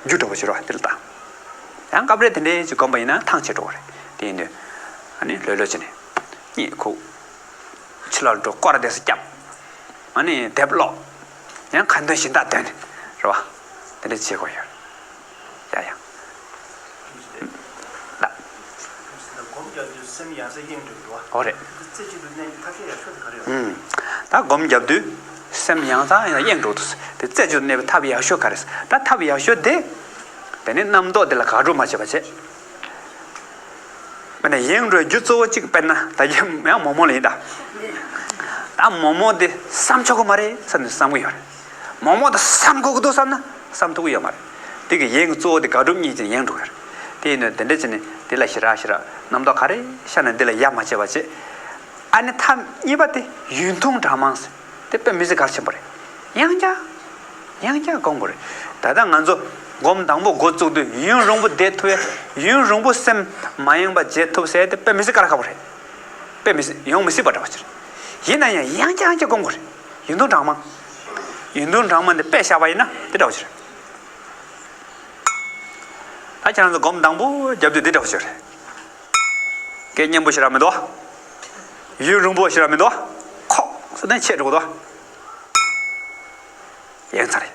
རྒྱུ་འགྲོ་བ་ཞིག་རོ་དེ་ལ་ལྟ། ཡང་སྐབས་རེ་དེ་འདྲའི་ཅིག་སྒོམ་པ་ཡིན་ན་ཐང་ཆད་འགྲོ་བ་རེད། དེ་ཡིན་དུས། ཨ་ནི་ལྷོད་ལྷོད་བྱས་ནས། གཉིད་ཁུག་ཕྱི་ལོགས་འགྲོ་སྐོར་ར་དེ་ཚོ་བརྒྱབ། ཨ་ནི་དེབ་ཀློག་ཡང་ཁ་འདོན་གཞན་དག་འདོན། རེད་བ། དེ་འདྲ་བྱེད་དགོས་ཡོད། ཡ་ཡ། ད། སྒོམ་རྒྱག་དུས་སེམས་ཡང་སེ་གཡེང་འགྲོ་གི་འདུག་བ། ཨོ་རེད། རྩེ་གཅིག་ཏུ་གནས་པའི་ཐབས་ཤེས་ཡག་ཤོས་དེ་ག་རེ་ཡོད། ཨུམ། ད་སྒོམ་རྒྱབ་དུས་སེམས་ཡང་སེ་ཡང་གཡེང་འགྲོ་འདུག་དེ་རྩེ་གཅིག་ཏུ་གནས་པའི་ཐབས་ཡག་ཤོས་ག་རེ། ད་ཐབས་ཡག་ཤོས་དེ། དེ་ནི་རྣམ་རྟོག་དེ་ལ་དགག་སྒྲུབ་མ་བྱེད་པ་བྱེད། དཔེར་ན་གཡེང་འགྲོའི་རྒྱུ་གཙོ་བོ་གཅིག་དཔེར་ན་ད་ཡང་མོག་མོག་ལ་ཡིན་ད། ད་མོག་མོག་དེ་བསམ་ཆོག་གི་མ་རེད་བསམ་ནས་བསམ་གི་ཡོད་རེད། མོག་མོག་དེ་བསམ་དགོས་ཀྱི་འདུག་བསམ་ན་བསམ་ཐུབ་ཀྱི་ཡོད་མ་རེད། དེ་གི་གཡེང་གཙོ་བོ་དེ་དགག་སྒྲུབ་གཉིས་ཀྱིས་གཡེང་འགྲོ་གི་རེད། དེ་ཡིན་ན་དེ་འདྲ་བྱས་ནས་དེ་ལ་ཞེ་དྲག་ཞེ་དྲག་རྣམ་རྟོག་ག་རེ་ཤར་ན་འདི་ལ་ཡ་མ་བྱེད་པ་བྱེད། ཨ་ནི་ཐབས་གཉིས་པ་དེ་ཡུན་ཐུང་གྲངས་མང་ཟེར། དེ་དཔེ་མི་སྲིད་གལ་ཆེན་པོ་རེད། ཡང་བསྐྱར། ཡང་བསྐྱར་སྒོམ་དགོས་རེད། ད་ལྟ་ང་ཚོ་སྒོམ་དང་པོ་འགོ་བཙུགས་དུས་ཡུན་རིང་པོ་བསྡད་ཐུབ་པའི་ཡུན་རིང་པོ་སེམས་མ་ཡེངས་པ་བྱེད་ཐུབ་ཟེར་དེ་དཔེ་མི་སྲིད་དཀའ་ལས་ཁག་པོ་རེད། དཔེ་མི་སྲིད་ཡོང་མི་སྲིད་པ་འདྲ་བ་ཅིག་རེད། ཡིན་ན་ཡང་ཡང་བསྐྱར་ཡང་བསྐྱར་སྒོམ་དགོས་རེད། ཡུན་ཐུང་གྲངས་མང་། ཡུན་ཐུང་གྲངས་མང་དེ་དཔེ་བཞག་པ་ཡིན་ན་དེ་འདྲ་བ་ཅིག་རེད། ད་ཁྱེད་རང་ཚོ་སྒོམ་དང་པོ་རྒྱབ་དུས་འདི་འདྲ་བོ་ཞིག་རེད། སྐད་སྙན་པོ་ཞིག་ར་མི་འདུག་ཡུན་རིང་པོ་ཞིག་ར་མི་འདུག་ཁོག་ཟེར་ནས་ཆད་འགྲོ་གི་འདུག་ཡེངས་ཚར་རེད།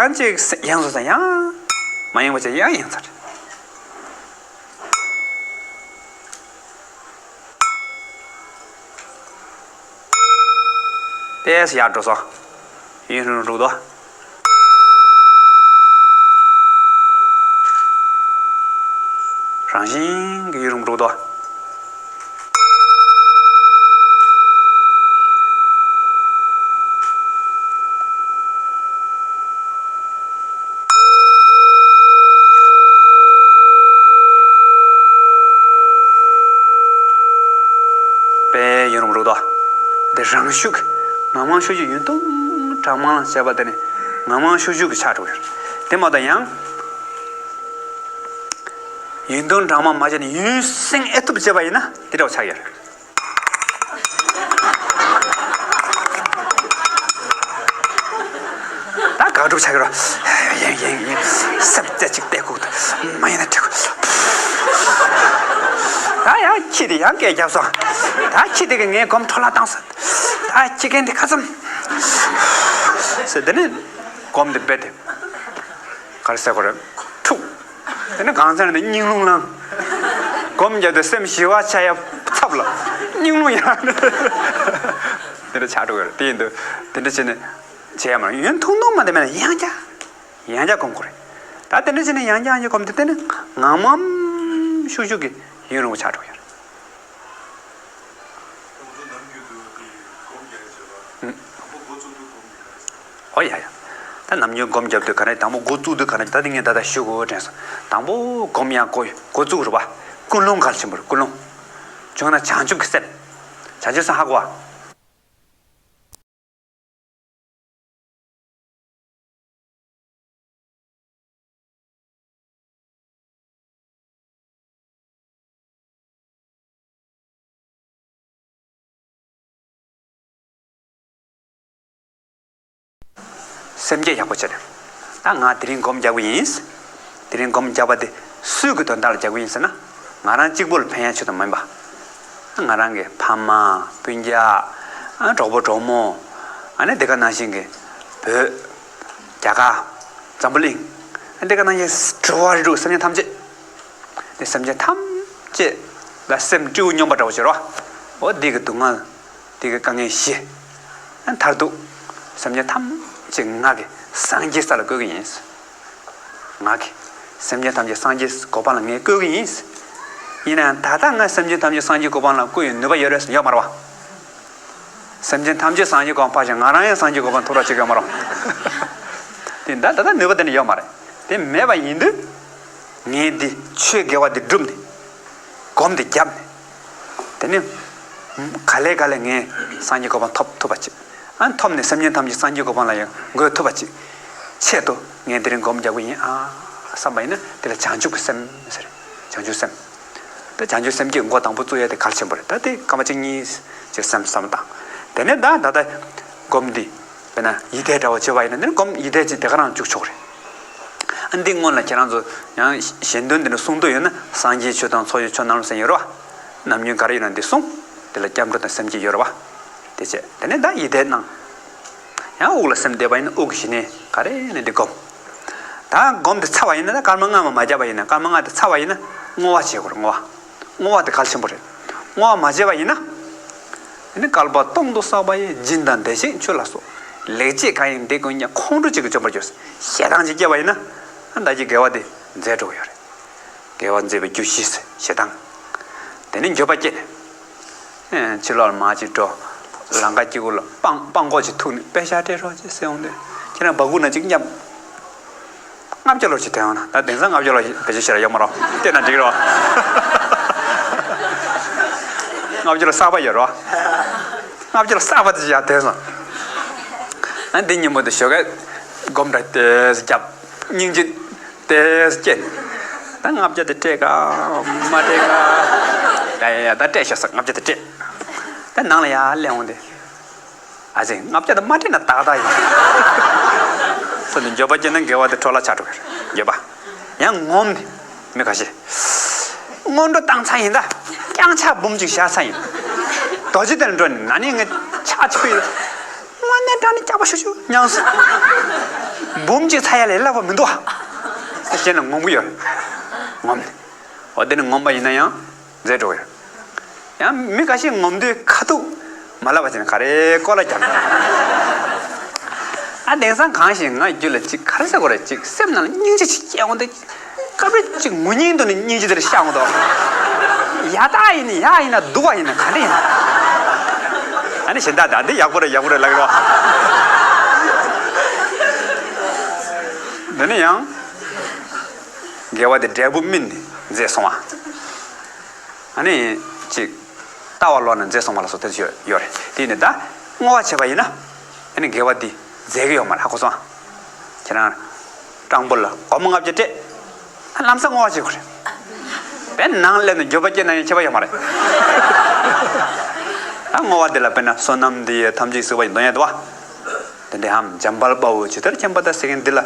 ཡང་ཅིག་ཡེངས་སོང་ཙང་ཡང་མ་ཡེངས་པ་བྱས་ཡང་ཡེངས་ཚར་རེད། ཏོག་ཙམ་ཡར་འགྲོ་སོང་། ཡུན་རིང་རུ་འགྲོ་གི་འདུག་རང་བཞིན་གྱིས་ཡུན་རིང་པོ་འགྲོ་གི་འདུག་དཔེ་ཡུན་རིང་པོ་འགྲོ་གི་འདུག་དེ་རང་ཤུགས་ཀྱིས་ངང་མང་ཤུགས་ཀྱིས་ཡུན་ཐུང་གྲངས་མང་བྱས་པ་དེ་ནི་ངང་མང་ཤུགས་ཤུགས་ཀྱིས་ཆགས་འགྲོ་གི་རེད། དེ་མ་གཏོགས་ཡང་ཡུན་ཐུང་གྲངས་མང་མ་བྱས་ནས་ཡུན་སེང་ཨེ་ཐུབ་བྱས་པ་ཡིན་ན་དེ་འདྲ་བ་ཆགས་ཡོད་རེད། ད་དགག་སྒྲུབ་བྱ་གི་རོ། ཡིན་ཡིན་ཡིན། སེམས་རྩེ་གཅིག་གཏད་དགོས་ད། མ་ཡིན་ན་འགྲིག་གི་ད་ཡང་ཁྱི་དེ་ཡང་སྐད་བརྒྱབ་སོང་། ད་ཁྱི་དེ་གིས་ངའི་སྒོམ་འཕྲོ་བརླག་བཏང་སོང་། ད་ཁྱི་རྒན་དེ་ཁ་ཙམ། ཟེར་དེ་ནས་སྒོམ་དེ་རྦད་དེ། ག་རེ་ཟེར་དགོས་རེད། འཁྲུག་དེ་ནས་གང་ཟེར་ནས་སྙིང་རླུང་ལངས། སྒོམ་རྒྱབ་དུས་སེམས་ཞི་བ་ཆགས་ཡ་ཚབ་ལ། སྙིང་རླུང་ཡང་། དེ་འདྲ་ཆགས་འགྲོ་གི་རེད། དེ་ཡིན་དུས་དེ་འདྲ་བྱས་ནས་བྱས་ཡ་མ་རེད། ཡུན་ཐུང་ཐུང་མ་དེ་མེད་ན་ཡང་བསྐྱར། ཡང་བསྐྱར་སྒོམ་དགོས་རེད། ད་དེ་འདྲ་བྱས་ནས་ཡང་བསྐྱར་ཡང་བསྐྱར་སྒོམ་དུས་དེ་ནི་ངང་མང་ཤུགས་ཤུགས་ཀྱིས་ཡུན་རིང་པོ་ཆགས་འགྲོ་གི་རེད། ཨོ་ཡ་ཡ། ད་ནམ་རྒྱུན་སྒོམ་རྒྱབ་དུས་ག་ནས་དང་པོ་འགོ་བཙུགས་དུས་ག་ནས་ད་དེ་ངས་ད་ལྟ་ཞུ་དགོས་དྲན་སོང་། དང་པོ་སྒོམ་ཡང་འགོ་འགོ་བཙུགས་རེད་པ། ཀུན་སློང་གལ་ཆེན་པོ་རེད། ཀུན་སློང་། བྱུང་ན་བྱང་ཆུབ་ཀྱི་སེམས། བྱང་ཆུབ་སེམས་ཧ་གོ་བ། སེམས་བསྐྱེད་ཡག་པོ་བྱས་ནས། ད་ང་དེ་རིང་སྒོམ་རྒྱག་གི་ཡིན། དེ་རིང་སྒོམ་རྒྱག་པ་དེ་སུའི་གི་དོན་དག་ལ་རྒྱག་གི་ཡིན་ཟེར་ན། ང་རང་གཅིག་པོ་ལ་ཕན་ཡ་ཆེད་དུ་མིན་པ། ང་རང་གི་ཕ་མ། སྤུན་ཀྱག་ཨ་གྲོགས་པོ་གྲོགས་མོ། ཨ་ནི་དེ་ག་ནང་བཞིན་གྱི་བོད། རྒྱ་གར། འཛམ་བུ་གླིང་། ཨ་དེ་ག་ནང་བཞིན་འགྲོ་བ་རིགས་དྲུག་སེམས་ཅན་ཐམས་ཅད། དེ་སེམས་ཅན་ཐམས་ཅད་ལ་སེམས་སྤྲེའུ་སྨྱོན་པ་འདྲ་བོ་བྱེད་རོགས། འོ་དེ་གི་སྡུག་བསྔལ། དེ་གི་དཀའ་ངལ་ཞི། ཨ་མཐར་ཐུག་སེམས་ཅན་ཐམས་ཅད་ང་གི་སངས་རྒྱས་ས་ལ་བཀོད་གི་ཡིན། ང་གི་སེམས་ཅན་ཐམས་ཅད་སངས་རྒྱས་གོ་འཕང་ལ་ངས་བཀོད་གི་ཡིན། ཡིན་ན་ཡང་ད་ལྟ་ང་སེམས་ཅན་ཐམས་ཅད་སངས་རྒྱས་གོ་འཕང་ལ་བཀོད་ཡོད་ནུས་པ་ཡོད་རེད་ཡོད་མ་རེད་བ། སེམས་ཅན་ཐམས་ཅད་སངས་རྒྱས་གོ་འཕང་ཕར་ཕྱིན་ང་རང་ཡང་སངས་རྒྱས་གོ་འཕང་ཐོབ་ར་ཅིག་ཡོད་མ་རེད་བ། དེ་ད་ད་ལྟ་ནུས་པ་དེ་འདྲ་ཡོད་མ་རེད། དེ་མེད་པ་ཡིན་དུས། ངས་འདི་ཆོས་དགེ་བ་འདི་བསྒྲུབས་ནས། སྒོམ་འདི་བརྒྱབ་ནས། དེ་ནས། ག་ལེ་ག་ལེ་ངས་སངས་རྒྱས་གོ་འཕང་ཐོབ་ཐུབ་པ་ཅིག་ཨ་ཐོབ་ནས་སེམས་ཅན་ཐམས་ཅད་སངས་རྒྱས་གོ་འཕང་ལ་ཡང་འགོད་ཐུབ་པ་ཅིག་ཆེད་དུ་ངས་འདི་རིང་སྒོམ་རྒྱག་གི་ཡིན་ཨ། བསམ་པ་ཡིན་ན་དེ་ལ་བྱང་ཆུབ་ཀྱི་སེམས་ཟེར། བྱང་ཆུབ་སེམས། ད་བྱང་ཆུབ་སེམས་བསྐྱེད་འགོ་དང་པོ་བཙུགས་ཡ་དེ་གལ་ཆེན་པོ་རེད། ད་དེ་སྐར་མ་གཅིག་གཉིས་ཅིག་སེམས་བསམ་བཏང་། དེ་ནས་ད་ད་ལྟ་སྒོམ་འདི། དཔེར་ན་ཡིད་བཟླས་འདྲ་བོ་བྱེད་པ་ཡིན་ན་ནི་སྒོམ་ཡིད་བཟླས་ཅིག་དེ་ག་རང་བཅུག་ཆོག་རེད། ཨ་འདི་སྔོན་ལ་ཁྱེད་རང་ཚོ་ཡང་གཞན་དོན་འདི་འདྲ་གསུང་འདོད་ཡོད་ན་སངས་རྒྱས་ཆོས་དང་ཚོགས་ཀྱི་མཆོག་རྣམས་ལ་གསན་ཡོད་རེད་བ། ནམ་རྒྱུན་ག་རེ་ཡོད་ན་འདི་གསུང་། དེ་ལ་སྐྱབས་འགྲོ་དང་སེམས་བསྐྱེད་ཡོད་རེད་བ། དེ་བྱས་དེ་ནས་ད་ཡིད་བཟླས་གནང་། ཡང་དབུགས་ལ་སེམས་གཏད་པ་ཡིན་ན་དབུགས་ཀྱི་གཞི་ནས་ག་རེ་ནས་འདི་བསྒོམ། ད་བསྒོམ་དེ་ཚར་བ་ཡིན་ན། ད་སྐར་མ་ལྔ་མ་མ་བརྒྱབ་པ་ཡིན་ན། སྐར་མ་ལྔ་དེ་ཚར་བ་ཡིན་ན་བསྔོ་བ་བྱེད་དགོས་རེད། བསྔོ་བ། བསྔོ་བ་དེ་གལ་ཆེན་པོ་རེད། བསྔོ་བ་མ་བྱས་པ་ཡིན་ན། དེ་ནི་བསྐལ་པ་སྟོང་དུ་བསགས་པ་ཡི། སྦྱིན་དང་བདེ་གཤེགས་མཆོད་ལ་སོགས། ལེགས་སྤྱད་གང་ཡིན་དེ་ཀུན་ཀྱང་། ཁོང་ཁྲོ་གཅིག་གིས་འཇོམས་པར་འགྱུར། ཞེ་སྡང་གཅིག་སྐྱེས་པ་ཡིན་ན། ད་ཀྱི་དགེ་བ་དེ་འཛད་འགྲོ་གི་ཡོད་རེད། དགེ་བ་མཛད་པའི་རྒྱུ་བཞི། ཞེ་སྡང་། དེ་ནི་འགྱོད་པ་སྐྱེས་ནས། ཕྱི་ལོགས་ལ་མར་ཅིག་འགྲོ། ལམ་ཁ་དཀྱིལ་འཁོར་ལ་སྤང་སྤང་ཀོ་ཅིག་ཐུག་ནས། པེ་ཤག་སྤྲད་རོགས་ཅེས་ཟེར་འོང་དུས། ཁྱེད་རང་སྦ་ཁུག་ནང་ཅིག་བརྙབ། ལྔ་བརྒྱ་ལོར་ཅིག་འཐེན་འོང་ན། ད་དེང་སང་ལྔ་བརྒྱ་ལོར་བེད་སྤྱོད་བྱེད་ལ་ཡོད་མ་རེད། སྤྲད་ན་འགྲིག་རེད་བ། ལྔ་བརྒྱ་ལོར་གསར་པ་ཡོད་རེད་བ། ལྔ་བརྒྱ་ལོར་གསར་པ་དེ་ཅིག་ཡར་འཐེན་སོང་། ཨ། འདི་ཉིན་མོ་དེ་ཞོགས་ཀས་སྒོམ་འདྲ་དེ་རྒྱབ། སྙིང་རྗེ་དེ་སྐྱེས། ད་ལྔ་བརྒྱ་དེ་སྤྲད་ག་མ་སྤྲད་ག། ཡ་ཡ་ཡ། ད་སྤྲད་ཤག་ཟེར། ལྔ་བརྒྱ་དེ་སྤྲད། ད་ནང་ལ་ཡར་སླེབས་འོང་དུས། ཨ་ཙི། ལྔ་བརྒྱ་དེ་མ་སྤྲད་ན་ཏག་ཏག་ཡིན། ཟེར་ནས་འགྱོད་པ་སྐྱེས་ན་དགེ་བ་དེ་འཕྲོ་བརླག་ཆགས་འགྲོ་གི་རེད། འགྱོད་པ། ཡང་ངོམས་ནས། མི་ཁ་ཤས། སྔོན་འགྲོ་བཏང་ཚར་ཡིན་ད། རྐྱང་ཕྱག་འབུམ་གཅིག་བཞག་ཚར་ཡིན། རྡོ་རྗེ་གདན་འགྲོ་ནས་ན་ནིང་ངས་ཕྱག་ཕྱི་ཕུལ་ཡོད། དངོས་གནས་དྲང་གནས་སྐྱག་པ་ཤུ་ཤུ་མྱངས་སོང་། འབུམ་གཅིག་ཚར་ཡ་ལས་སླ་པོ་མི་འདུག་ཨ། ཟེར་ནས་ངོམ་གྱི་ཡོད་རེད། ངོམས་ནས། འོ། དེ་ནི་ངོམས་པ་ཡིན་ན་ཡང་། མཛད་འགྲོ་གི་རེད། ཡང་མི་ཁ་ཤས་ངོམ་དུས་ཁ་ཐུག་མ་ལབ་པ་བྱས་ནས་ག་རེ་ཀོ་ལ་རྒྱབ། ཨ། དེང་སང་གང་ཞིག་ང་རྒྱུད་ལ་ཅིག་ག་རེ་ཟེར་དགོས་རེད། ཅིག་སེམས་ནང་ལ་སྙིང་རྗེ་ཅིག་སྐྱེ་འོང་དུས། སྐབས་རེ་ཅིག་ངུ་སྙིང་འདོད་ནས་སྙིང་རྗེ་དེ་རེ་ཤར་འོང་དུས། ཡ་ད་ཡིན་ནི་ཡ་ཡིན་ན། སྡུག་པ་ཡིན་ན། ག་འདྲ་ཡིན་ན། ཨ་ནི་གཞན་དག་ད་འདི་ཡག་པོ་རེད། ཡག་པོ་རེད་ལབ་ཀྱི་རེད། འདི་ནི་ཡང་དགེ་བ་དེ་འབྲས་བུ་སྨིན་ནས་མཛད་སོང་བ། ཨ་ནི་ཅིག་ལྟ་བ་ལོག་ནས་མཛད་སོང་བ་ལ་སོགས་དེ་ཡོད་ཡོད་རེད། དེ་ནི་ད་བསྔོ་བ་བྱས་པ་ཡིན་ན། ཨ་ནི་དགེ་བ་འདི་མཛད་ཀྱི་ཡོད་མ་རེད། ཧ་གོ་སོང་ཨ། ཁྱེད་རང་སྤྲང་པོ་ལ་སྒོར་མོ་ལྔ་བརྒྱ་སྤྲད། ཨ། ལམ་སང་བསྔོ་བ་བྱེད་དགོས་རེད། དཔེར་ན་ནང་སླེབས་ནས་འགྱོད་པ་སྐྱེས་ན་ཡང་ཁྱད་པར་ཡོད་མ་རེད། ད་བསྔོ་བ་འདི་ལ་དཔེར་ན་བསོད་ནམས་འདི་ཡིས་ཐམས་ཅད་གཟིགས་པ་ཡི། འདོན་ཡ་འདུག་བ། དེ་འདྲའམ། འཇམ་དཔལ་དཔའ་བོས་ཇི་ལྟར་མཁྱེན་པ་དང་ཟེར་མཁན་འདི་ལ།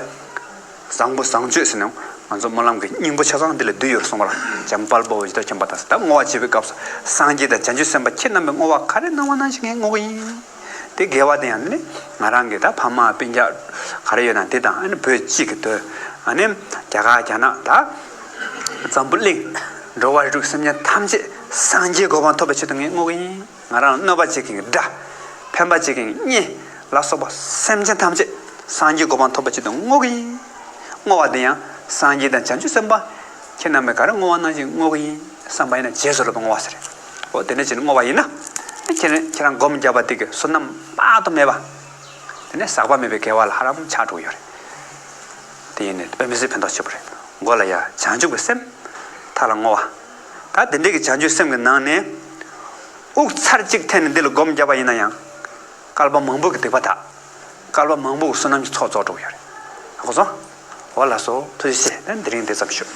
བཟང་པོ་བཟང་སྤྱོད་ཟེར་ནས་ང་ཚོ་སྨོན་ལམ་གྱི་སྙིང་པོ་ཆ་ཚང་འདི་ལ་འདུས་ཡོད་གསུངས་པ་ལ། འཇམ་དཔལ་དཔའ་བོས་ཇི་ལྟར་མཁྱེན་པ་དང་ཟེར། ད་བསྔོ་བ་བྱེད་པའི་སྐབས་སུ་སངས་རྒྱས་དང་བྱང་ཆུབ་སེམས་དཔའ་ཁྱེད་རྣམ་པས་བསྔོ་བ་ག་རེ་གནང་བ་ནང་བཞིན་ངས་བསྔོ་གི་ཡིན། དེ་དགེ་བ་དེ་ཡང་ནི་ང་རང་གི་ད་ཕ་མ་སྤུན་ཀྱག་ག་རེ་ཡོད་ན་དེ་དང་། ཨ་ནི་བོད་སྤྱི་གི་དོན། ཨ་ནི་རྒྱ་གར་རྒྱ་ནག་ད་འཛམ་བུ་གླིང་འགྲོ་བ་རིགས་དྲུག་སེམས་ཅན་ཐམས་ཅད་སངས་རྒྱས་གོ་འཕང་ཐོབ་པའི་ཆེད་དུ་ངས་བསྔོ་གི་ཡིན། ང་རང་ལ་གནོད་པ་བྱེད་མཁན་གྱི་དགྲ། ཕན་པ་བྱེད་མཁན་གྱི་གཉེན་ལ་སོགས་པ་སེམས་ཅན་ཐམས་ཅད་སངས་རྒྱས་གོ་འཕང་ཐོབ་པའི་ཆེད་དུ་བསྔོ་གི་ཡིན། བསྔོ་བ་དེ་ཡང་སངས་རྒྱས་དང་བྱང་ཆུབ་སེམས་དཔའ་ཁྱེད་རྣམ་པས་ག་རེ་བསྔོ་བ་ནང་བཞིན་བསྔོ་གི་ཡིན་བསམ་པ་ཡིན་ན་རྗེས་སུ་སློབ་པའི་བསྔོ་བ་ཟེར། འོ། དེ་འདྲ་བྱས་ནས་བསྔོ་བ་ཡིན་ན། ཁྱེད་ཁྱེད་རང་སྒོམ་བརྒྱབ་པ་དེ་གི་བསོད་ནམས་དཔག་ཏུ་མེད་པ། དེ་ནས་ཟག་པ་མེད་པའི་དགེ་བ་ལྷ་རམ་ཆགས་འགྲོ་གི་ཡོད་རེད། དེ་ཡིན་ནས་དཔེ་མི་སྲིད་ཕན་ཐོགས་ཆེ་པོ་རེད། མགོ་ལ་ཡ་བྱང་ཆུབ་ཀྱི་སེམས། མཐའ་ལ་བསྔོ་བ། ད་དེ་འདྲའི་གི་བྱང་ཆུབ་སེམས་ཀྱི་ནང་ནས། དབུགས་ཚར་གཅིག་འཐེན་ནས་འདི་ལ་སྒོམ་བརྒྱབ་པ་ཡིན་ན་ཡང་། བསྐལ་པ་མང་པོ་གི་སྡིག་པ་དག། བསྐལ་པ་མང་པོ་གི་བསོད་ནམས་ཀྱི་ཚོགས་རྫོགས་འགྲོ་གི་ཡོད་རེད། ཧ་གོ་སོང་། འོ་ལགས་སོ། ཐུགས་རྗེ་ཆེ། ད་དེ་རིང་འདི་ཙམ་ཞུ།